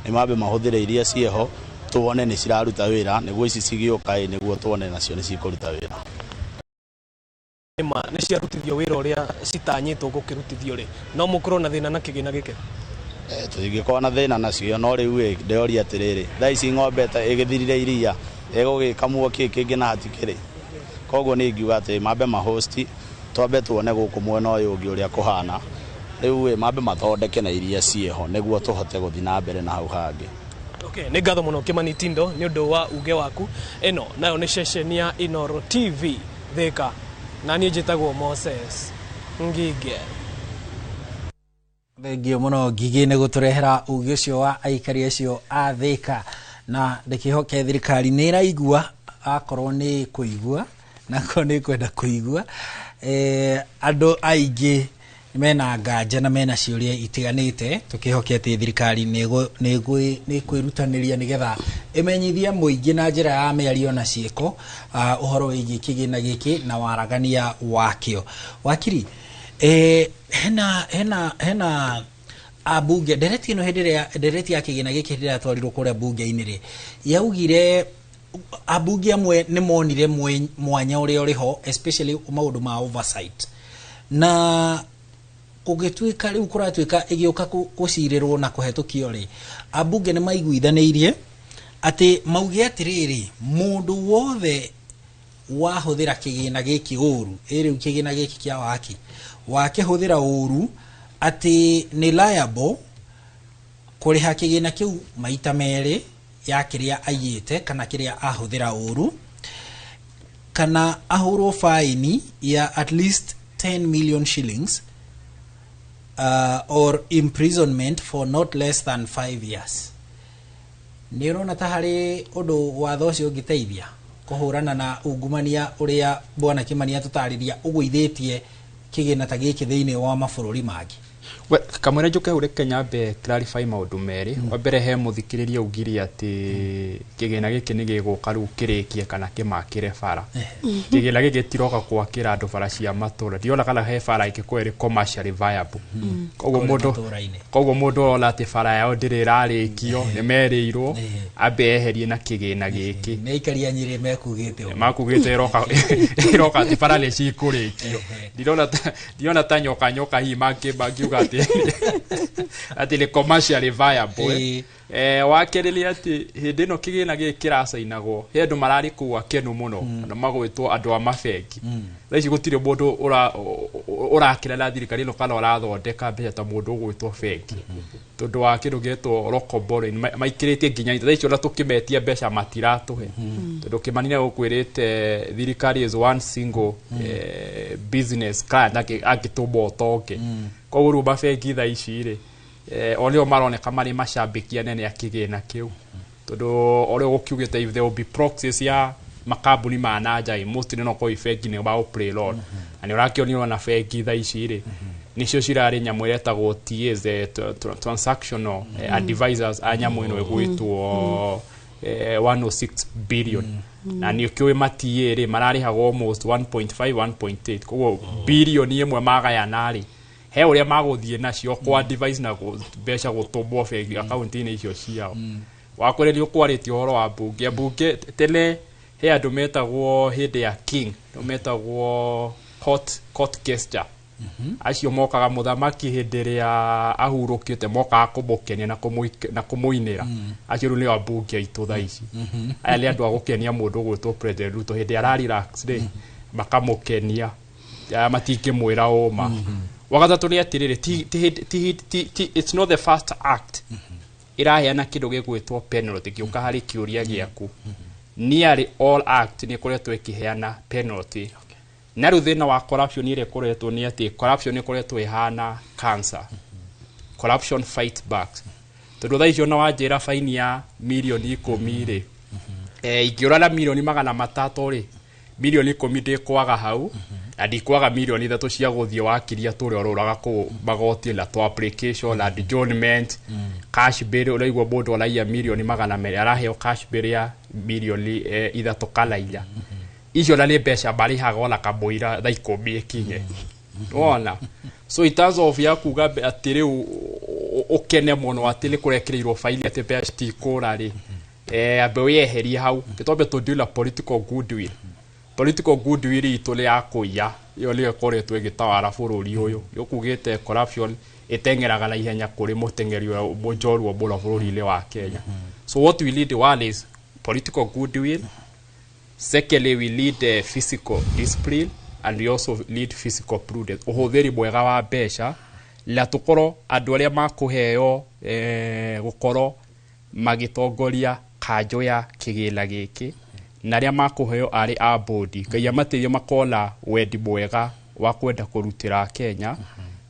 nĩ mambe mahũthĩre iria ciĩho, tuone nĩ ciraruta wĩra, nĩguo ici cigĩũka ĩ, nĩguo tuone nacio nĩ cikũruta wĩra. Nĩma nĩ ciarutithio wĩra ũrĩa citanyĩtwo gũkĩrutithio rĩ, no mũkorwo na thĩna na kĩgĩna gĩkĩ? Tũtingĩkorwo na thĩna nacio, no rĩu ĩ, ndĩroria atĩrĩrĩ, thaa ici ng'ombe ta ĩgĩthirire iria ĩgũgĩkamwo kĩ kĩngĩ na hatikĩrĩ. Koguo nĩ ingiuga atĩ mambe mahosti, twambe tuone gũkũ mwena ũyũ ũngĩ ũrĩa kũhana. Rĩu ĩ, mambe mathondeke na iria ciĩho nĩguo tũhote gũthiĩ na mbere na hau hangĩ. Okay, nĩ ngatho mũno Kimani Tindo nĩ ũndũ wa uge waku. Ĩno nayo nĩ ceceni ya Inoro TV Thika, na niĩ njĩtagwo Moses Ngige. Thengio mũno Ngigĩ nĩ gũtũrehera uge ũcio wa aikari acio a Thika, na ndĩkĩhoke thirikari nĩ ĩraigua, akorwo nĩ kũigua na akorwo nĩ kwenda kũigua. Andũ aingĩ mena nganja na mena ciũria itiganĩte, tũkĩhoke atĩ thirikari nĩ ĩkwĩrutanĩria nĩgetha ĩmenyithie mũingĩ na njĩra ya mĩario na ciĩko ũhoro wĩgiĩ kĩgĩna gĩkĩ na waragania wakĩo. Wakiri, hena ambunge ndereti ĩno hĩndĩ ĩrĩa ndereti ya kĩgĩna gĩkĩ hĩndĩ ĩrĩa yatwarirwo kũrĩa bunge-inĩ rĩ, yaugire ambunge amwe nĩ monire mwanya ũrĩa ũrĩ ho, especially maũndũ ma oversight, na kũngĩtuĩka rĩu kũratuĩka ĩgĩũka gũcirĩrwo na kũhetũkio rĩ, ambunge nĩ maiguithanĩirie atĩ mauge atĩrĩrĩ, mũndũ wothe wahũthĩra kĩgĩna gĩkĩ ũru, ĩ rĩu kĩgĩna gĩkĩ kĩa waki wakĩhũthĩra ũru, atĩ nĩ liable kũrĩha kĩgĩna kĩu maita merĩ ya kĩrĩa aiyĩte kana kĩrĩa ahũthĩra ũru, kana ahũrwo faini ya at least 10 million shillings or imprisonment for not less than 5 years. Nĩ ũrona ta harĩ ũndũ watho ũcio ũngĩteithia kũhũrana na ungumania ũrĩa bwana Kimani atũtarĩria ũgũithĩtie kĩgĩna ta gĩkĩ thĩinĩ wa mabũrũri mangĩ? We, kamwĩra njoke hau, reke nyambe clarify maũndũ merĩ. Wa mbere, he mũthikĩrĩria augire atĩ kĩgĩna gĩkĩ nĩ gĩgũka rĩu kĩrĩkie kana kĩmakĩre bara. Kĩgĩna gĩkĩ gĩtiroka gwakĩra andũ bara cia matũra. Ndirona kana he bara ĩngĩkorwo ĩrĩ commercially viable. Koguo Kũrĩa mũndũ matũra-inĩ. Koguo mũndũ ũrona atĩ bara yao ndĩrĩ ĩrarĩkio, nĩ merĩirwo ambe eherie na kĩgĩna gĩkĩ. Nĩ aikari a Nyĩrĩ mekugĩte ũguo. Makugĩte ĩroka atĩ bara nĩ cikũrĩkio. Ndirona ta nyoka nyoka hihi mangiuga atĩ nĩ commercially viable. Wa kerĩ nĩ atĩ hĩndĩ ĩno kĩgĩna gĩkĩ kĩracainagwo, he andũ mararĩ kũu akenu mũno na magwĩtwo andũ a mabengi. Thaa ici gũtirĩ mũndũ ũrakĩra na thirikari ĩno kana ũrathondeka mbeca ta mũndũ ũgwĩtwo bengi, tondũ wa kĩndũ gĩetwo local borrowing. Maikĩrĩtie nginya thaa ici ona tũkĩmetia mbeca matiratũhe, tondũ Kĩmani nĩ gũkwĩrĩte thirikari is one single business client angĩtũma ũtonge. Koguo rĩu mabengi thaa ici rĩ, o nĩo maroneka marĩ macambĩki anene a kĩgĩna kĩu, tondũ ũrĩa ũgũkiugĩte, if there will be proxies ya makambuni ma nanja ĩ, mostly no korwo bengi nĩ magũ play role, na nĩ ũrakĩonio ona bengi thaa ici rĩ Nĩcio cirarĩ nyamũ ĩrĩa ĩtagwo TAs, transactional advisors a nyamũ ĩno ĩgwĩtwo 106 billion. Na nĩ ũkĩũĩ ma TA rĩ, mararĩhagwo almost 1.5, 1.8, koguo bilioni ĩmwe magayana rĩ, he ũrĩa magũthiĩ nacio kwa device na mbeca gũtũmwo bengi akaunti-inĩ icio ciao. Wakwĩrĩ nĩ ũkwarĩtie ũhoro wa mbunge. Mbunge tene he andũ metagwo hĩndĩ ya king, andũ metagwo court gesture. Acio mokaga mũthamaki hĩndĩ ĩrĩa ahurũkĩte, mokaga kũmũkenia na kũmũinĩra. Acio rĩu nĩo ambunge aitũ thaa ici. Aya nĩ andũ a gũkenia mũndũ ũgwĩtwo President Ruto hĩndĩ ara relax rĩ, makamũkenia. Aya matingĩmwĩra ũma. Wagatatũ nĩ atĩrĩrĩ, ti it's not the first act ĩraheana kĩndũ gĩgwĩtwo penalty. Gĩũka harĩ kĩũria gĩaku, nearly all act nĩ ĩkoretwo ĩkĩheana penalty. Na rĩu thĩna wa corruption ĩrĩa ĩkoretwo nĩ atĩ corruption ĩkoretwo ĩhana cancer. Corruption fight back, tondũ thaa icio ona wanjĩra faini ya mirioni 10 rĩ, ingĩũra na mirioni 300 rĩ, mirioni 10 ndĩkwaga hau, na ndikwaga mirioni 3 cia gũthiĩ wakiria tũrĩa ũrũraga kũu magoti na twa application na adjournment, cash bail. Ũraigua mũndũ araiya mirioni 200, araheo cash bail ya mirioni 3 kana 4. Icio na nĩ mbeca marĩhaga ona kamũira thaa 10 ĩkinye wona. So in terms of ya kuga atĩ rĩu ũkene mũno atĩ nĩ kũrekĩrĩirwo faini atĩ mbeca tikũra rĩ, ambe wĩyeherie hau, gĩtwambe tũ deal na political goodwill. Political goodwill itũ nĩ ya kũiya, ĩyo nĩyo ĩkoretwo ĩgĩtawara bũrũri ũyũ. Nĩ ũkugĩte corruption ĩteng'eraga na ihenya kũrĩ mũteng'eri ũrĩa mũnjorua mũno bũrũri-inĩ wa Kenya. So what we need, one is political goodwill. Secondly, we need fiscal discipline, and we also need fiscal prudence, ũhũthĩri mwega wa mbeca, na tũkorwo andũ arĩa makũheo gũkorwo magĩtongoria kanjũ ya kĩgĩna gĩkĩ na arĩa makũheo arĩ a bodi, Ngai amateithie makorwo na wendi mwega wa kwenda kũrutĩra Kenya,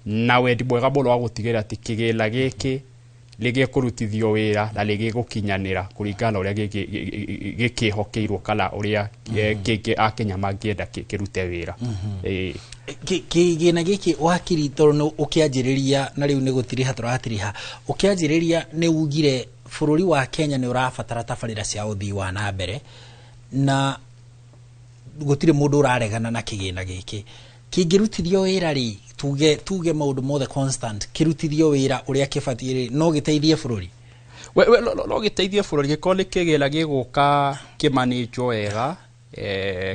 na wendi mwega mũno wa gũtigĩrĩra atĩ kĩgĩna gĩkĩ nĩ gĩkũrutithio wĩra na nĩ gĩgũkinyanĩra kũringana na ũrĩa gĩkĩhokeirwo kana ũrĩa kĩngĩ Akenya mangĩenda kĩrute wĩra. Ĩĩ. Kĩgĩna gĩkĩ, wakiri, tondũ nĩ ũkĩanjĩrĩria na rĩu nĩ gũtiriha tũratiriha, ũkĩanjĩrĩria nĩ ugire bũrũri wa Kenya nĩ ũrabatara tabarĩra cia ũthii wa na mbere, na gũtirĩ mũndũ ũraregana na kĩgĩna gĩkĩ. Kĩngĩrutithio wĩra rĩ, tuge maũndũ mothe constant, kĩrutithio wĩra ũrĩa kĩbatiĩ rĩ, no gĩteithie bũrũri? We no gĩteithie bũrũri gĩkorwo nĩ kĩgĩna gĩgũka kĩmanĩnjwo wega,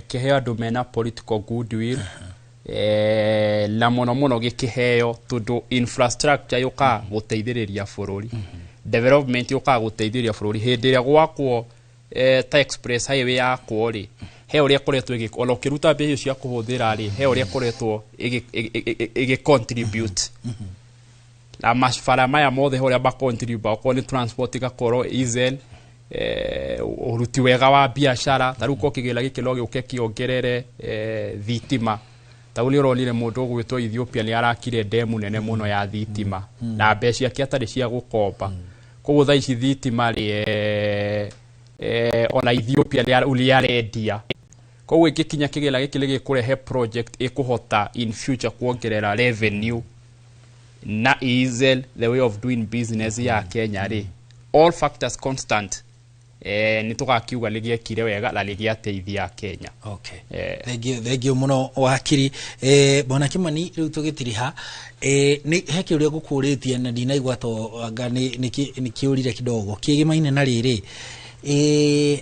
kĩheo andũ mena political goodwill, na mũno mũno gĩkĩheo tondũ infrastructure yũkaga gũteithĩrĩria bũrũri, development yũkaga gũteithĩrĩria bũrũri. Hĩndĩ ĩrĩa gwakwo ta express highway yakwo rĩ, he ũrĩa ĩkoretwo ĩgĩ ona ũkĩruta mbia icio cia kũhũthĩra rĩ, he ũrĩa ĩkoretwo ĩgĩ contribute na mabara maya mothe, ũrĩa macontribute, okorwo nĩ transport ĩgakorwo easy, ũruti wega wa biacara. Ta rĩu ko kĩgĩna gĩkĩ no gĩũke kĩongerere thitima. Ta rĩu nĩ ũronire mũndũ ũgwĩtwo Ethiopia nĩ arakire ndemu nene mũno ya thitima na mbeca ciake atarĩ cia gũkomba. Koguo thaa ici thitima rĩ, ona Ethiopia nĩ arendia. Koguo ĩngĩkinya kĩgĩna gĩkĩ nĩ gĩkũrehe project ĩkũhota in future kuongerera revenue na ease the way of doing business ya Kenya rĩ, all factors constant, nĩ tũgakiuga nĩ gĩekire wega na nĩ gĩateithia Kenya. Okay. Thengio mũno, wakiri. Bwana Kimani, rĩu tũgĩtiriha, nĩ he kĩũria ngũkũrĩtie na ndinaigua to anga nĩ kĩũrire kidogo kĩgĩmaine na rĩrĩ.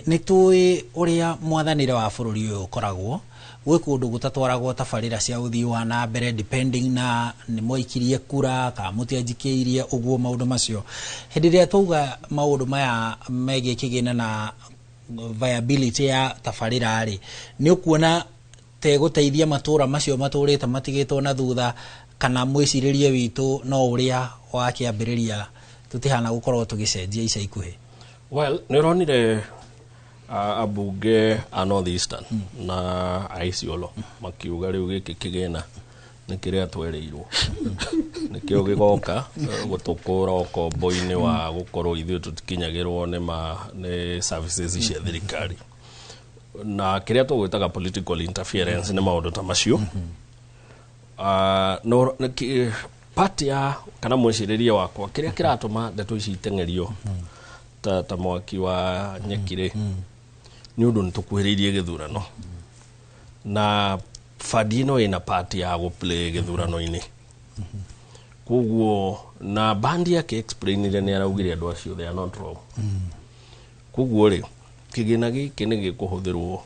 Nĩ tũĩ ũrĩa mwathanĩre wa bũrũri ũyũ ũkoragwo gwĩ kũndũ gũtatwaragwo tabarĩra cia ũthii wa na mbere, depending na nĩ mwaikirie kura kana mũtianjikĩirie ũguo maũndũ macio. Hĩndĩ ĩrĩa twauga maũndũ maya megiĩ kĩgĩna na viability ya tabarĩra rĩ, nĩ ũkuona tegũteithia matũra macio matũrĩte matigĩtwo na thutha, kana mwĩcirĩrie witũ no ũrĩa wa kĩambĩrĩria, tũtihana gũkorwo tũgĩcenjia ica ikuhĩ? Well, nĩ ũronire ambunge a North Eastern na a Isiolo makiuga rĩu gĩkĩ kĩgĩna nĩ kĩrĩa twerĩirwo nĩkĩo gĩgoka gũtũkũra ũkombo-inĩ wa gũkorwo ithuĩ tũtikinyagĩrwo nĩ services cia thirikari, na kĩrĩa tũgwĩtaga political interference nĩ maũndũ ta macio. No part ya kana mwĩcirĩrie wakwa, kĩrĩa kĩratũma ndeto ici iteng'erio ta mwaki wa nyeki rĩ, nĩ ũndũ nĩ tũkuhĩrĩirie gĩthurano, na fund ĩno ĩna part ya gũplay gĩthurano-inĩ. Koguo na bandi yake explainire, nĩ araugire andũ acio they are not wrong. Koguo rĩ, kĩgĩna gĩkĩ nĩ gĩkũhũthĩrwo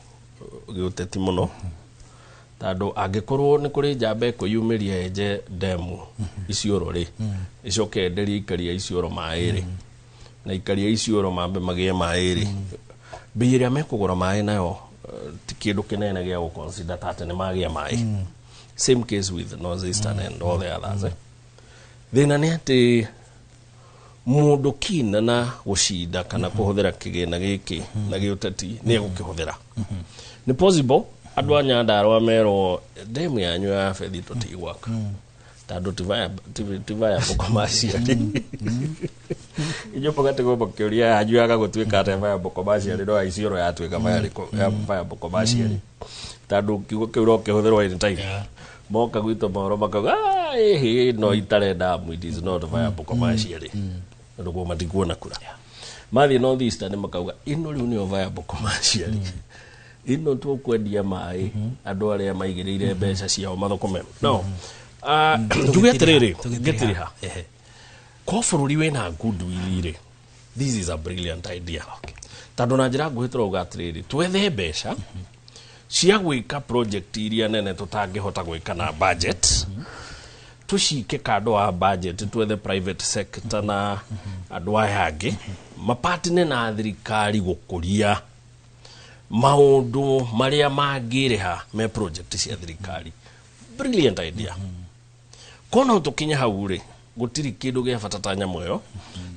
gĩũteti mũno, tondũ angĩkorwo nĩ kũrĩ njamba ĩkwĩyumĩria enje ndemu Isiolo rĩ, ĩcoke enderie aikari a Isiolo maĩ rĩ, na aikari a Isiolo mambe magĩe maĩ rĩ, mbei ĩrĩa mekũgũra maĩ nayo ti kĩndũ kĩnene gĩa gũconsider ta atĩ nĩ magĩa maĩ. Same case with North Eastern and all the others. Thĩna nĩ atĩ mũndũ kina na gũcinda kana kũhũthĩra kĩgĩna gĩkĩ na gĩũteti nĩ egũkĩhũthĩra. Nĩ possible andũ a Nyandarũa merwo ndemu yanyu ya bethi tũtigwaka tondũ ti viable commercially. Inyuĩ mũgatigwo mũkĩũria yanyu yaga gũtuĩka atĩa viable commercially, no ya Isiolo yatuĩka viable commercially, tondũ kiugo kĩu no kĩhũthĩrwo anytime. Moka gwitũ mohoro makauga, "Ah, ĩhĩ no itare damu, it is not viable commercially," tondũ kuo matikuona kura. Mathiĩ North Eastern makauga ĩno rĩu nĩyo viable commercially, ĩno tũkwendia maĩ andũ arĩa maigĩrĩire mbeca ciao mathũkũme. No njuge atĩrĩrĩ, ngĩtiriha ko bũrũri wĩna goodwill rĩ, this is a brilliant idea, tondũ na njĩra nguhĩ tũrauga atĩrĩrĩ, twethe mbeca cia gwĩka project iria nene tũtangĩhota gwĩka na budget, tũcike kando wa budget, twethe private sector na andũ aya angĩ mapatine na thirikari gũkũria maũndũ marĩa mangĩrĩha me project cia thirikari. Brilliant idea. Ko no tũkinye hau rĩ, gũtirĩ kĩndũ gĩa bata ta nyamũ ĩyo,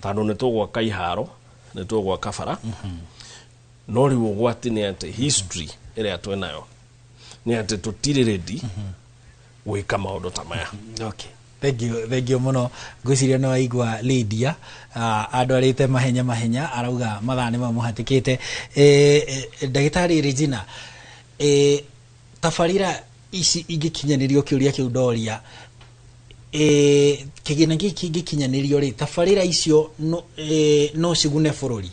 tondũ nĩ tũgwaka iharo, nĩ tũgwaka bara. No rĩu ũgwati nĩ atĩ history ĩrĩa twĩnayo nĩ atĩ tũtirĩ ready gwĩka maũndũ ta maya. Okay. Thank you, thank you mũno. Ngwĩciria nĩ waigua Lydia, andwarĩte mahenya mahenya, arauga mathaa nĩ mamũhatĩkĩte. Ndagĩtarĩ Regina, tabarĩra ici ingĩkinyanĩrio, kĩũria kĩu ndoria, kĩgĩna gĩkĩ kĩngĩkinyanĩrio rĩ, tabarĩra icio no cigune bũrũri?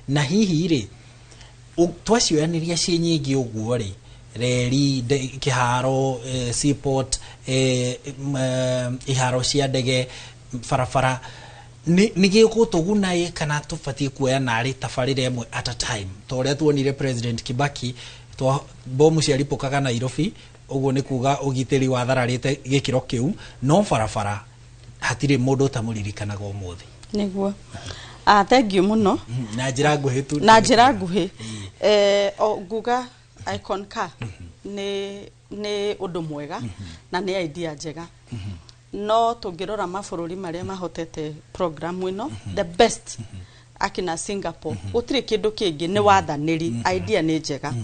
Na hihi rĩ, twacioyanĩria ciĩ nyingĩ ũguo rĩ, reri, kĩharo, seaport, iharo cia ndege, barabara, nĩ gĩgũtũguna ĩ, kana tũbatiĩ kuoya narĩ tabarĩra ĩmwe at a time, ta ũrĩa tuonire President Kibaki twa bomu ciaripũkaga Nairobi? Ũguo nĩ kuga ũgitĩri wathararĩte gĩkĩro kĩu, no barabara hatirĩ mũndũ ũtamũririkanaga ũmũthĩ. Nĩguo, thank you mũno. Na njĩra nguhĩ tu. Na njĩra nguhĩ, o nguga I concur, nĩ ũndũ mwega na nĩ idea njega, no tũngĩrora mabũrũri marĩa mahotete program ĩno the best, akina Singapore, gũtirĩ kĩndũ kĩngĩ, nĩ wathanĩri. Idea nĩ njega,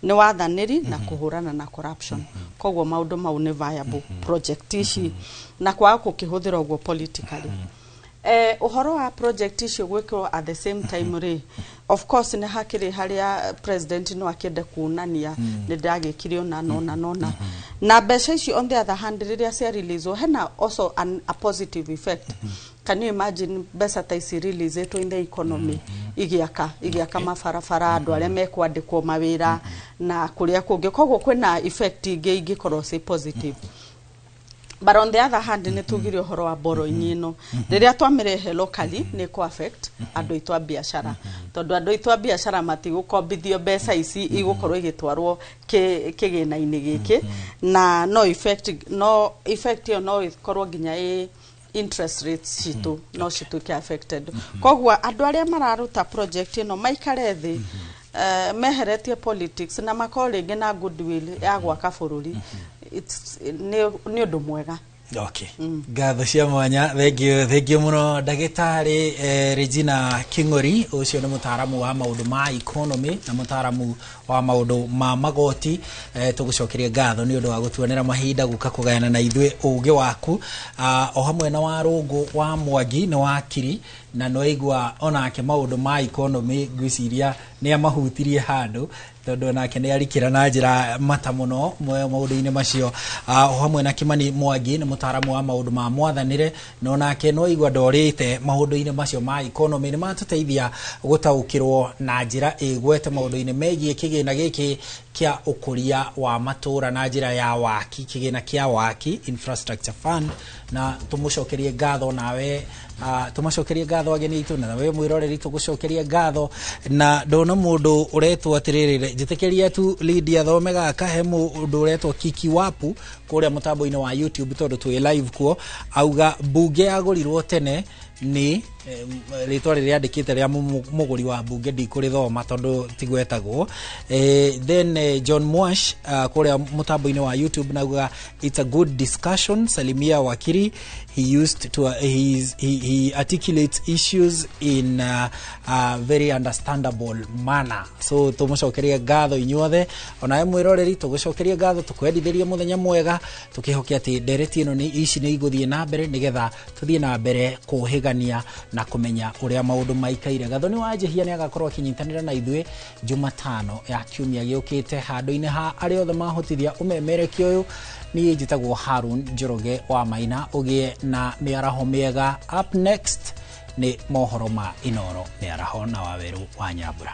nĩ wathanĩri na kũhũrana na corruption. Koguo maũndũ mau nĩ viable project ici na kwaga gũkĩhũthĩra ũguo politically. Ũhoro wa project icio gwĩkĩrwo at the same time rĩ, of course nĩ hakĩrĩ harĩa president no akĩende kuonania nĩ ndagĩkire ũna nona nona na mbeca icio. On the other hand, rĩrĩa cia release hena also a positive effect. Can you imagine mbeca ta ici releasetwo in the economy, igĩaka mabarabara, andũ arĩa mekwandĩkwo mawĩra na kũrĩa kũngĩ? Koguo kwĩna effect ingĩ ingĩkorwo ci positive. But on the other hand, nĩ tugire ũhoro wa borrowing ĩno, rĩrĩa twamĩrehe locally nĩ kũ affect andũ aitũ a biacara, tondũ andũ aitũ a biacara matigũkombithio mbeca ici igũkorwo igĩtwarwo kĩgĩna-inĩ gĩkĩ, na no effect ĩyo no ĩkorwo nginya ĩ interest rates citũ no cituĩke affected. Koguo andũ arĩa mararuta project ĩno maikare thĩ, meheretie politics na makorwo rĩngĩ na goodwill ya gwaka bũrũri. Nĩ ũndũ mwega. Okay. Ngatho cia mwanya, thank you, thank you mũno ndagĩtarĩ Regina King'ori. Ũcio nĩ mũtaaramu wa maũndũ ma economy na mũtaaramu wa maũndũ ma magoti. Tũgũcokeria ngatho nĩ ũndũ wa gũtuonera mahinda gũka kũgayana na ithuĩ ũgĩ waku, o hamwe na Warũngũ wa Mwangi, nĩ wakiri. Na nĩwaigua onake maũndũ ma economy, ngwĩciria nĩ amahutirie handũ, tondũ onake nĩ arikĩra na njĩra mata mũno maũndũ-inĩ macio. O hamwe na Kimani Mwangi, nĩ mũtaaramu wa maũndũ ma mwathanĩre, na onake no igua ndorĩte maũndũ-inĩ macio ma economy. Nĩ matũteithia gũtaũkĩrwo na njĩra ĩgwete maũndũ-inĩ megiĩ kĩgĩna gĩkĩ kĩa ũkũria wa matũra na njĩra ya waki, kĩgĩna kĩa waki, Infrastructure Fund. Na tũmũcokerie ngatho nawe, tũmacokerie ngatho ageni aitũ, na nawe mwĩroreri tũgũcokerie ngatho. Na ndona mũndũ ũretwo atĩrĩrĩ, njĩtĩkĩria tu Lydia thome gaka. He mũndũ ũretwo Kiki Wapu kũrĩa mũtambo-inĩ wa YouTube, tondũ twĩ live kuo, auga mbunge yagũrirwo tene nĩ rĩtwa rĩrĩa andĩkĩte rĩa mũgũri wa mbunge ndikũrĩthoma tondũ tigwetagwo. Then John Mwash kũrĩa mũtambo-inĩ wa YouTube nauga, "It's a good discussion. Salimia wakiri, he used to he's, he articulates issues in very understandable manner." So tũmũcokerie ngatho inyuothe, onawe mwĩroreri tũgũcokerie ngatho, tũkwendithĩrie mũthenya mwega, tũkĩhoke atĩ ndereti ĩno nĩ ici nĩ igũthiĩ na mbere, nĩgetha tũthiĩ na mbere kũhĩgania na kũmenya ũrĩa maũndũ maikaire. Gathoni wa Njehia nĩ agakorwo akĩnyitanĩra na ithuĩ Jumatano ya kiumia gĩũkĩte. Handũ-inĩ ha arĩa othe mahotithia ũmemerekia ũyũ, niĩ njĩtagwo Harun Njoroge wa Maina. Ũgĩe na mĩaraho mĩega. Up next nĩ mohoro ma Inoro mĩaraho na Wawerũ wa Nyambura.